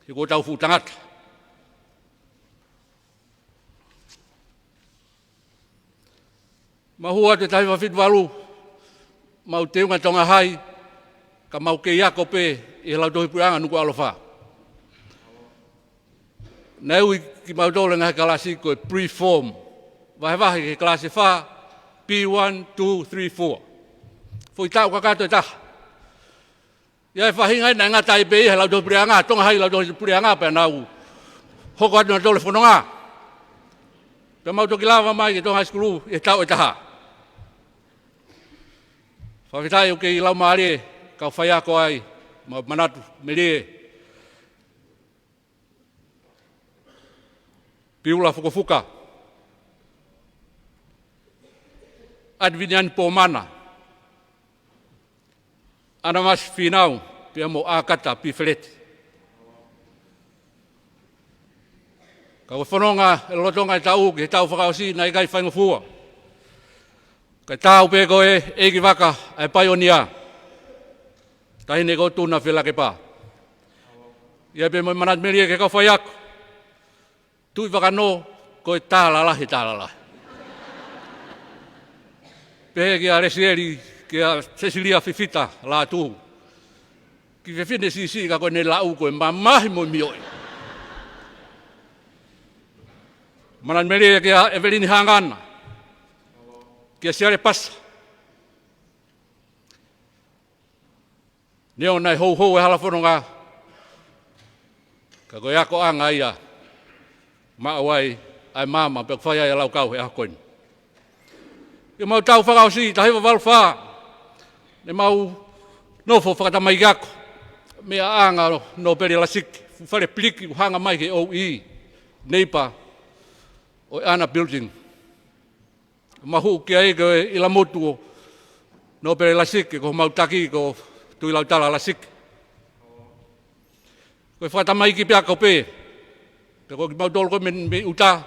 he ko ʻetau fuʻu tangata. Mau hū atu he taha hiva fitu valu, mau teunga Tonga Hai, ka mau kei ako pē ʻi he Lautohi Puleʻanga Nukuʻalofa. Naʻe ui kimautolu he ngaahi kalasi ko e pre-form. Vahevahe ki he kalasi fā, P one, two, three, four. Foʻi taʻu kakato ʻe taha. ʻI ai e faʻahinga ia naʻe ngata ai pē ia he Lautohi Puleʻanga, Tonga Hai Lautohi Puleʻanga pea nau hoko atu nautolu e fononga. Pea mau toki lava mai ki he Tonga High School ʻi he taʻu ʻe taha. Fakafetaʻi ʻoku kei laumālie kau faiako ai, mau manatu melie. Piula Fukofuka, ʻAtiviniani Pōmana, ʻAnamasi Fīnau, pea mo ʻAkata Pifeleti. Ka ko e fononga e lolotonga e taʻu ki he taʻu fakaʻosi naʻe ʻikai faingofua. Kae taau pē ko e ʻeikivaka ʻa e paionia, taʻahine ko Tuna Fielakepa. ʻI ai pē mo e manatu melie ki he kau faiako. Tuʻi Vakanō, ko e tā lalahi, tā lalahi. Pehē kia Lesieli, kia Sesilia Fifita Lātū. Kiʻi fefine siʻisiʻi ka ko ʻene lau ko e mamahi mo e mioʻi. Manatu melie kia ʻEvelini Hangana, kia Siale Pasa. Neongo naʻe houhou e hala fononga, ka ko e akoʻanga ia maʻu ai ʻa e maama pea ʻoku fai ai e laukau he ʻaho ko eni. ʻI homau taʻu fakaʻosi, taha hiva valu fā, ne mau nofo fakatamaiki ako, meʻaʻanga ʻo Nōpele Lasiki, fuʻu fale piliki ʻoku hanga mai ki he O E, neipa ʻo e ʻAna Building. Mau hū ki ai ko e ʻilamotu ʻo Nōpele Lasiki, ko homau taki ko Tuʻilautala Lasiki. Ko e fakatamaiki pē ako pē. Pea ko kimautolu ko ē mei, mei ʻuta,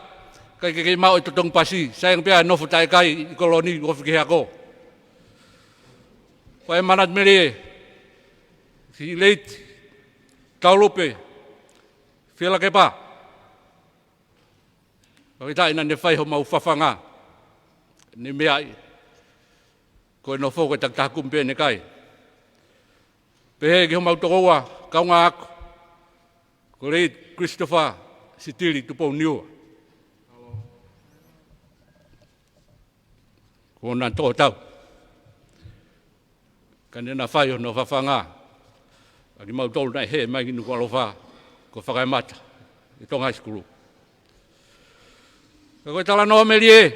ʻikai ke kei maʻu e totongi pasi, sai ange pē ʻa e nofo taʻekai ʻi kolo ni, ofi ki he ako. Ko e manatu melie, si late Taulupe Fielakepa. Fakafetaʻi naʻa ne fai homau fafanga, ne meaʻi, ko e nofo ko e takitaha kumi pē ʻene kai. Pehē ki homau tokoua kaungā ako, ko late Christopher Sitili Tupouniua. Kuo na tō tau. Ka ne na fai hono fafanga ʻa kimautolu naʻe hē mai ki Nukuʻalofa, ko Fakaemata, ʻi Tonga High School. Ka ko e talanoa melie,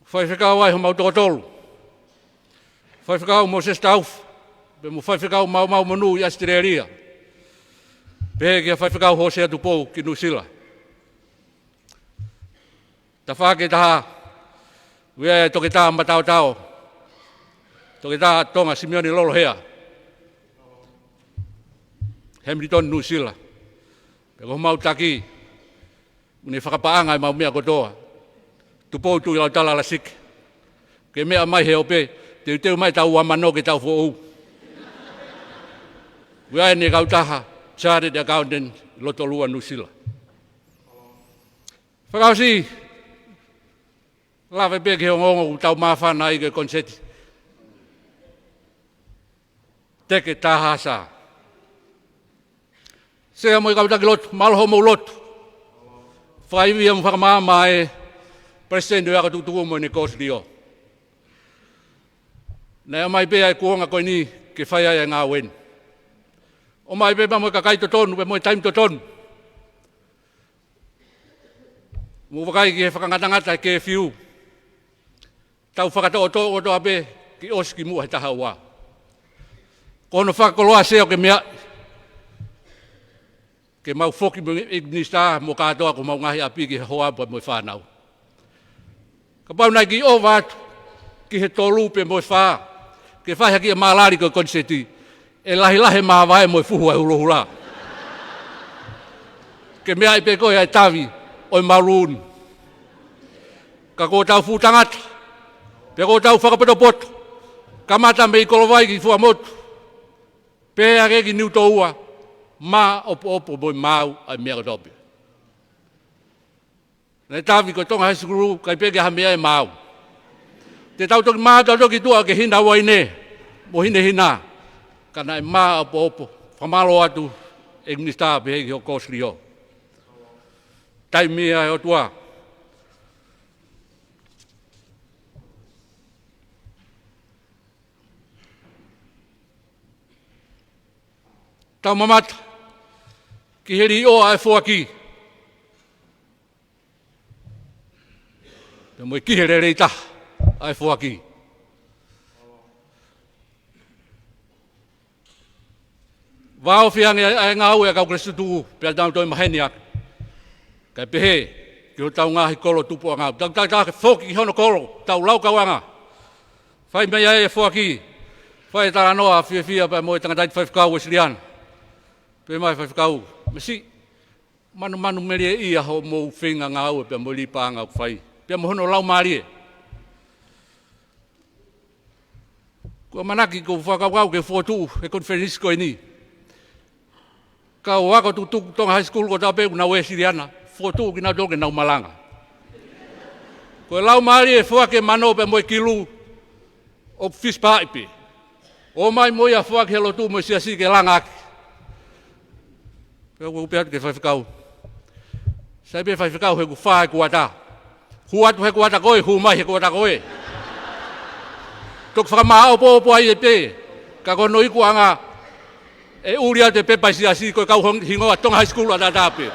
faifekau ai homau toko tolu. Faifekau Mōsese Taufa, pea mo Faifekau Maumau Monū ʻi ʻAositelēlia. Pehē kia Faifekau Hōsea Tupou ki Nuʻusila. Tafaʻaki ʻe taha, ʻoku ʻi ai e Toketā Mataotao, Toketā Tonga Simione Lolohea. Hamilton, Nuʻusila. Pea ko homau taki, ʻoku ne fakapaʻanga ʻemau meʻa kotoa. Tupou Tuʻilautala Lasike. Ke meʻa mai he ope, teuteu mai ʻetau ua mano ke tau foʻou. Ko ia ʻene kautaha, Chartered Accountant, Lotolua, Nuʻusila. Fakaʻosi, lave pē ki he ongoongo ʻoku tau māfana ai ki he koniseti. Teke Tahasa. Sea mo e kau taki lotu, mālō hoʻomou lotu. Fakaivia mo fakamaama e Palesiteni ʻo e Ako Tukutuku mo ʻene kōsilio. Naʻe ʻomai pē ʻa e kuonga ko eni ke fai ai e ngāue ni. ʻOmai pē pea mo e kakai totonu, pea mo e taimi totonu. Mou vakai ki he fakangatangata e kefiu. Tau fakatoʻotoʻo kotoa pē ke ʻosi ki muʻa he taha ua. Ko hono fakakoloa Sea ʻoku ke meaʻi. Ke mau foki mo e minisitā mo kātoa ko homau ngaahi ʻapi ki he hoa pea mo e fānau. Kapau naʻe kiʻi ʻova atu ki he tolu pea mo e fā, ke fai ha kiʻi mālali ko e koniseti, ʻe lahilahi e māvae mo e fuhu ʻa e hulohula. Ke meaʻi pē koe ʻa e tavi ʻo e malu ni. Ka ko hotau fuʻu tangata, pea ko hotau fakapotopoto, kamata mei Kolovai ki Fuaʻamotu, pea ki Niutoua, māʻopoʻopo mo e maau ʻa e meʻa kotoa pē. Naʻe tavi ko e Tonga High School, ʻikai pē ke ʻi ai ha meʻa ʻe maau. Te tau toki maau, tau toki tuʻa ki he hina uaine mo e hinehina. Ka naʻe māʻopoʻopo, fakamālō atu e minisitā pehē ki hoʻo kōsilio. Taimi ia ʻe ʻOtua. Tau mamata ki he līʻoa ʻa e foaki. Pea mo e ki he lelei taha ʻa e foaki. Vāofi ange ʻa e ngāue ʻa e kau kolisi tutuku, pea tau toe maheni ake. Kae pehē ki hotau ngaahi kolo tupuʻanga. Tau takitaha ke foki ki hono kolo, tau laukauʻanga. Fai mai ai e foaki, fai e talanoa fiefia pea mo e tangataʻeiki faifekau Uēsiliana. Pehē mai e faifekau, masiʻi, manumanu melie ia hoʻomou feinga ngāue pea mo e lī paʻanga ʻoku fai. Pea mo hono laumālie. Ko e ʻamanaki ʻoku ou fakakaukau ke fokotuʻu e konifelenisi ko eni. Kau ako tukutuku Tonga High School kotoa pē ʻoku nau Uēsiliana, fokotuʻu kinautolu ke nau malanga. Ko e laumālie e foaki e mano pea mo e kilu ʻoku fisipaʻi pē. ʻOmai mo ia foaki he lotu mo e siasi ke langa ʻaki. Pea ʻoku ou pehē atu ki he faifekau. Sai pē faifekau he ʻoku fā e kuata. Hū atu he kuata ko ē, hū mai he kuata ko ē. Toki fakamāʻopoʻopo ai ʻe pē. Ka ko hono ikuʻanga ʻe ʻuli atu e pepa ʻa e siasi ko e kau hong-, hingoa Tonga High School ʻataʻatā pē.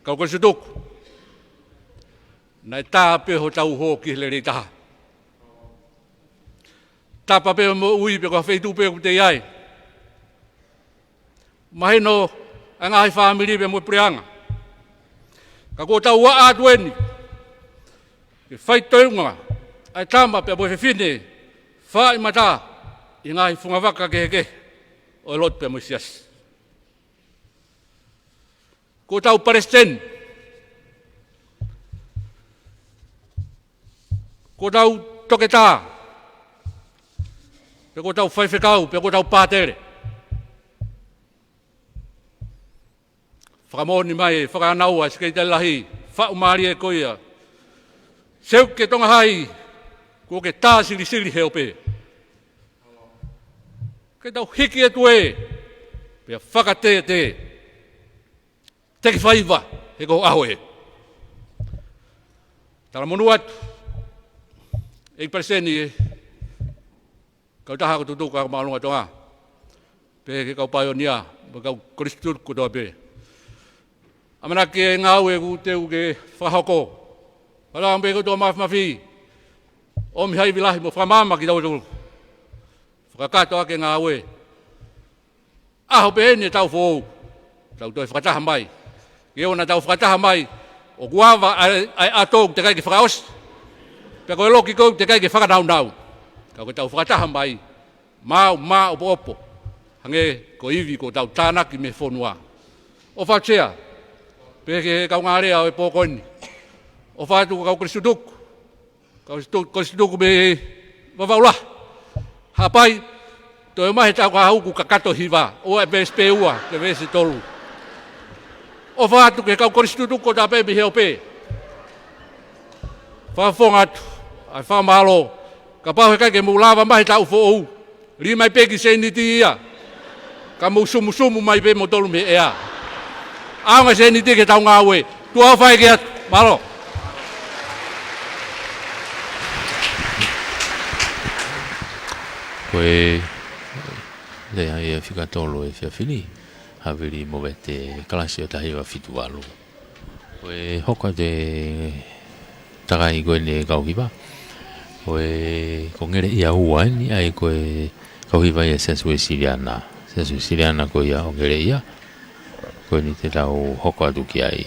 Kau kolisi tutuku. Naʻe tā pē hotau hō ki he lelei taha. Tapa pē mo e ui pē ko ha feituʻu pē ʻoku te ʻi ai. Mahino ʻa e ngaahi fāmili pea mo e puleʻanga. Ka kuo tau aʻa atu eni ke fai toenga ʻa e tama pea mo e fefine fai mata ʻi he ngaahi fungavaka kehekehe ʻo e lotu pea mo e siasi. Ko hotau palesiteni, ko hotau toketā, pe ko hotau faifekau, pe ko hotau pātele. Fakamoʻoni mai e fakaʻānaua ʻa e Sekelitali Lahi, faʻu mālie ko ia. Seuke Tonga Hai, kuo ke tā silisili he ope. Ke tau hiki e tue, pea fakatētē. Teki faiva, he ko e ʻaho ē. Talamonū atu, ʻEiki Palesiteni, kautaha ako tukutuku Ako Māʻolunga Tonga. Pehē ki he kau paionia, mo e kau kolisi tutuku kotoa pē. ʻAmanaki e ngāue ʻoku teu ke fakahoko. Pea lau pē kotoa mafimafi. ʻOmi ha ivi lahi mo fakamaama kitautolu. Fakakakato ʻaki e ngāue. ʻAho pē eni ʻe tau foʻou. Tau toe fakataha mai. Ke ʻoua naʻa tau fakataha mai ʻoku ava ʻa e, ʻa e ʻato ʻoku teʻeki ai ke fakaʻosi. Pea ko e loki ʻoku teʻeki ai ke fakanaunau. Ka ko ʻetau fakataha mai, maau, maau, ʻopoʻopo. Hangē ko e ivi kuo tau tānaki mei he fonua. ʻOfa atu Sea, pehē ki he kaungā lea ʻo e pō ko eni. ʻOfa atu ki he kau kolisi tutuku. Kau situ-, kau situ tutuku mei Vavaʻu Lahi. Haʻapai, toe mai he taʻu kahaʻu ʻoku kakato hiva. ʻOua ʻe veesi pē ua, ke veesi tolu. ʻOfa atu ki he kau kolisi tutuku kotoa pē mei he ope. Fakafofonga atu ʻa e fakamālō. Kapau he ʻikai ke mou lava mai he taʻu foʻou, lī mai pē kiʻi sēniti ia. Ka mou sumusumu mai pē moutolu mei he ʻea. ʻAonga e sēniti ki heʻetau ngāue. Tuʻa ʻofa ʻeiki atu. Mālō. Ko e lea ia fika tolu ʻo e efiafi ni, Havili Movete, kalasi ʻo e taha hiva fitu valu. Ko e hoko atu e takai ko eni e kau hiva. Ko e, ko Ngeleʻia ua eni, ʻa ia ko e kau hiva ia Siasi Uēsiliana. Siasi Uēsiliana ko ia ʻo Ngeleʻia. Ko eni te tau hoko atu ki ai.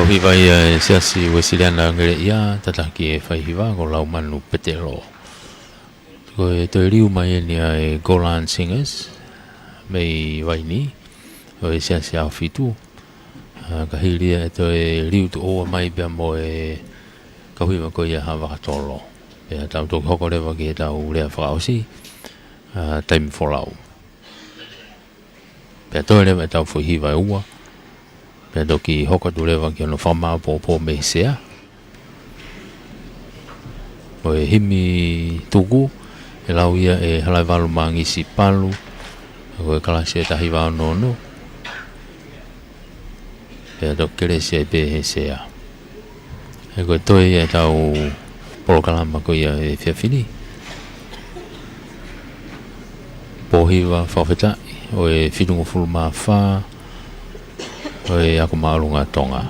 Hiva ia ʻa e Siasi Uēsiliana Angeleʻia, tataki ʻe he faihiva ko Laumanu Petelo. Ko e toe liu mai eni ʻa e Golan Singers mei Vainī, ʻo e Siasi ʻAhofitu. ʻA, ka hili ia ʻe toe liu tuʻo ua mai pea mo e kau hiva ko ia ʻa Havakatolo. Pea tau toki hoko leva ki heʻetau lea fakaʻosi, ʻa, Taimi Folau. Pea toe leva ʻetau foʻi hiva ʻe ua. Pea toki hoko atu leva ki hono fakamāʻopoʻopo mei he sea. Ko e himi tuku, ʻe lau ia ʻe Halaevalu Mangisi Palu, ko e kalasi ʻe taha hiva ono ono. Pea toki kelesi ai pē he sea. He ko e toe ia ʻetau polokalama ko ia he efiafi ni. Pōhiva fakafetaʻi ʻo e fitungofulu mā fā ʻo e Ako Māʻolunga Tonga.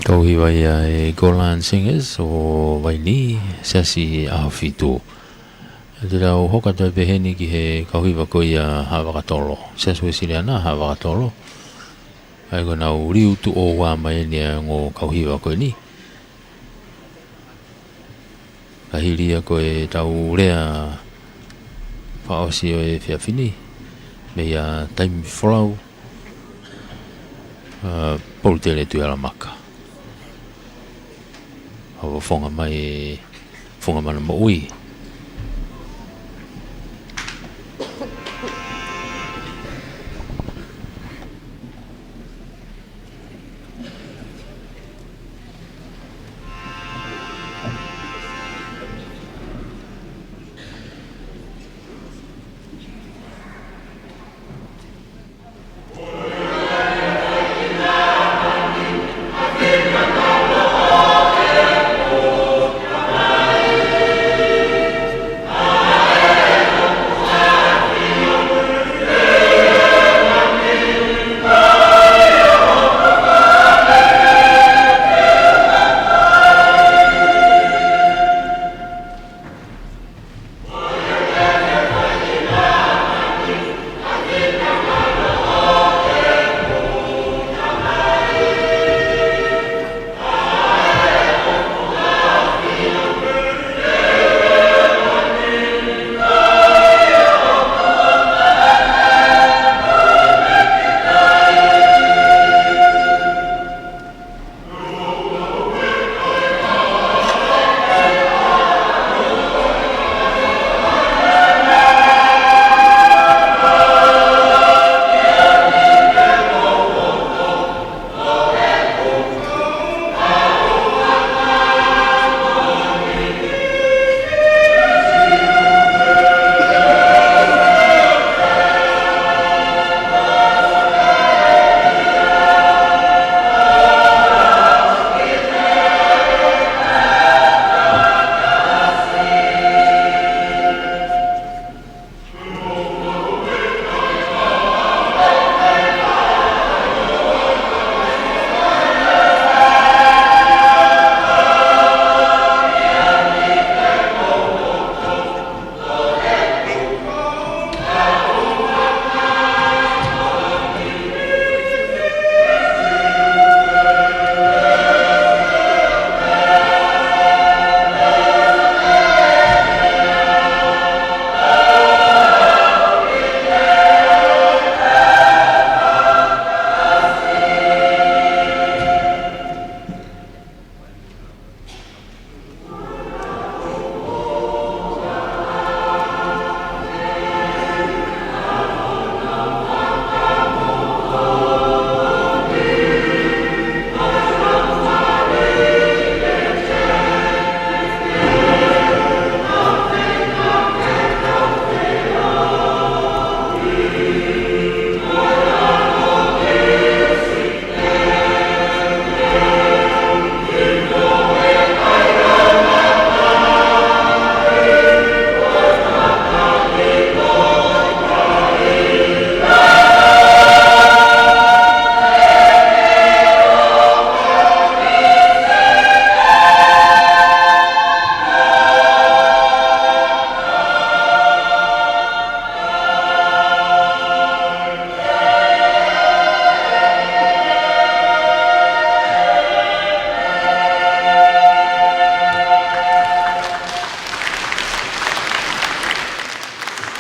Kau hiva ia ʻa e Golan Singers ʻo Vainī, Siasi ʻAhofitu. Te tau hoko atu pē heni ki he kau hiva ko ia ʻa Havakatolo, Siasi Uēsiliana Havakatolo. ʻA ia ko ʻenau liu tuʻo ua mai eni ʻa e ongo kau hiva ko eni. Ka hili ia ko ʻetau lea fakaʻosi ʻo e efiafi ni, meia Taimi Folau, ʻa, Polutele Tuʻihalamaka. ʻA, ʻo Fonga mai, Fonga Mana Moʻui.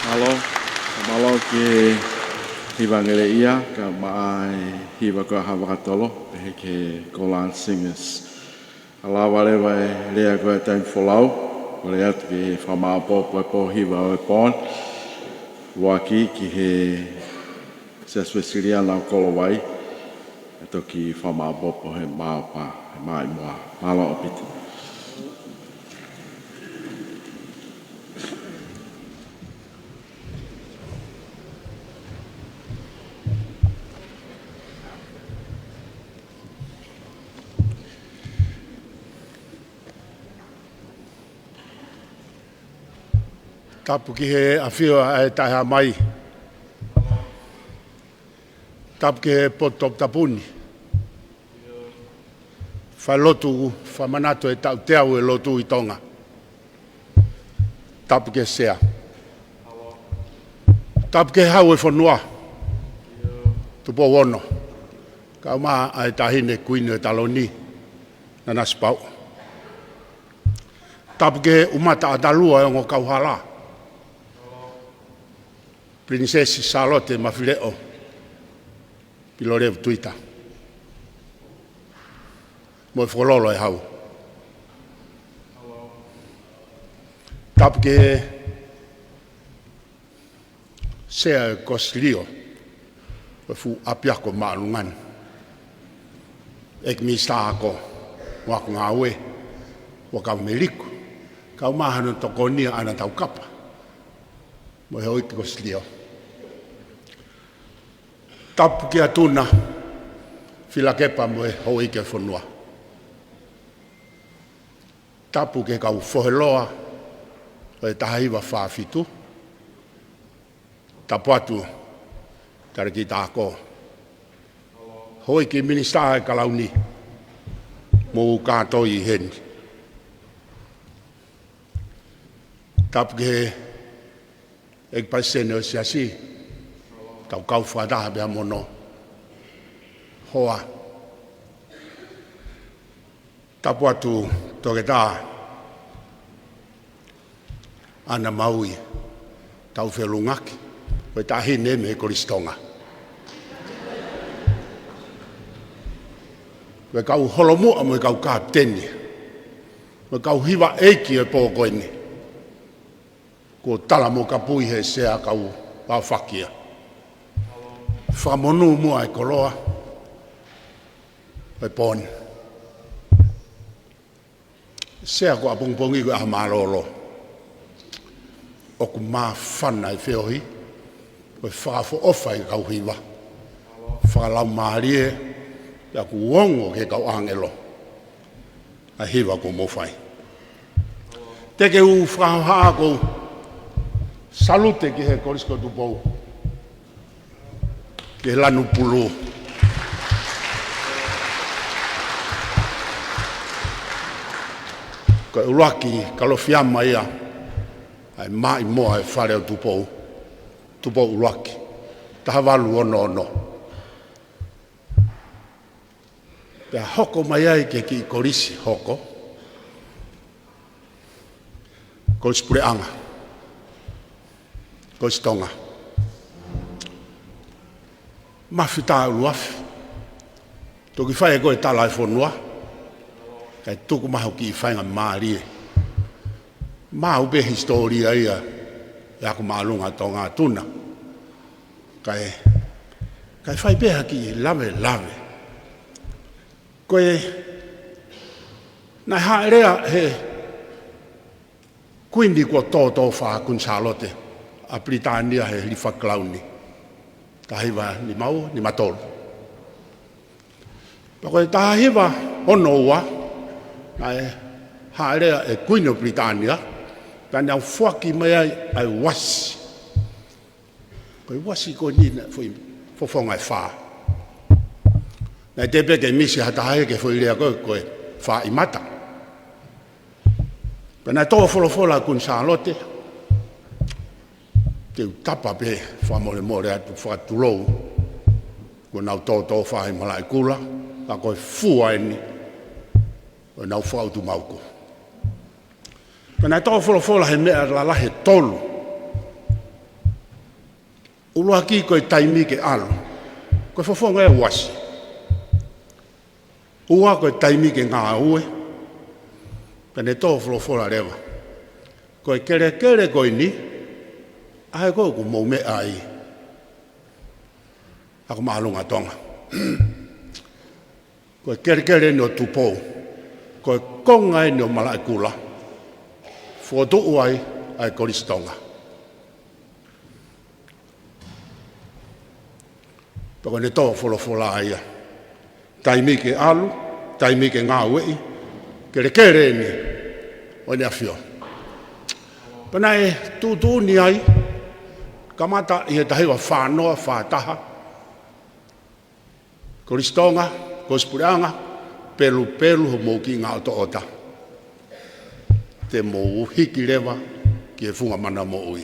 Mālō, mālō ki he hiva ngeleʻia, kae ʻumaʻā e hiva ko ia ʻa Havakatolo, pehē ki he Golan Singers. ʻA lava leva e lea ko ia ʻa Taimi Folau, kole atu ke fakamāʻopoʻopo e pō hiva ʻo e pō ni, ʻuluaki ki he Siasi Uēsiliana ʻo Kolovai, ʻe toki fakamāʻopoʻopo he Maʻopa, he Maʻimoa. Mālō ʻaupito. Tapu ki he ʻafio ʻa e Taʻehāmai. Tapu ki he potu toputapu ni. Fai lotu, fakamanatu e taʻu teau e lotu ʻi Tonga. Tapu ki he Sea. Tapu ki he Hau e Fonua. Tupou Ono. Kae ʻumaʻā e Taʻahine Kuini e Taloni, Nanasipauʻu. Tapu ki he ʻUmata ʻAtalua e ongo kauhala. Pilinisesi Sālote Mafileʻo Pilolevu Tuita. Mo e Fokololo e Hau. Tapu ki he Sea e Kosilio ʻo e fuʻu ʻapiako māʻolunga ni. ʻEiki Minisitā Ako mo Ako Ngāue, Huʻakavameiliku, kae ʻumaʻā hono tokonia ʻAna Taukapa mo e Houʻeiki Kosilio. Tapu kia Tuna Filakepa mo e Houʻeiki e Fonua. Tapu ki he kau foheloa ʻo e taha hiva fā fitu. Tapu atu Talēkita Ako, Houʻeiki Minisitā e Kalauni, mo e kātoa ʻi heni. Tapu ki he ʻEiki Palesiteni ʻo e Siasi, tau kau fakataha pea mo hono hoa. Tapu atu Toketā ʻAna Maui Taufeʻulungaki, ko e Taʻahine mei Kolisi Tonga. Ko e kau holomuʻa mo e kau kapiteni, mo e kau hiva ʻeiki e pō ko eni. Kuo tala mo kapui he Sea kau aofaki ia. Fakamonū muʻa e koloa ʻo e pō ni. Sea, ko ʻapongipongi ko e ʻaho mālōlō. ʻOku māfana e feohi, ko e fakaʻofoʻofa e kau hiva. Fakalaumālie, pea ʻoku ongo ki he kau ʻāngelo ʻa e hiva kuo mou fai. Te ke u fakahohaʻa ʻeku salute ki he Kolisi ko Tupou, ki he lanu pulū. Ko e ʻuluaki Kalofiama ia ʻa e maʻimoa e fale ʻo Tupou, Tupou ʻUluaki, taha valu ono ono. Pea hoko mai ai ki he kiʻi kolisi hoko, Kolisi Puleʻanga, Kolisi Tonga. Mafi tā ʻuluafi. Toki fai ko e tala e fonua, kae tuku mai hoʻo kiʻi faingamālie. Maʻu pē hisitōlia ia ʻi he ako māʻolunga Tonga, Tuna. Kae, kae fai pē ha kiʻi lavelave. Ko e, naʻe haʻele ʻa e Kuini kuo tōtōfā, Kuini Sālote ʻa Pilitānia he hilifaki kalauni, taha hiva nima ua, nima tolu. Pea ko e taha hiva ono ua, naʻe haʻele ʻa e Kuini ʻo Pilitānia, pea ne foaki mai ai ʻa e uasi. Ko e uasi ko eni naʻe foʻi fofonga ʻe fā. Naʻe teʻeki ke misi ha taha ia ki he foʻi lea ko ē, ko e fā ʻi mata. Pea naʻe tō folofola ʻa Kuini Sālote, te u tapa pē fakamolemole atu, fakatulou, kuo nau tōtōfā ʻi malaʻekula, ka ko e fua eni ʻo ʻenau fakautumauku. Pea naʻe tō folofola he meʻa lalahi ʻe tolu. ʻUluaki, ko e taimi ke ʻalu. Ko e fofonga e uasi. Ua, ko e taimi ke ngāue. Pea ne tō folofola leva, ko e kelekele ko eni, ʻa ē ko ē ʻoku mou meʻa ai, ako māʻolunga Tonga. Ko e kelekele eni ʻo Tupou, ko e konga eni ʻo malaʻekula, fokotuʻu ai ʻa e Kolisi Tonga. Pea ko ʻene tō folofola ia, taimi ke ʻalu, taimi ke ngāueʻi, kelekele eni ʻo ʻEne ʻAfio. Pea naʻe tuʻutuʻuni ai, kamata ʻi he taha hiva fā noa, fā taha, Kolisi Tonga, Kolisi Puleʻanga, Pelupelu hoʻomou kiʻi ngaʻotoʻota, te mou hiki leva ki he funga mana moʻui.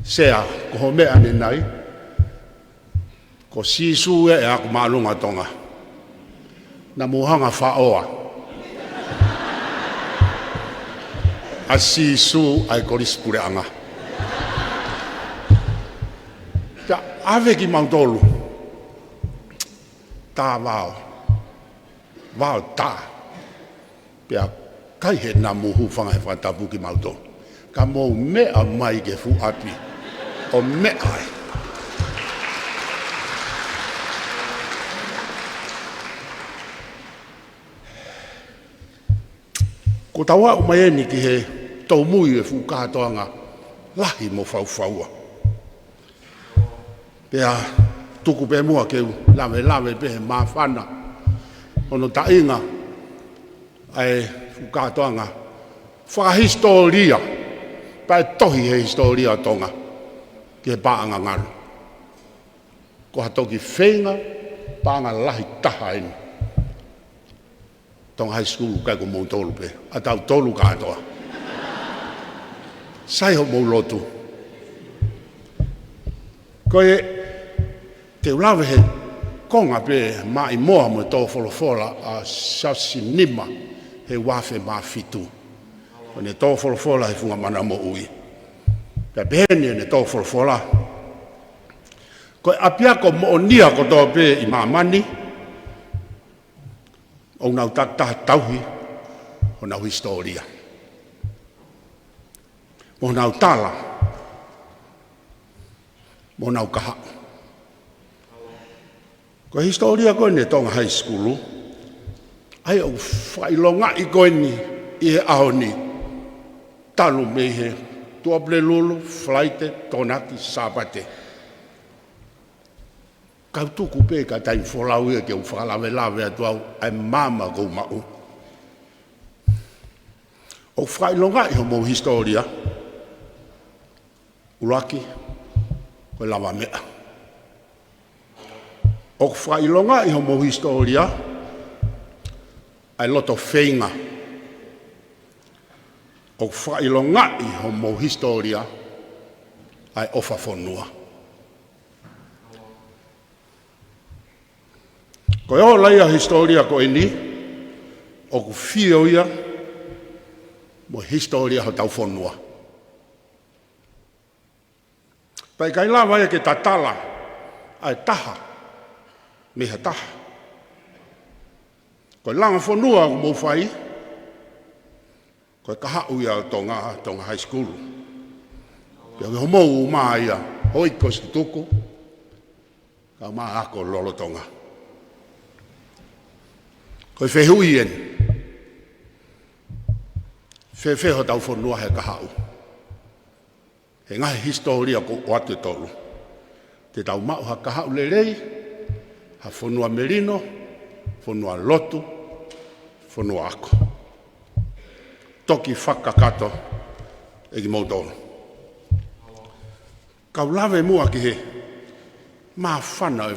Sea, ko hoʻo meʻa ʻanenai, ko Sīsū ia ʻa e ako māʻolunga Tonga. Naʻa mou hanga faʻoa ʻa Sīsū ʻa e Kolisi Puleʻanga. Pea ʻave kimautolu, tā vao, vao tā. Pea ʻikai ke namu hūfanga he fakatapu kimautolu. Ka mou meʻa mai ki he fuʻu ʻapi ʻo meʻa ai. Kuo tau aʻu mai eni ki he tōmui e fuʻu kātoanga lahi mo faufaua. Pea tuku pē muʻa ke u lavelave pē he māfana hono taʻinga ʻa e fuʻu kātoanga fakahisitōlia, pea tohi he hisitōlia ʻo Tonga ki he paʻanga ngalu. Ko ha toki feinga paʻanga lahi taha eni. Tonga High School, ʻikai ko moutolu pē, ʻa tautolu kātoa. Sai hoʻomou lotu. Ko e, te u lave he konga pē maʻimoa mo e tō folofola ʻa Siaosi Nima he ua afe mā fitu. Ko ʻene tō folofola he funga mana moʻui. Pea pehē ni ʻene tō folofola: Ko e ʻapiako moʻonia kotoa pē ʻi māmani, ʻoku nau takitaha tauhi honau hisitōlia mo honau tala mo honau kahaʻu. Ko e hisitōlia ko eni ʻo e Tonga High School, ʻa ia ʻoku fakaʻilongaʻi ko eni ʻi he ʻaho ni, talu mei he Tuʻapulelulu, Falaite, Tokonaki, Sāpate. Kau tuku pē ka taimi folau ia ke u fakalavelave atu au ʻa e maama ʻoku ou maʻu. ʻOku fakaʻilongaʻi hoʻomou hisitōlia, ʻuluaki, ko e lavameʻa. ʻOku fakaʻilongaʻi hoʻomou hisitōlia ʻa e loto feinga. ʻOku fakaʻilongaʻi hoʻomou hisitōlia ʻa e ʻofa fonua. Ko e ola ia ʻo e hisitōlia ko eni, ʻoku fio ia mo e hisitōlia hotau fonua. Pea ʻikai lava ia ke tatala ʻa e taha mei ha taha. Ko e langa fonua ʻoku mou fai, ko e kahaʻu ia ʻo Tonga, Tonga High School. Pea ko hoʻomou uma ia, hoi ko Situku, kae ʻumaʻā ako lolotonga. Ko e fehuʻi eni: Fēfē hotau fonua he kahaʻu? He ngaahi hisitōlia kuo ʻoatu ʻe tolu, te tau maʻu ha kahaʻu lelei, ha fonua melino, fonua lotu, fonua ako. Toki fakakakato ʻe kimoutolu. Kau lave muʻa ki he māfana ʻo e,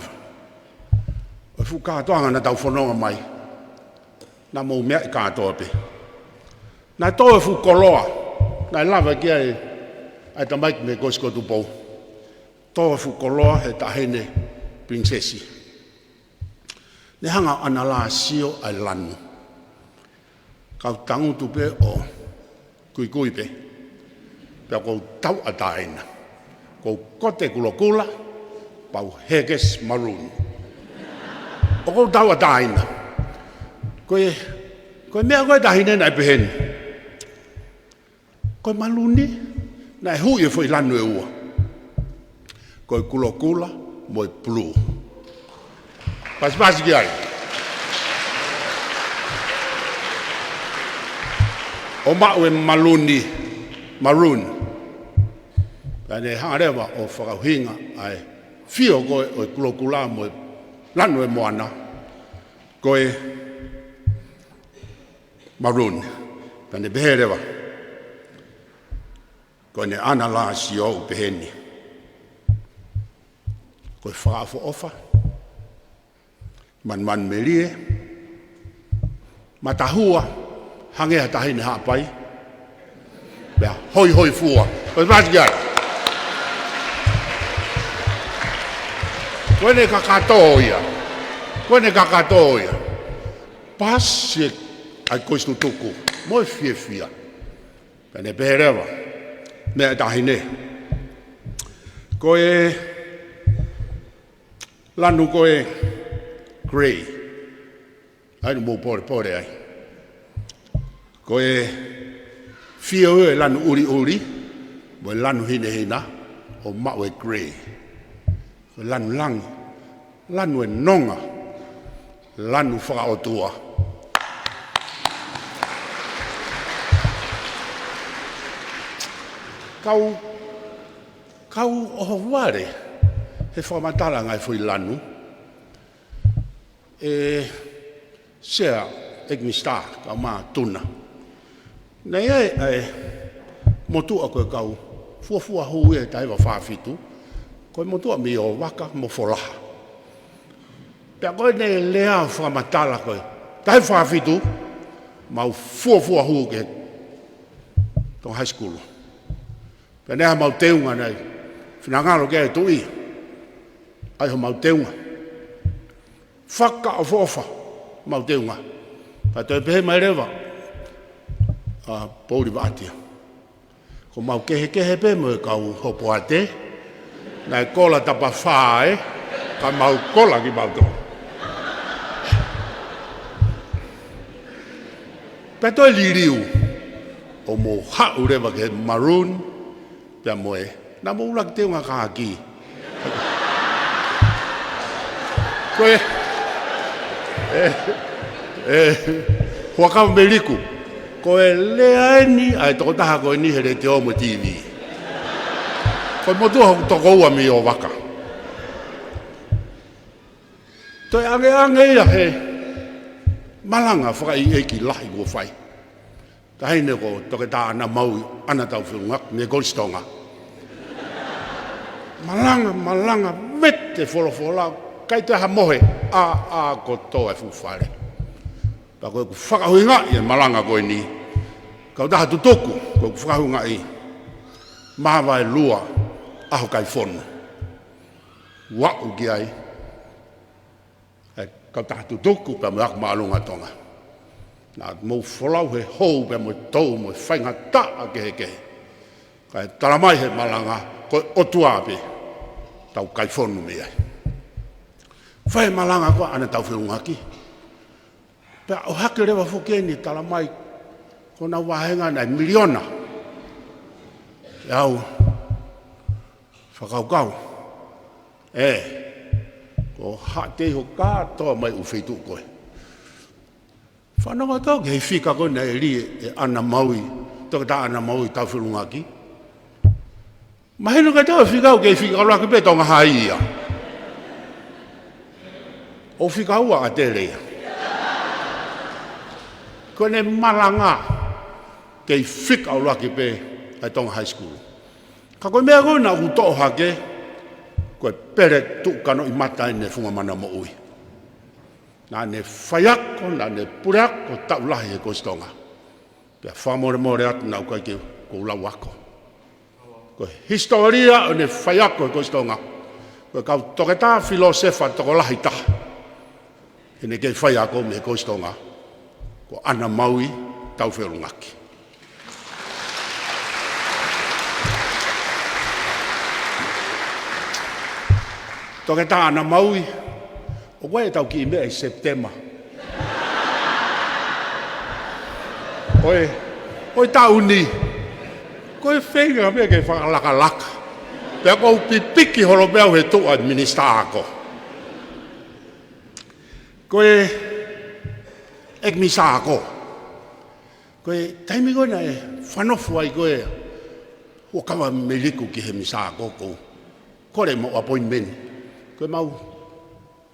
ʻo e fuʻu kātoanga naʻa tau fononga mai. Naʻa mou meaʻi kātoa pē. Naʻe tō e fuʻu koloa, naʻe lave ki ai ʻa e tamaiki mei Kosikoe Tupou. Tō e fuʻu koloa he taʻahine pilinisesi. Ne hanga ʻo ʻanalāsio ʻa e lanu. Kau tangutu pē ʻo kuikui pē. Pea ʻoku ou tauʻatāina. ʻOku ou kote kulokula, pea u hekesi maroon. ʻOku ou tauʻatāina. Ko e, ko e meʻa ko ē taʻahine naʻe pehē ni. Ko e maluni, naʻe hui e foʻi lanu ʻe ua. Ko e kulokula mo e pulū. Pasipasi ki ai. ʻO maʻu e maluni, maroon. Pea ne hanga leva ʻo fakaʻuhinga ʻa e fio ko ē ʻo e kulokula mo e lanu ʻo e moana. Ko e maroon. Pea ne pehē leva. Ko ʻene ʻanalāsio ʻoku pehē ni. Ko e fakaʻofoʻofa, manumanumelie, Matahua, hangē ha taʻahine Haʻapai. Pea hoihoifua. Ko e pasi ki ai. Ko ʻene kakato ia. Ko ʻene kakato ia. Pasi ʻa e kosi tutuku. Mo e fiefia. Pea ne pehē leva. Meʻa ʻa e taʻahine. Ko e lanu ko e grey. ʻAi, naʻa mou polepole ai. Ko e fio e lanu ʻuliʻuli, mo e lanu hinehina, ʻo maʻu e grey. Ko e lanu langi, lanu e nonga, lanu fakaʻotua. Kau, kau ʻohovale, he fakamatala ngaahi foʻi lanu, ʻe Sea ʻEiki Minisitā, kau mā tuna. Naʻe ʻi ai ʻa e motuʻa ko e kau fuofua hū ia ʻi he taha hiva fā fitu, ko e motuʻa mei ʻOvaka mo Folaha. Pea ko ʻene lea fakamatala ko e taha hiva fā fitu, mau fuofua hū ki he Tonga High School. Pea naʻe ʻi ai hamau teunga naʻe finangalo ki ai e tuʻi. ʻAi homau teunga. Fakaʻofoʻofa homau teunga. Pea toe pehē mai leva ʻa Pouli Vaʻatia, ko mau kehekehe pē mo e kau hopoate, naʻe kola tapafā ē, ka mau kola kimautolu. Pea toe liliu, ʻo mou haʻu leva ki he maroon, pea mo e, naʻa mou ʻuluaki teunga kākī. Ko e, e, e, Huʻakavameiliku. Ko e lea eni ʻa e tokotaha ko eni he letiō mo e TV. Ko e motuʻa hoku tokoua mei ʻOvaka. Toe angeange ia he malanga fakaʻeiʻeiki lahi kuo fai. Taʻahine ko Toketā ʻAna Maui, ʻAna Taufeʻulungaki, mei Kolisi Tonga. Malanga, malanga, vete folofola, ʻikai toe ha mohe, ʻā, ʻā, kotoa e fuʻu fale. Pea ko ʻeku fakaʻuhingaʻi e malanga ko eni, kautaha tutuku, ko ʻeku fakaʻuhingaʻi, māvae lua, ʻaho kai fonu. Vaʻu ki ai, ʻa e kautaha tutuku pea mo e ako māʻolunga Tonga. Naʻa mou folau he hou pea mo e tou mo e faingataʻa kehekehe. Kae talamai he malanga ko e ʻOtua pē tau kai fonu mei ai. Fai e malanga ko ē ʻa ʻAna Taufeʻulungaki. Pea ʻohake leva foki eni talamai ko honau vāhenga naʻe miliona. ʻE au fakakaukau. ʻE, ko Haʻateiho kātoa mai ʻū feituʻu ko ē. Fanongo atu ki he fika ko ē naʻe lī ʻe ʻAna Maui, Toketā ʻAna Maui Taufeʻulungaki. Mahino ka tau fika ʻoku kei fika ʻuluaki pē Tonga Hai ia. ʻO fika ua ʻa Tele ia. Ko ʻene malanga kei fika ʻuluaki pē ʻa e Tonga High School. Ka ko e meʻa ko ē naʻa ku toʻo hake, ko e pele tuʻukanoʻi mata ʻene funga mana moʻui. Naʻa ne faiako, naʻa ne puleako taʻu lahi he Kolisi Tonga. Pea fakamolemole atu naʻa ku ʻikai ke u lau ako. Ko e hisitōlia ʻo ʻene faiako he Kolisi Tonga, ko e kau toketā filōsefa tokolahi taha ʻi heʻene kei faiako mei he Kolisi Tonga, ko ʻAna Maui Taufeʻulungaki. Toketā ʻAna Maui, ʻoku ʻi ai ʻetau kiʻi meʻa ʻi Sepitema. ʻOi, ʻoi taʻu ni. Ko e feinga meʻa ke fakalakalaka. Pea ʻoku ou pipiki holo pē au he tuʻa minisitā ako. Ko e ʻEiki Minisitā ako. Ko e taimi ko ē naʻe fanofo ai ko ē Huʻakavameiliku ki he minisitā ako, ʻoku ou kole mau appointment. Ko e mau,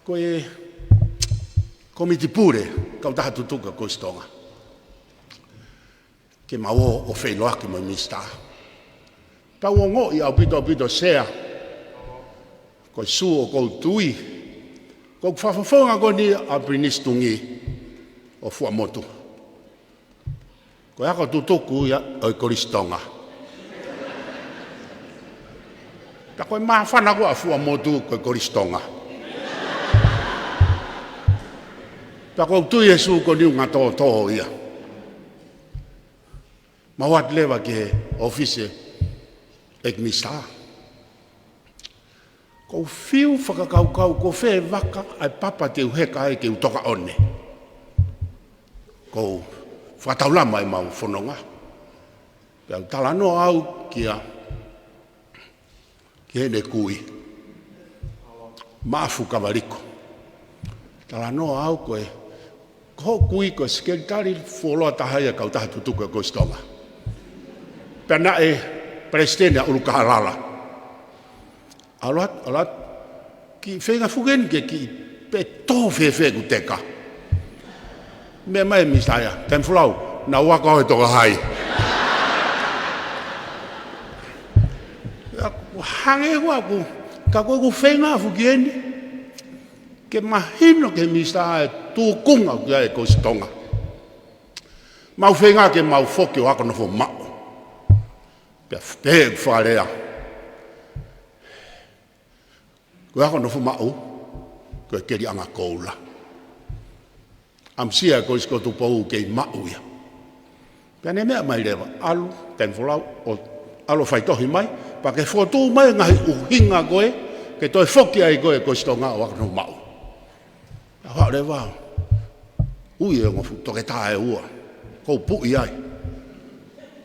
ko e komiti pule, kautaha tutuku ʻa Kolisi Tonga. Ke mau ō ʻo feʻiloaki mo e minisitā. Pea u ongoʻi ʻaupito ʻaupito Sea. Ko e sū ʻoku ou tui. Ko e fakafofonga ko eni ʻa Pilinisi Tungī. ʻo Fuaʻamotu. Ko e ako tutuku ia ʻo e Kolisi Tonga. Ka ko e māfana ko ē ʻa Fuaʻamotu ko e Kolisi Tonga. Pea ʻoku ou tui ʻe Sū ko e niunga tōtō ia. Mau ō atu leva ki he ʻōfisi ʻeiki Misitā. ʻOku ou fiu fakakaukau ko fē vaka ʻa e papa te u heka ai ke u toka ʻone. ʻOku ou fakataulama ʻemau fononga. Pea u talanoa au kia, ki heʻene kui, Maʻafu Kavaliko. Talanoa au ko e, ko hoʻo kui ko e sekelitali fuoloa taha ia ʻa e kautaha tutuku ʻa e Kolisi Tonga. Pea naʻe palesiteni ʻa ʻUlukālala. ʻAlu atu, ʻalu atu, kiʻi feinga fuʻu eni ke kiʻi pē tō fēfē ʻeku teka. Meʻa mai Misitā ia, Taimi Folau, naʻa ku ako au he Tonga Hai. Ia, hangē ʻoku, ka ko ʻeku feinga fuʻu eni ke mahino ki he Misitā e tūkunga ʻoku ʻi ai e Kolisi Tonga. Mau feinga ke mau foki ʻo ako nofo maʻu. Pea pehē ʻeku fakalea, ko e ako nofo maʻu, ko e keliʻanga koula. ʻAmusia e Kolisi ko Tupou kei maʻu ia. Pea ne meʻa mai leva, ʻalu, Taimi Folau, ʻo ʻalu ʻo fai tohi mai, pea ke fokotuʻu mai e ngaahi ʻuhinga ko ē ke toe foki ai ko ē e Kolisi Tonga ʻo ako nofo maʻu. ʻA haʻu leva, ui e ongo fuʻu toketā ʻe ua, ʻoku ou puʻi ai.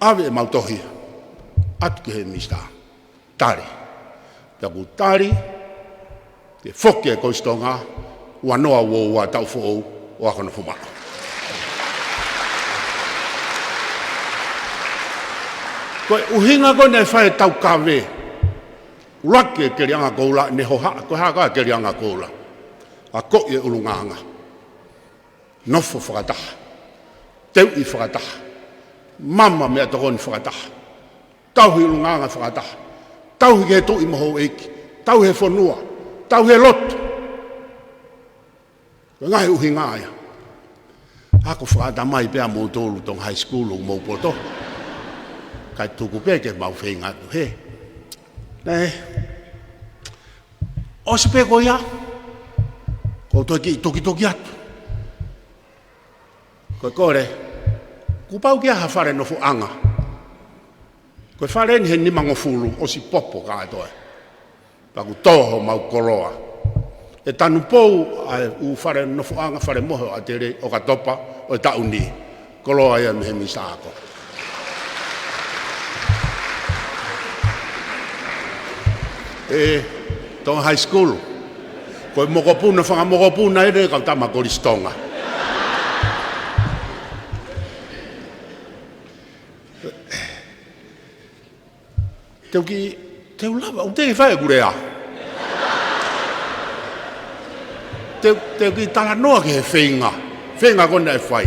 ʻAve ʻemau tohi, ʻatu ki he Misitā. Tali. Pea kuo tali ke foki e Kolisi Tonga, ua noa ua ua taʻu foʻou ʻo ako nofo maʻu. Ko e ʻuhinga ko ē naʻe fai e taukave, ʻuluaki e keliʻanga koula, ne hohaʻa, ko e hā ko ā e keliʻanga koula? Akoʻi e ʻulungaanga. Nofo fakataha. Teuʻi fakataha. Mama meʻatokoni fakataha. Tauhi ʻulungaanga fakataha. Tauhi ki he tuʻi mo houʻeiki. Tauhi e fonua. Tauhi e lotu. Ko e ngaahi ʻuhinga ia. Ako fakaʻatamai pē ʻa moutolu Tonga High School ʻoku mou poto. Kae tuku pē ke mau feinga atu hē. Nē. ʻOsi pē ko ia, ʻoku ou toe kiʻi tukituki atu. Ko e kole, kuo pau ke ʻi ai ha fale nofoʻanga. Ko e fale eni he nimangofulu, ʻosi popo kātoa. Pea kuo tō homau koloa. ʻE tanupou ʻa e ʻū fale nofoʻanga, fale mohe ʻo ʻAtele, ʻOkatopa ʻo e taʻu ni. Koloa ia mei he Misitā Ako. ʻE, Tonga High School. Ko e mokopuna, fanga mokopuna eni e kau tama Kolisi Tonga. Te u kiʻi, te u lava, ʻoku teʻeki fai ʻeku lea. Te, te u kiʻi talanoa ki he feinga, feinga ko ē naʻe fai.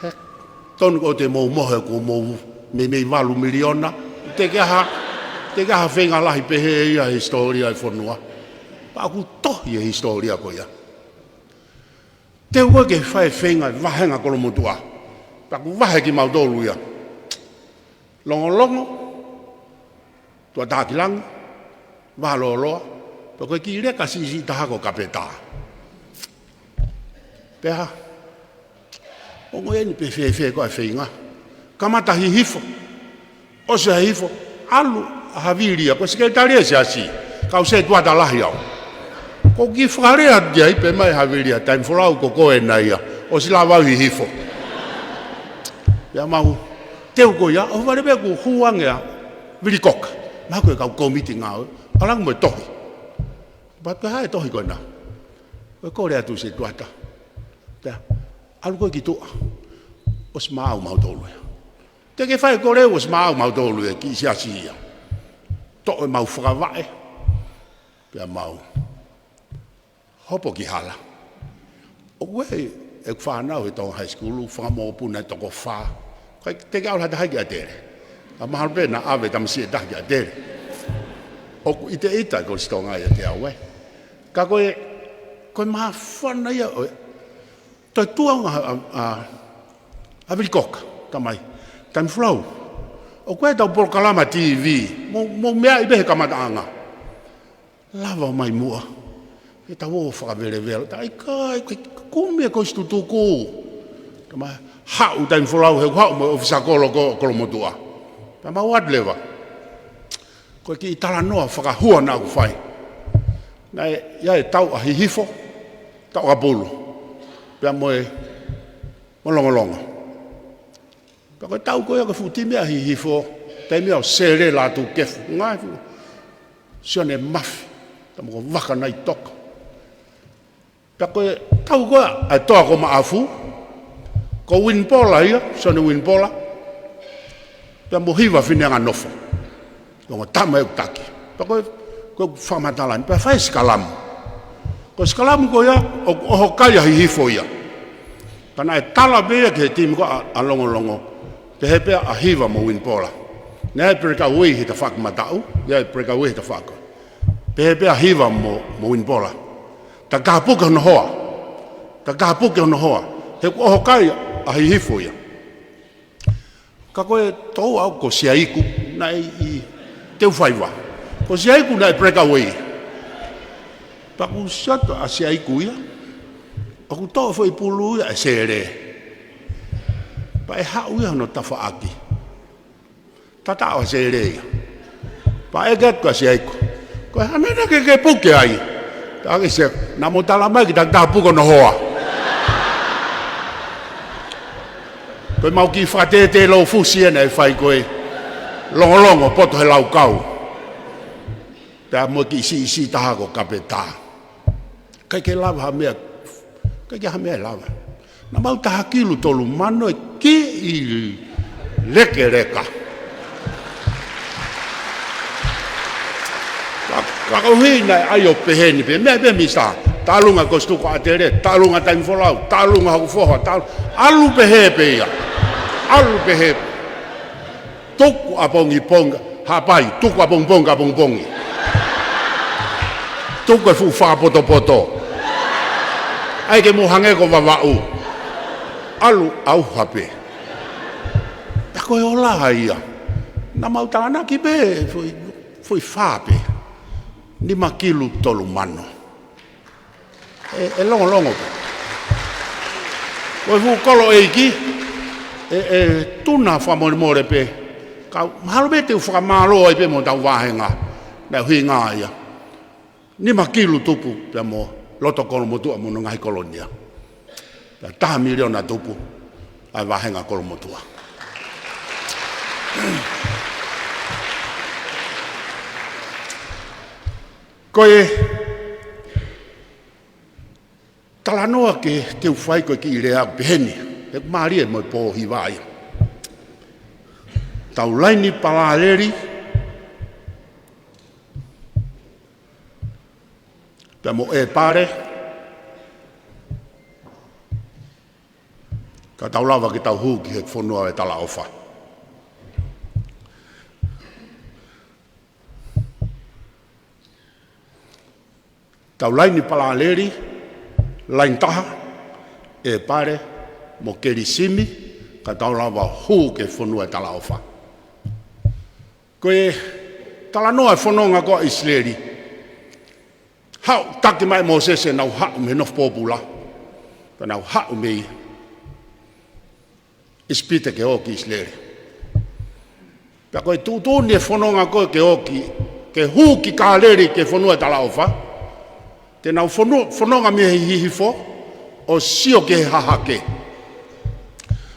He, tonu ko ē te mou mohe kuo mou meimei valu miliona. Teʻeki ai ha, teʻeki ai ha feinga lahi pehē ia he hisitōlia e fonua. Pea ʻoku tohi e hisitōlia ko ia. Te u ō ke fai e feinga, vahenga kolomotuʻa. Pea kuo vahe kimautolu ia. Longolongo, Tuʻatākilangi, Vahalōloa, pea ko e kiʻi leka siʻisiʻi taha ko Kapetā. Pea, ongo eni pe fēfē ko ā e feinga. Kamata Hihifo. ʻOsi ʻa Hihifo, ʻalu ʻa Havili ia, ko e sekelitali e siasi, kau sētuata lahi au. ʻOku ou kiʻi fakalea atu ki ai pea mai Havili ia, Taimi Folau ko koe ena ia, ʻosi lava au Hihifo. Pea mau teu ko ia, ʻo vale pē kuo hū ange ʻa Vilikoka. Mahalo ko e kau kōmiti ngāue, ʻalu ange mo e tohi. Pea ko e hā e tohi ko ena? Ko e kole atu sētuata. Pea, ʻalu koe ki tuʻa. ʻOsi maau mautolu ia. Teʻeki fai e kole ʻosi maau mautolu e kiʻi siasi ia. Toʻo ʻemau fakavaʻe. Pea mau hopo ki hala. ʻOku ʻi ai ʻeku fānau he Tonga High School, fanga mokopuna ʻe toko fā. Ko e teʻeki ʻalu ha taha ki ʻAtele. Ka mahalo pē naʻa ʻave tamasiʻi ʻe taha ki ʻAtele. ʻOku ʻiteʻita e Kolisi Tonga ʻiate au ē. Ka ko e, ko e māfana ia ʻo e Toe tuʻu ʻa, ʻa, ʻa, ʻa Vilikoka, tamai. Taimi folau. ʻOku ʻi ai ʻetau polokalama TV. Mou, mou meaʻi pē he kamataʻanga. Lava mai muʻa. Ke tau ō fakavelevela. Taʻe ʻikai, ke kumi e kosi tutuku. Tamai, haʻu taimi folau he haʻu mo e ʻofisa kolo ko, Kolomotuʻa. Pea mau atu leva. Ko e kiʻi talanoa fakahua naʻa ku fai. Naʻe, ʻi ai e tau ʻa Hihifo, tau ʻa Pulu. Pea mo e, mo Longolongo. Pea ko e tau ko ia ko e fuʻu timi ʻa Hihifo, taimi ʻo Sele Lātūkefu. Ngaahi fuʻu, Sione Mafi, tama ko Vaka Naitoka. Pea ko e tau ko ia, ʻa e Toa ko Maʻafu, ko Winipola ia, Sione Winipola. Pea mo Hiva Fineanganofo. Ongo tama ʻeku taki. Pea ko e, ko e fakamatala ni, pea fai sikalamu. Ko e sikalamu ko ia, ʻo, ʻoho kai ʻa Hihifo ia. Pea naʻe tala pē ia ki he timi ko ʻa, ʻa Longolongo. Pehē pē ʻa Hiva mo Winipola. Naʻe ʻi ai e breakaway he tafaʻaki mataʻu, naʻe ʻi ai e breakaway he tafaʻaki. Pehē pē ʻa Hiva mo, mo Winipola. Ta kapuke hono hoa. Ta kapuke hono hoa. He kuo ʻoho kai ʻa Hihifo ia. Ka ko e tau au ko Siaiku, naʻe ʻi, ʻi Teufaiva. Ko Siaiku naʻe breakaway. Pea ʻoku siʻi atu ʻa Siaiku ia. ʻOku toʻo foʻi pulu ia ʻe Sele. Pea ʻe haʻu ia hono tafaʻaki. Tataʻo ʻa Sele ia. Pea ʻeke atu kia Siaiku. Ko e hā e meʻa naʻa ke, ke puke ai? Pea ʻeke ʻe Siaiku, naʻa mo tala mai ke ta kapuke hono hoa. Ko e mau kiʻi fakatētē lou fusi ena ʻe fai ko e Longolongo poto he laukau. Pea mo e kiʻi siʻisiʻi taha ko Kapetā. ʻIkai ke lava ha meʻa, ʻikai ke ha meʻa ʻe lava. Naʻa mau taha kilu tolu mano e kiʻi lekeleka. Ka, ka ko e ʻuhinga ia ʻo pehē ni pē, meʻa pē Misa, talunga kosi tuku ʻa Tele, talunga taimi folau, talunga hoku foha, talu-, ʻalu pehē pē ia. ʻAlu pehē pē. Tuku ʻapongipongi, Haʻapai, tuku ʻapongipongi, ʻapongipongi. Tuku e fuʻu fakapotopoto. ʻAi ke mou hangē ko Vavaʻu. ʻAlu ʻauha pē. Pea ko e ola ia. Naʻa mau tānaki pē, foʻi, foʻi fā pē. Nima kilu tolu mano. ʻE, ʻe Longolongo pē. Ko e fuʻu kolo ʻeiki, ʻe, ʻe tuna fakamolemole pē. Ka mahalo pē te u fakamālō ai pē mo hotau vāhenga. Naʻe ʻuhinga ia. Nima kilu tupu pea mo loto Kolomotuʻa mo hono ngaahi kolonia. Pea taha miliona tupu ʻa e vāhenga Kolomotuʻa. Ko e talanoa ke te u fai ko e kiʻi lea ʻoku pehē ni, he ʻoku mālie mo e pō hiva ia. Tau laini palaleli, pea mo ʻEpale, ka tau lava ke tau hū ki he fonua ʻo e talaʻofa. Tau laini palaleli, laini taha, ʻEpale mo Kelisimi, ka tau lava hū ki he fonua ʻo e talaʻofa. Ko e talanoa e fononga ko ia ʻa ʻIsileli. Haʻu, taki mai ʻe Mōsese ʻenau haʻu mei he nofo pōpula. Pea nau haʻu mei ʻIsipite ke ō ki ʻIsileli. Pea ko e tuʻutuʻuni e fononga ko ē ke ō ki, ke hū ki Kāleli ki he fonua ʻo e talaʻofa. Te nau fonu-, fononga mei he Hihifo, ʻo sio ki he hahake.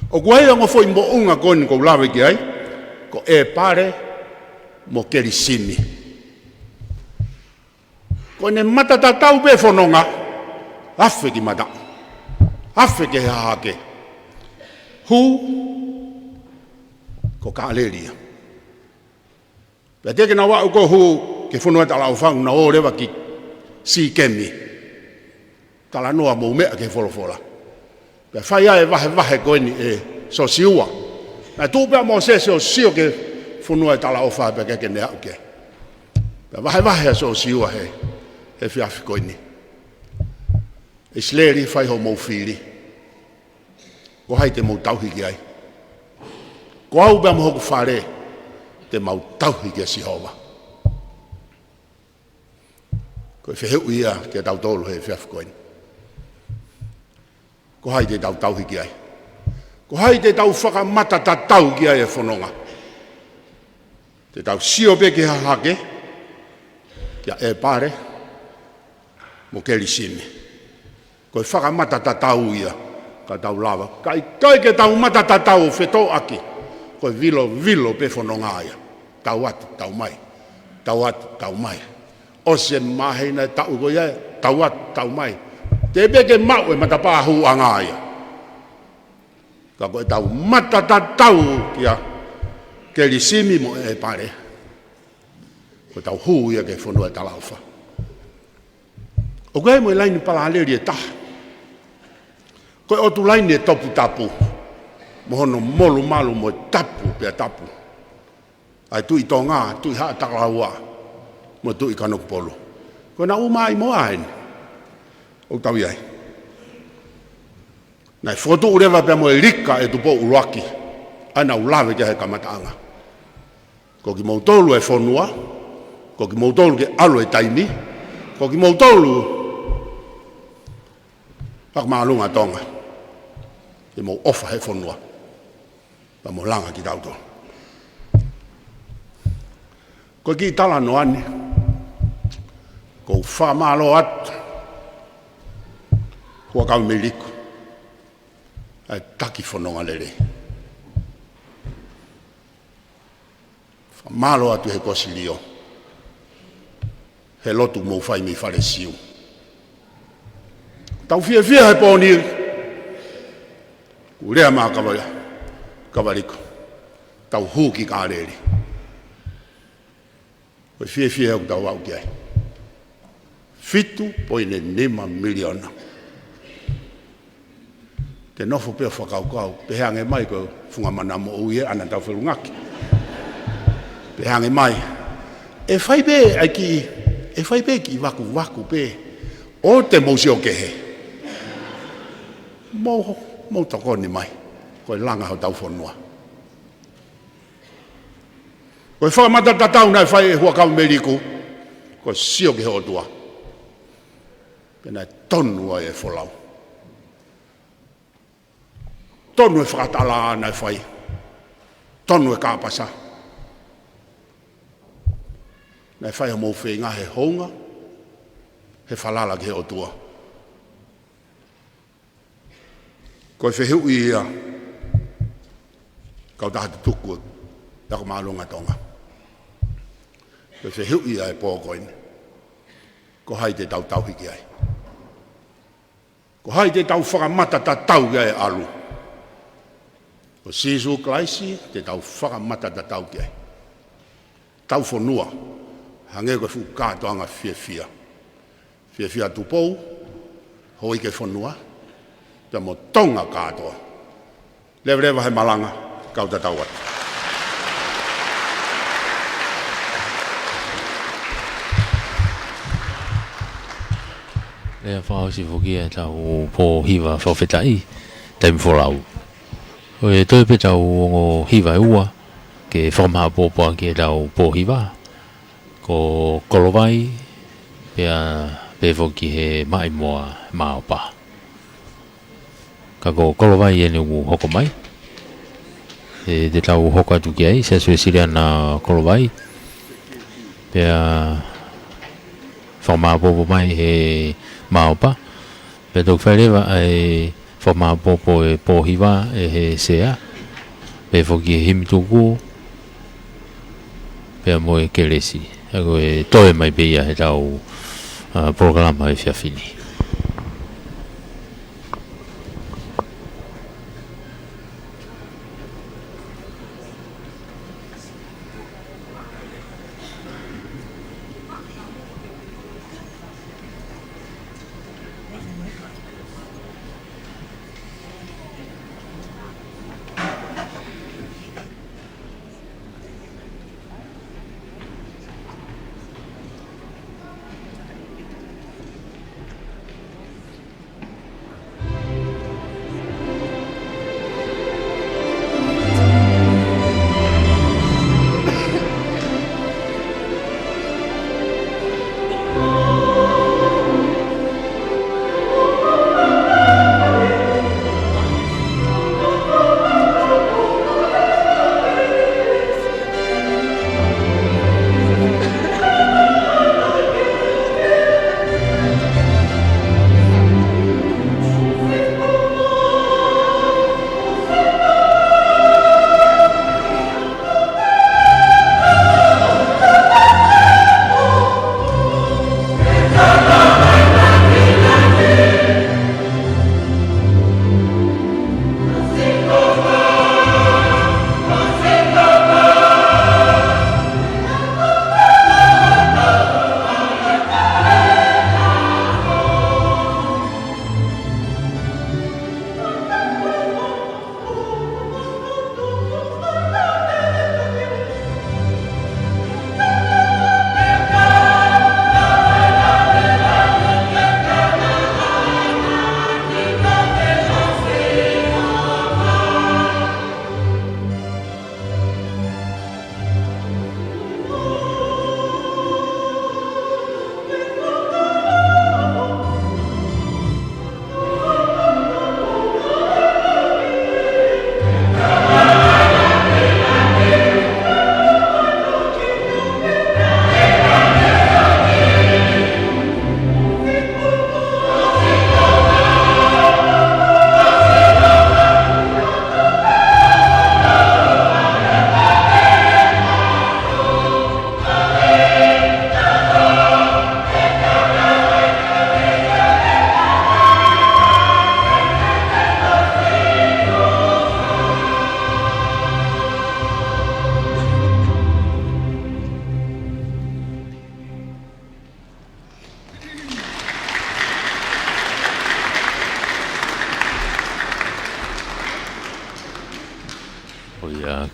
ʻOku ʻi ai e ongo foʻi moʻunga ko eni ʻoku ou lave ki ai, ko ʻEpale mo Kelisimi. Ko ʻene mata tatau pē fononga, afe ki mataʻu, afe ki he hahake. Hū, ko Kāleli ia. Pea teʻeki ke nau aʻu ko ē hū ki he fonua ʻo e talaʻofa, nau ō leva ki Sīkemi. Talanoa mou meʻa ki he folofola. Pea fai ai e vahevahe ko eni ʻe Siosiua. Naʻe tuʻu pē ʻa Mōsese ʻo sio ki he fonua ʻo e talaʻofa pea ʻikai ke ne aʻu ki ai. Pea vahevahe ʻa Siosiua he, he efiafi ko eni. ʻIsileli, fai hoʻomou fili. Ko hai te mou tauhi ki ai? Ko au pea mo hoku fale, te mau tauhi kia Sihova. Ko e fehuʻi ia kia tautolu he efiafi ko eni. Ko hai te tau tauhi ki ai? Ko hai te tau fakamatatatau ki ai e fononga? Te tau sio pē ki Hahake, kia ʻEpale, mo Kelisimi. Ko e fakamatatatau ia, ka tau lava. Ka ʻikai ke tau matatatau fetōʻaki, ko e vilovilo pē fononga ia. Tau atu, tau mai. Tau atu, tau mai. ʻOsi e māhina e taʻu ko ia, tau atu, tau mai. Teʻeki ke maʻu e matapā hūʻanga ia. Ka ko e tau matatatau kia Kelisimi mo ʻEpale. Ko e tau hū ia ki he fonua ʻo e talaʻofa. ʻOku ʻi ai mo e laine palaleli ʻe taha. Ko e ʻotu laine ʻe toputapu. Mo hono molumalu mo e tapu pea tapu. ʻA e Tuʻi Tonga, Tuʻi Haʻa Takaua, mo e Tuʻi Kanokupolu. Ko ena ʻū mai mo ʻeni. ʻOku tau ʻi ai. Naʻe fokotuʻu leva pea mo e lika ʻe Tupou ʻUluaki. ʻA ia naʻa ku lave ki ai he kamataʻanga. Ko kimoutolu e fonua, ko kimoutolu ke ʻalu e taimi, ko kimoutolu Fakamāʻolunga Tonga, ke mou ʻofa he fonua, pea mo langa kitautolu. Ko e kiʻi talanoa eni, ʻoku ou fakamālō atu, Huʻakavameiliku, ʻa e taki fononga lelei. Fakamālō atu he kosilio. He lotu mou fai mei Fale Siu. Tau fiefia he pō ni, ʻoku lea mai Kava-, Kavaliku. Tau hū ki Kāleli. Ko e fiefia ʻoku tau aʻu ki ai. Fitu poini nima miliona. Te nofo pē ʻo fakakaukau, pehē ange mai ko e funga mana moʻui ē ʻa ena tau felungaki. Pehē ange mai, ʻe fai pē ʻa e kiʻi, ʻe fai pē kiʻi vakuvaku pē, ʻoua te mou sio kehe. Mou, mou tokoni mai, ko e langa hotau fonua. Ko e fakamatatatau naʻe fai ʻe Huʻakavameiliku, ko e sio ki he ʻOtua. Pea naʻe tonu ai e folau. Tonu e fakataha naʻe fai. Tonu e kāpasa. Naʻe fai hoʻomou feinga he hounga, he falala ki he ʻOtua. Ko e fehuʻi ia, kautaha tutuku, ʻa e Ako Māʻolunga Tonga. Ko e fehuʻi ia e pō ko eni. Ko hai te tau tauhi ki ai? Ko hai te tau fakamatatatau ki ai ʻalu? Ko Sīsū Kalaisi te tau fakamatatatau ki ai. Tau fonua, hangē ko e fuʻu kātoanga fiefia. Fiefia Tupou, houʻeiki e fonua, pea mo Tonga kātoa. Leveleva he malanga, kau tatau atu. Lea fakaʻosi foki ʻetau pō hiva fakafetaʻi, taimi folau. ʻOku toe pē ʻetau ongo hiva ʻe ua, ke fakamāʻopoʻopoʻaki ʻetau pō hiva. Ko Kolovai, pea pehē foki he Maʻimoa Maopa. Ka ko Kolovai eni ʻoku hoko mai. ʻE, te tau hoko atu ki ai, Siasi Uēsiliana Kolovai. Pea fakamāʻopoʻopo mai he Maopa. Pea toki fai leva ʻa e fakamāʻopoʻopo e pō hiva ʻe he sea. Pehē foki he himi tuku. Pea mo e kelesi. ʻA ia ko e toe mai pē ia heʻetau, ʻa, polokalama he efiafi ni.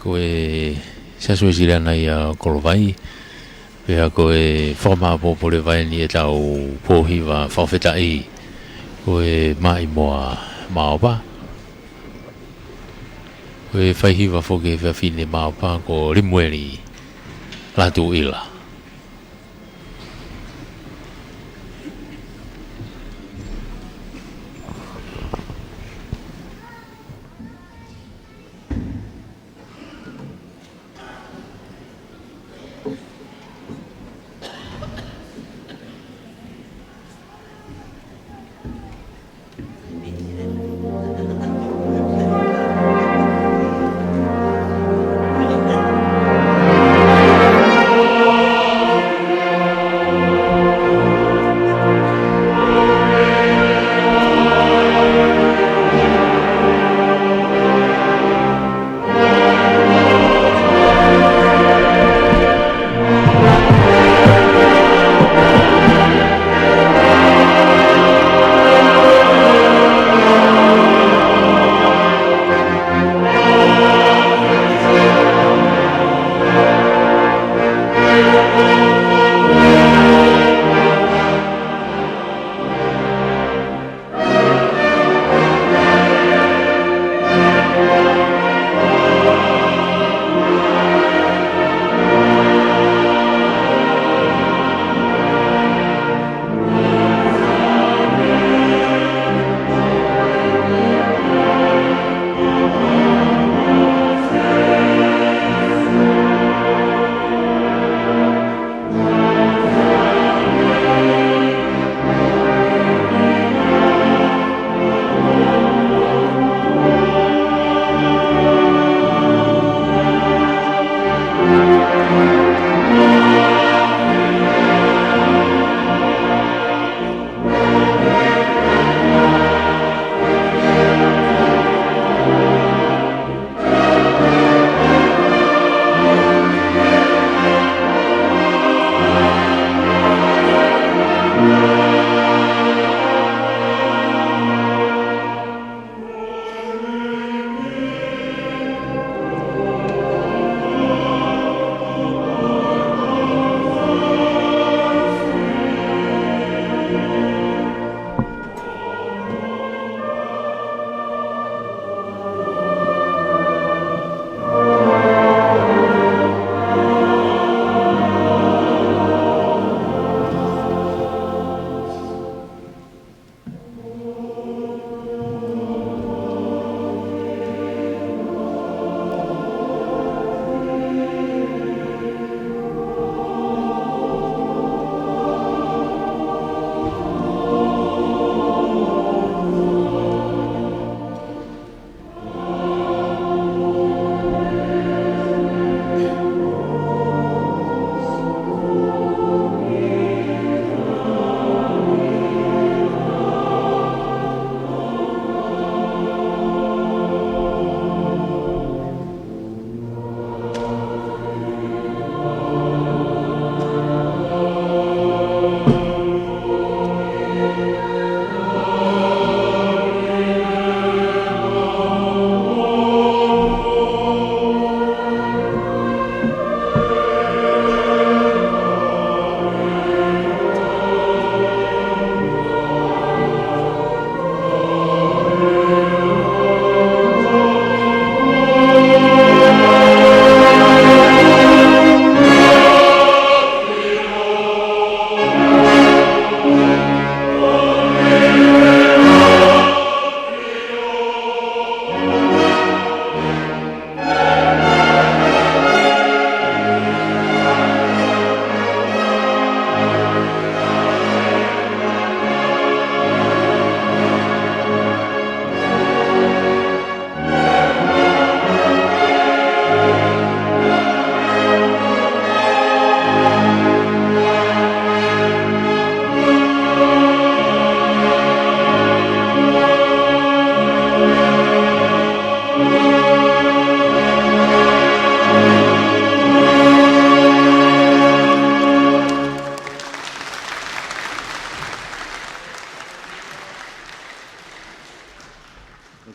Ko e Siasi Uēsiliana ia ʻo Kolovai, pea ko e fakamāʻopoʻopo leva eni ʻetau pōhiva fakafetaʻi, ko e Maʻimoa Maopa. Ko e faihiva foki he efiafi ni Maopa ko Limueli Latuʻila.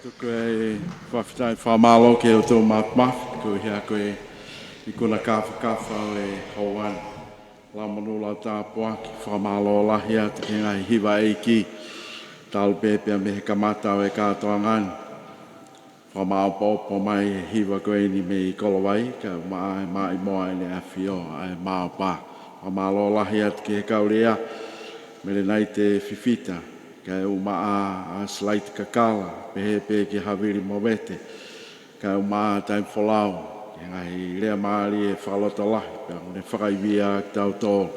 Tuku e fakafetaʻi fakamālō ki he ʻOtua Māfimafi, Ko ia ko e ikuna kāfakafa ʻo e houa ni. Lau monū lau tāpuaki, fakamālō lahi atu ki he ngaahi hiva ʻeiki, talu pē pea mei he kamata ʻo e kātoanga ni. Fakamāʻopoʻopo mai e hiva ko eni mei Kolovai, kae ʻumaʻā e maʻimoa ʻEne ʻAfio ʻa e Maopa. Fakamālō lahi atu ki he kau lea, Melenaite Fifita, kae ʻumaʻā ʻa Silaite Kakala, pehē pē ki Havili Movete, kae ʻumaʻā Taimi Folau, ki he ngaahi lea mālie fakalotolahi, pea mo ne fakaivia kitautolu.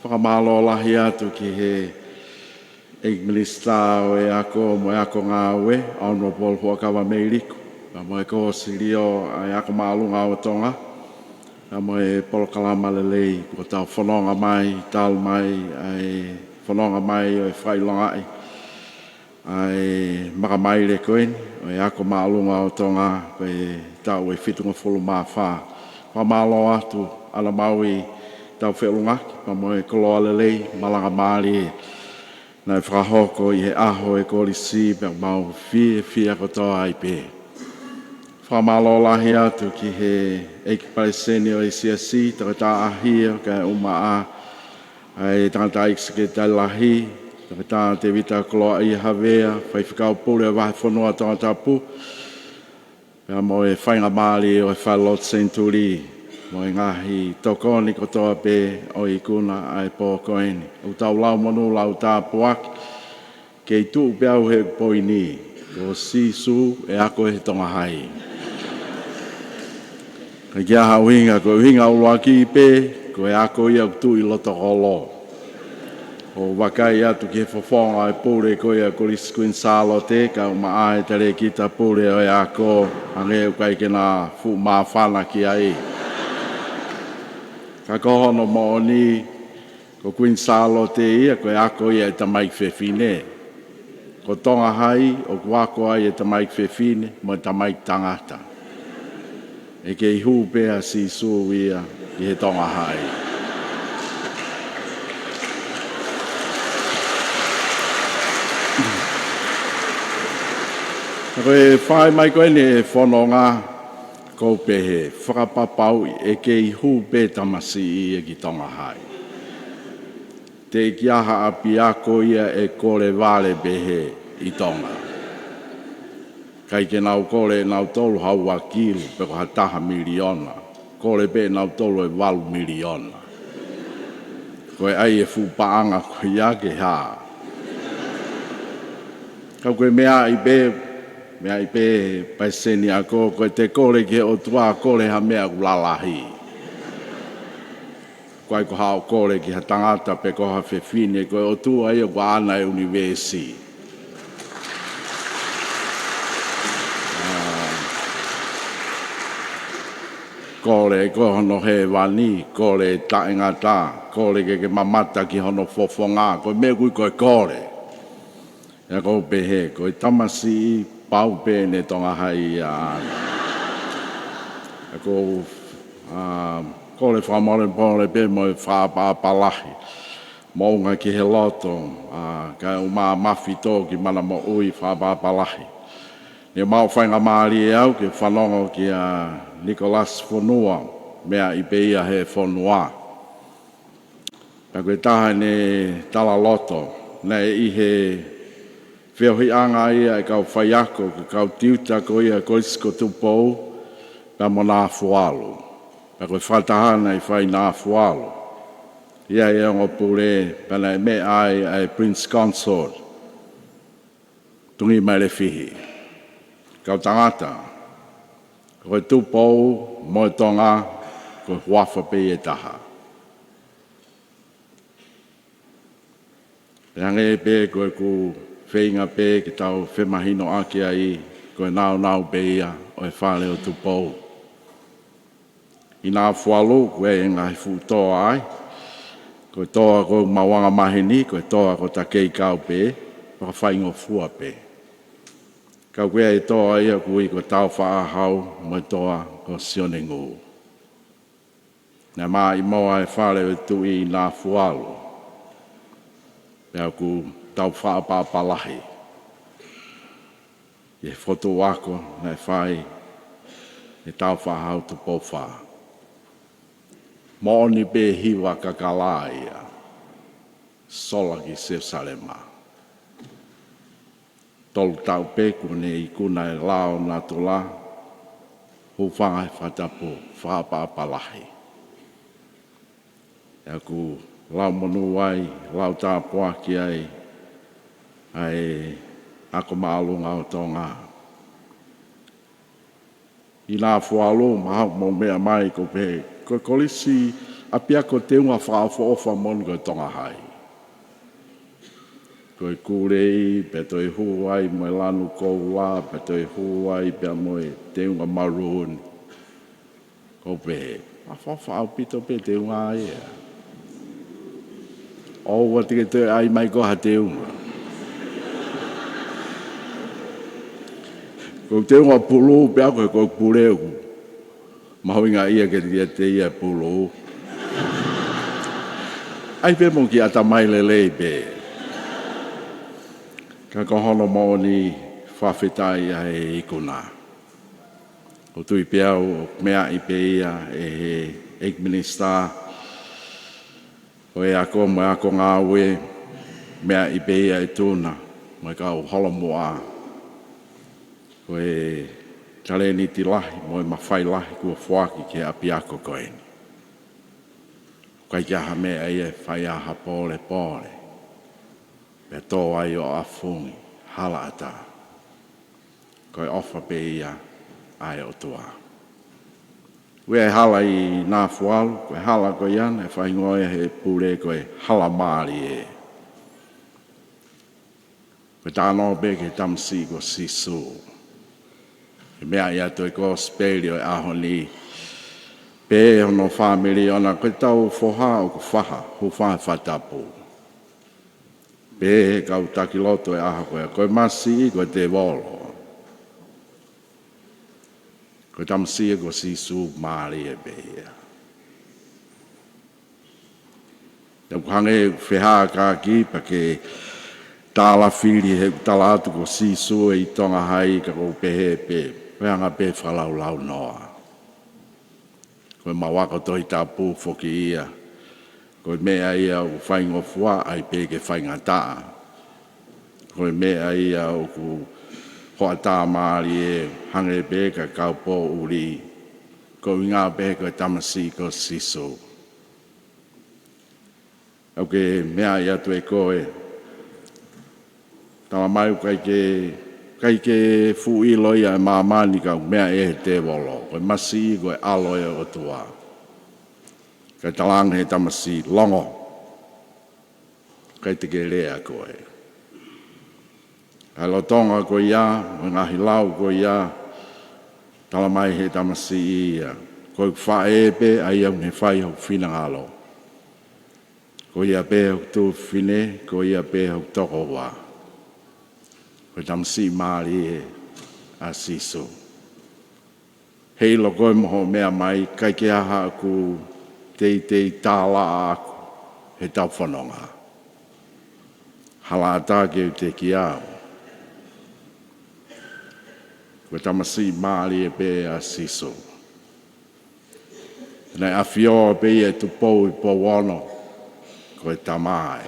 Fakamālō lahi atu ki he ʻEiki Minisitā ʻo e Ako mo e Ako Ngāue, Honourable Huʻakavameiliku, pea mo e Kōsilio ʻa e Ako Māʻolunga ʻo Tonga, pea mo e polokalama lelei kuo tau fononga mai, talu mai ʻa e fononga mai ʻo e fakaʻilongaʻi ʻa e makamaile ko eni ʻo e Ako Māʻolunga ʻo Tonga, ko e taʻu ʻe fitungofulu mā fā. Fakamālō atu ʻAna Maui Taufeʻulungaki, pea mo e koloa lelei, malanga mālie naʻe fakahoko ʻi he ʻaho ʻo e kolisi, pea mau fiefia kotoa ai pē. Fakamālō lahi atu ki he ʻEiki Palesiteni ʻo e Siasi, Toketā ʻAhia, kae ʻumaʻā ʻa e tangataʻeiki Sekelitali Lahi, Toketā Tēvita Koloaʻia Havea, Faifekau Pule ʻo e Vahefonua Tongatapu, pea mo e faingamālie ʻo e Falelotu Senituli, mo e ngaahi tokoni kotoa pē ʻo e ikuna ʻa e pō ko eni. ʻOku tau lau monū lau tāpuaki, kei tuʻu pē au he poini, ko Sīsū ʻe ako ʻi he Tonga Hai. Ka ʻikai ha ʻuhinga, ko e ʻuhinga ʻuluaki pē, ko e ako ia ʻoku tuʻu ʻi loto kolo. ʻOku ou vakai atu ki he fofonga ʻo e pule ko ia ʻo e Kolisi Kuini Sālote, kae ʻumaʻā e Talēkita Pule ʻo e Ako, hangē ʻoku ʻikai ke na fuʻu māfana ki ai. Ka ko hono moʻoni, ko Kuini Sālote ia, ko e ako ia ʻa e tamaiki fefine. Ko Tonga Hai, ʻoku ako ai e tamaiki fefine mo e tamaiki tangata. ʻE kei hū pē ʻa Sīsū ia ki he Tonga Hai. Ko e fai mai ko eni e fononga, ʻoku ou pehē, fakapapauʻi ʻe kei hū pē tamasiʻi ia ki Tonga Hai. Teʻeki ai ha ʻapiako ia ʻe kole vale pehē ʻi Tonga. ʻIkai ke nau kole ʻe nautolu ha ua kilu pe ko ha taha miliona. Kole pē ʻe nautolu e valu miliona. Ko e ʻai e fuʻu paʻanga ko ia ke hā. Ka ko e meʻa ʻi pē, meʻa ʻi pē, Palesiteni Ako, ko ʻete kole ki he ʻOtua, kole ha meʻa ʻoku lalahi. ʻIkai ko haʻo kole ki ha tangata pe ko ha fefine, ko e ʻOtua ia ʻoku ʻaʻana e ʻunivēsi. ʻA, kole ko hono hēvani, kole taʻengata, kole ke ke mamata ki hono fofonga, ko e meʻa ʻoku ui ko e kole. ʻA ia ʻoku ou pehē, ko e tamasiʻi pau pē ʻene Tonga Hai ia ʻaʻana. ʻA ia ʻoku ou, ʻa, kole fakamolemole pē mo e fakaʻapaʻapa lahi. Moʻunga ki he loto, ʻa, kae ʻumaʻā mafito ki mana moʻui, fakaʻapaʻapa lahi. Ne mau faingamālie au ke fanongo kia Nicholas Fonua, meʻa ʻi pē ia he fonua. Pea ko e taha ʻene talaloto, naʻe ʻi he feohiʻanga ia e kau faiako, ko e kau tiuta ko ia Kolisi ko Tupou, pea mo Nafualu. Pea ko e fakataha naʻe fai Nafualu. ʻI ai e ongo pule, pea naʻe meʻa ai ʻa e Prince Consort. Tuʻunga mai ʻa e fihi. Kau tangata, ko e Tupou mo e Tonga, ko e huafa pē ia ʻe taha. Pea hangē pē ko ʻeku feinga pē ke tau femahinoʻaki ai, ko e nāunau pē ia ʻo e fale ʻo Tupou. ʻI Nafualu, ko e ngaahi fuʻu toa ai. Ko e toa ko mau anga maheni, ko e toa ko Takeikau pē, fakafaingofua pē. Ka ko e toa ia ʻoku ui ko Taufaʻāhau, mo e toa ko Sionengū. Naʻe maʻimoa e fale ʻo e tuʻi ʻi Nafualu. Pea ʻoku tau fakaʻapaʻapa lahi ʻi he fokotuʻu ako naʻe fai ʻetau Faʻehau Tupou Fā. Moʻoni pē hiva kakala ia, sola ki Selusalema. Tolu taʻu pē kuo ne ikuna e lao natula, hūfanga he fakatapu, fakaʻapaʻapa lahi. ʻA ia ʻoku lau monū ai, lau tāpuaki ai ʻa e ako māʻolunga ʻo Tonga. ʻI Nafualu, mahalo ʻoku mou meʻa mai ʻoku ou pehē, ko e kolisi ʻapiako teunga fakaʻofoʻofa moʻoni ko e Tonga Hai. Ko e kulei, pea toe hū ai mo e lanu koula, pea toe hū ai pea mo e teunga maroon. ʻOku ou pehē, ʻoku ʻofa ʻaupito pē teunga ia. ʻOua te ke toe ʻai mai koe ha teunga. Ko e teunga pulū pē ʻaʻaku, ko e pulē ʻoku mahuʻinga ia ke tia te ia pulū. ʻAi pē mo ki ʻatamai lelei pē. Ka ko hono moʻoni, fakafetaʻi ʻa e ikuna. ʻOku ou tui pē au ʻoku meaʻi pē ia ʻe he ʻEiki Minisitā ʻo e Ako mo e Ako Ngāue, meaʻi pē ia ʻe Tuna mo e kau holomuʻa. Ko e talēniti lahi mo e mafai lahi kuo foaki ki he ʻapiako ko eni. ʻIkai ke ʻi ai ha meʻa ia ʻe fai ai ha pōlepole, pea tō ai ʻo ʻafungi, halaʻatā. Ko e ʻofa pē ia ʻa e ʻOtua. ʻOku ʻi ai e hala ʻi Nafualu, ko e hala ko ia naʻe faingoa ia ʻe he pule ko e Hala Mālie. Ko e talanoa pē ki he tamasiʻi ko Sīsū. Ko e meʻa ia ʻa e kosipeli ʻo e ʻaho ni. Pehē ʻe hono fāmili ʻona, ko ʻetau foha ʻoku faha, hūfanga he fakatapu. Pehē ʻe he kau taki lotu ʻo e ʻaho ko ia, ko e masiʻi ko e tēvolo. Ko e tamasiʻi ko Sīsū, mālie pē ia. Naʻa ku hangē ʻeku fehākaki pea ke tālafili he ʻoku tala atu ko Sīsū ʻi Tonga Hai, ka ʻoku ou pehē pē, ko e anga pē fakalaulaunoa. Ko e mau ako Tohi Tapu foki ia. Ko e meʻa ia ʻoku faingofua, ʻai pē ke faingataʻa. Ko e meʻa ia ʻoku hoʻatā mālie, hangē pē ko e kau pōʻuli. Ko e ʻuhinga pē ko e tamasiʻi ko Sīsū. ʻOku ke meaʻi atu ʻe koe, tala mai ʻoku ʻikai ke, ʻikai ke fuʻu ʻilo ia ʻe māmani ka ʻoku meaʻi ʻe he tēvolo. Ko e masiʻi ko e ʻAlo ʻo e ʻOtua. Ka ʻi he talaange ʻe he tamasiʻi, longo. ʻIkai te ke lea koe. ʻA e lolotonga ko ia, mo e ngaahi lau ko ia, tala mai ʻe he tamasiʻi ia, ko ʻeku faʻē pē, ʻa ia ʻoku ne fai hoku finangalo. Ko ia pē hoku tuofefine, ko ia pē hoku tokoua. Ko e tamasiʻi mālie ʻa Sīsū. Heiʻilo koe mo hoʻo meʻa mai, ʻikai ke ʻi ai haʻaku teitei tālaʻa ʻaʻaku heʻetau fononga. Halaʻatā ke u teʻeki au. Ko e tamasiʻi mālie pē ʻa Sīsū. Naʻe ʻafioʻi pē ia ʻe Tupou ʻi Pouono, ko e Tamai.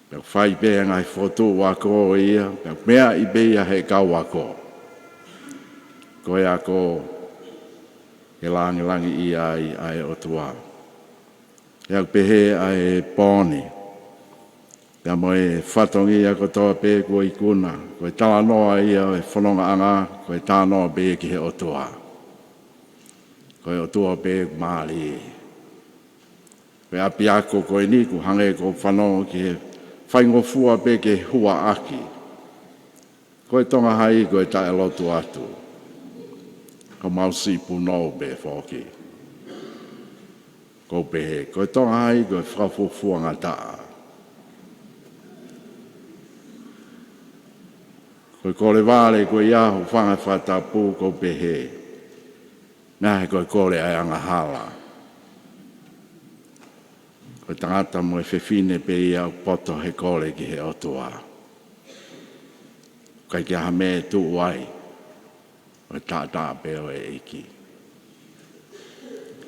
Pea fai pē ngaahi fokotuʻu ako ia, pea meaʻi pē ia ʻe he kau ako. Ko e ako ke langilangiʻia ai ʻa e ʻOtua. Pea ʻoku pehē ʻa e pō ni, pea mo e fatongia kotoa pē kuo ikuna, ko e talanoa ia ʻo e fonongaʻanga, ko e talanoa pē ia ki he ʻOtua. Ko e ʻOtua pē ʻoku mālie. Ko e ʻapiako ko eni ʻoku hangē ʻoku ou fanongo ki he faingofua pē ke huaʻaki. Ko e Tonga Hai ko e taʻelotu atu. Ko homau siʻi punou pē foki. ʻOku ou pehē, ko e Tonga Hai ko e fakafuofuangataʻa. Ko e kole vale ko ia, hūfanga he fakatapu, ʻoku ou pehē, naʻe ko e kole ʻa e angahala. Ko e tangata mo e fefine pē ia ʻoku poto he kole ki he ʻOtua. ʻIkai ke ʻi ai ha meʻa ʻe tuʻu ai. ʻo e taʻataʻa pē ʻo e ʻEiki.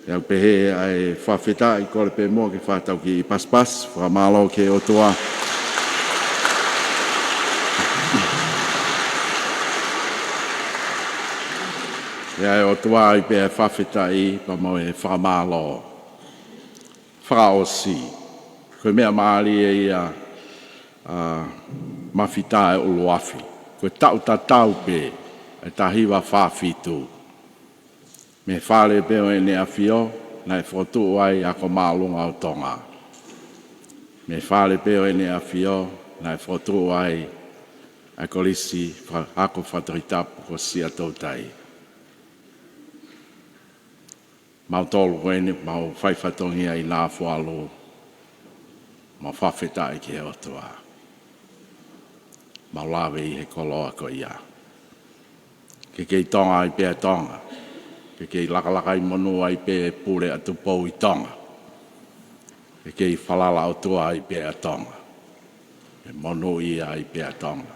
ʻE au pehē ʻa e fakafetaʻi, kole pē muʻa ke fakatau kiʻi pasipasi fakamālō ki he ʻOtua. ʻE ʻa e ʻOtua ai pē ʻa e fakafetaʻi pea mo e fakamālō. Fakaʻosi, ko e meʻa mālie ia, ʻa Mafita ʻuluafi. Ko e taʻu tatau pē, ʻa e taha hiva fā fitu. Mei he Fale pē ʻo ʻEne ʻAfio naʻe fokotuʻu ai ʻa e Ako Māʻolunga ʻo Tonga. Mei he Fale pē ʻo ʻEne ʻAfio naʻe fokotuʻu ai ʻa e Kolisi Fa-, Ako Fakatokitapu ko Siaʻatoutai. Mautolu ko eni, mau fai fatongia ʻi Nafualu, mau fakafetaʻi ki he ʻOtua. Mau lave ʻi he koloa ko ia. Ke kei Tonga ai pē ʻa Tonga. Ke kei lakalaka ʻi monū ai pē ʻa e pule ʻa Tupou ʻi Tonga. Ke kei falala ʻOtua ai pē ʻa Tonga. Ke monūʻia ai pē ʻa Tonga.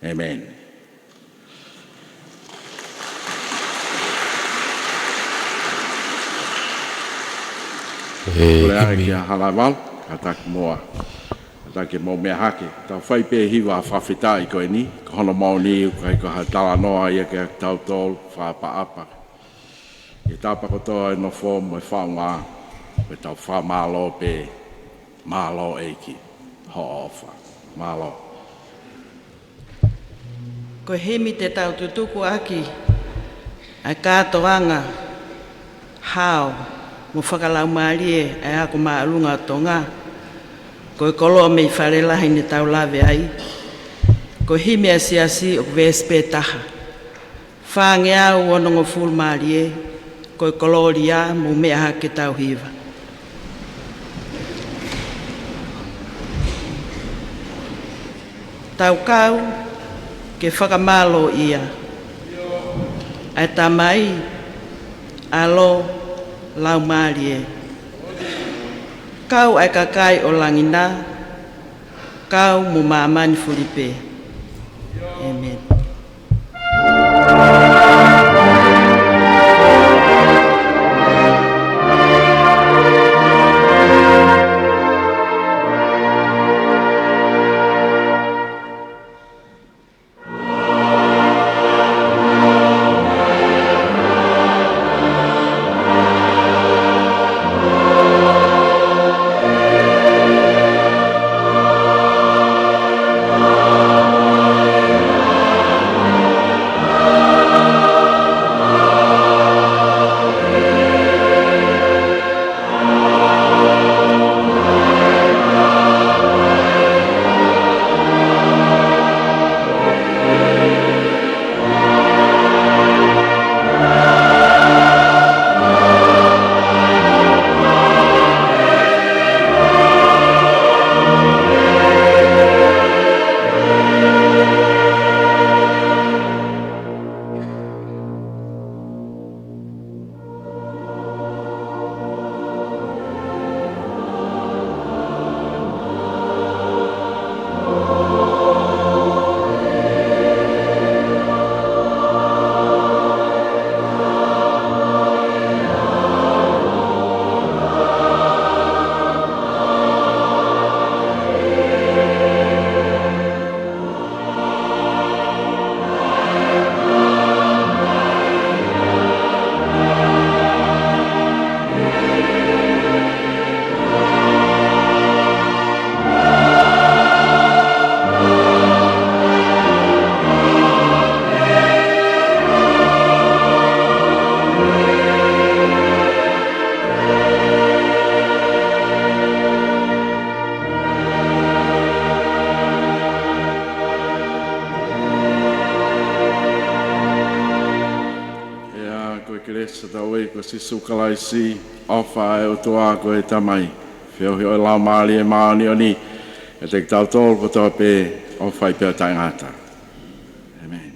ʻĒmeni. Ko e ʻai ki he hala ʻe valu, kātaki muʻa. Kātaki mou meʻa hake. Tau fai pē hiva fakafetaʻi ko eni, ko hono moʻoni ʻoku ʻikai ko ha talanoa ia kiate kitautolu, fakaʻapaʻapa. ʻI he tapa kotoa ʻo e nofo mo e faʻunga, ko ʻetau fakamālō pē, mālō ʻEiki, hoʻo ʻofa. Mālō. Ko e himi te tau tutuku ʻaki ʻa e kātoanga hao mo fakalaumālie ʻa e Ako Māʻolunga ʻo Tonga, ko e koloa mei Falelahi ne tau lave ai. Ko e himi ʻa e Siasi ʻoku veesi pē taha. Fāngeau onongofulu mā ua, ko e kolōlia, mou meʻa hake ke tau hiva. Tau kau ke fakamālōʻia ʻa e Tamai, ʻAlo, Laumālie. Kau ʻa e kakai ʻo langi na, kau mo māmani fuli pē. ʻĒmeni. ʻIa, ko e kelesi ʻa hotau ʻEiki ko Sīsū Kalaisi, ʻofa ʻa e ʻOtua ko e Tamai, feohi ʻo e Laumālie Māʻoniʻoni, ʻiate kitautolu kotoa pē, ʻo fai pē ʻo taʻengata. ʻĒmeni.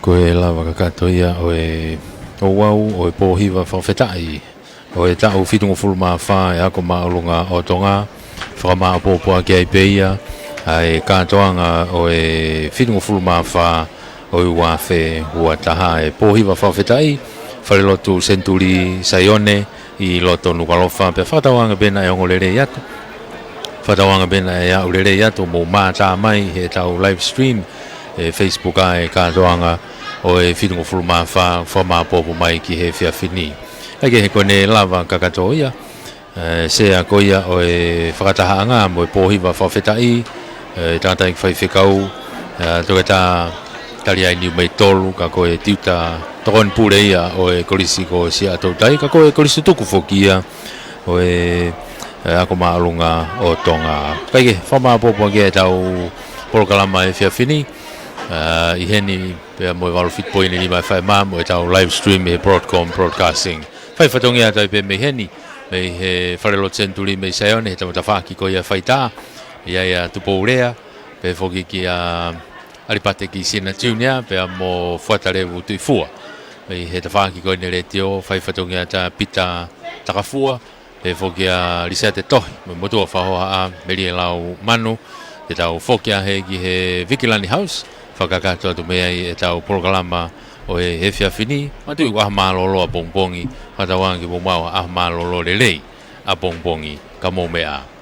Ko e lava kakato ia ʻo e ouau ʻo e pōhiva fakafetaʻi ʻo e taʻu fitungofulu mā fā ʻa e Ako Māʻolunga ʻo Tonga. Fakamāʻopoʻopo ʻaki ai pē ia ʻa e kātoanga ʻo e fitungofulu mā fā ʻo e ua afe ua taha, e pōhiva fakafetaʻi, Falelotu Senituli Saione ʻi loto Nukuʻalofa. Pea fakatauange pē naʻe ongo lelei atu, fakatauange pē naʻe aʻu lelei atu, mou mātā mai heʻetau live stream ʻi he Facebook ʻa e kātoanga ʻo e fitungofulu mā fā, fakamāʻopoʻopo mai ki he efiafi ni. Kae kehe, ko ʻene lava kakato ia, ʻe, sea ko ia ʻo e fakatahaʻanga mo e pōhiva fakafetaʻi, ʻe, tangataʻeiki faifekau, ʻe, Toketā Taliaini Niumeitolu, ka ko e tiuta tokoni pule ia ʻo e Kolisi ko Siaʻatoutai, ka ko e kolisi tuku foki ia ʻo e, ʻe, Ako Māʻolunga ʻo Tonga. Kae kehe, fakamāʻopoʻopo ʻaki ʻetau polokalama efiafi ni, ʻe, ʻi heni pea mo e valu fitu poini nima FM mo ʻetau live stream ʻi he Broadcom Broadcasting. Fai fatongia atu ai pē mei heni, mei he Falelotu Senituli mei Saione, he tama tafaʻaki ko ia ʻa e faitā, ʻa ia ʻa Tupou Lea, pehē foki kia ʻAlipate Kisina Junior, pea mo Fuata Levu Tuʻifua. Mei he tafaʻaki ko eni ʻo e letiō, fai fatongia atu ʻa Pita Takafua, pehē foki ʻa Lisiate Tohi, mo e motuʻa fakahohaʻa, Melie Lau Manu, ke tau foki ā heni ki he Vikilani House, fakakakato atu mei ai ʻetau polokalama ʻo e efiafi ni, manatuʻi ko e ʻaho mālōlō ʻapongipongi, fakatauange ke mou maʻu ha ʻaho mālōlō lelei ʻapongipongi, ka mou meʻa ā.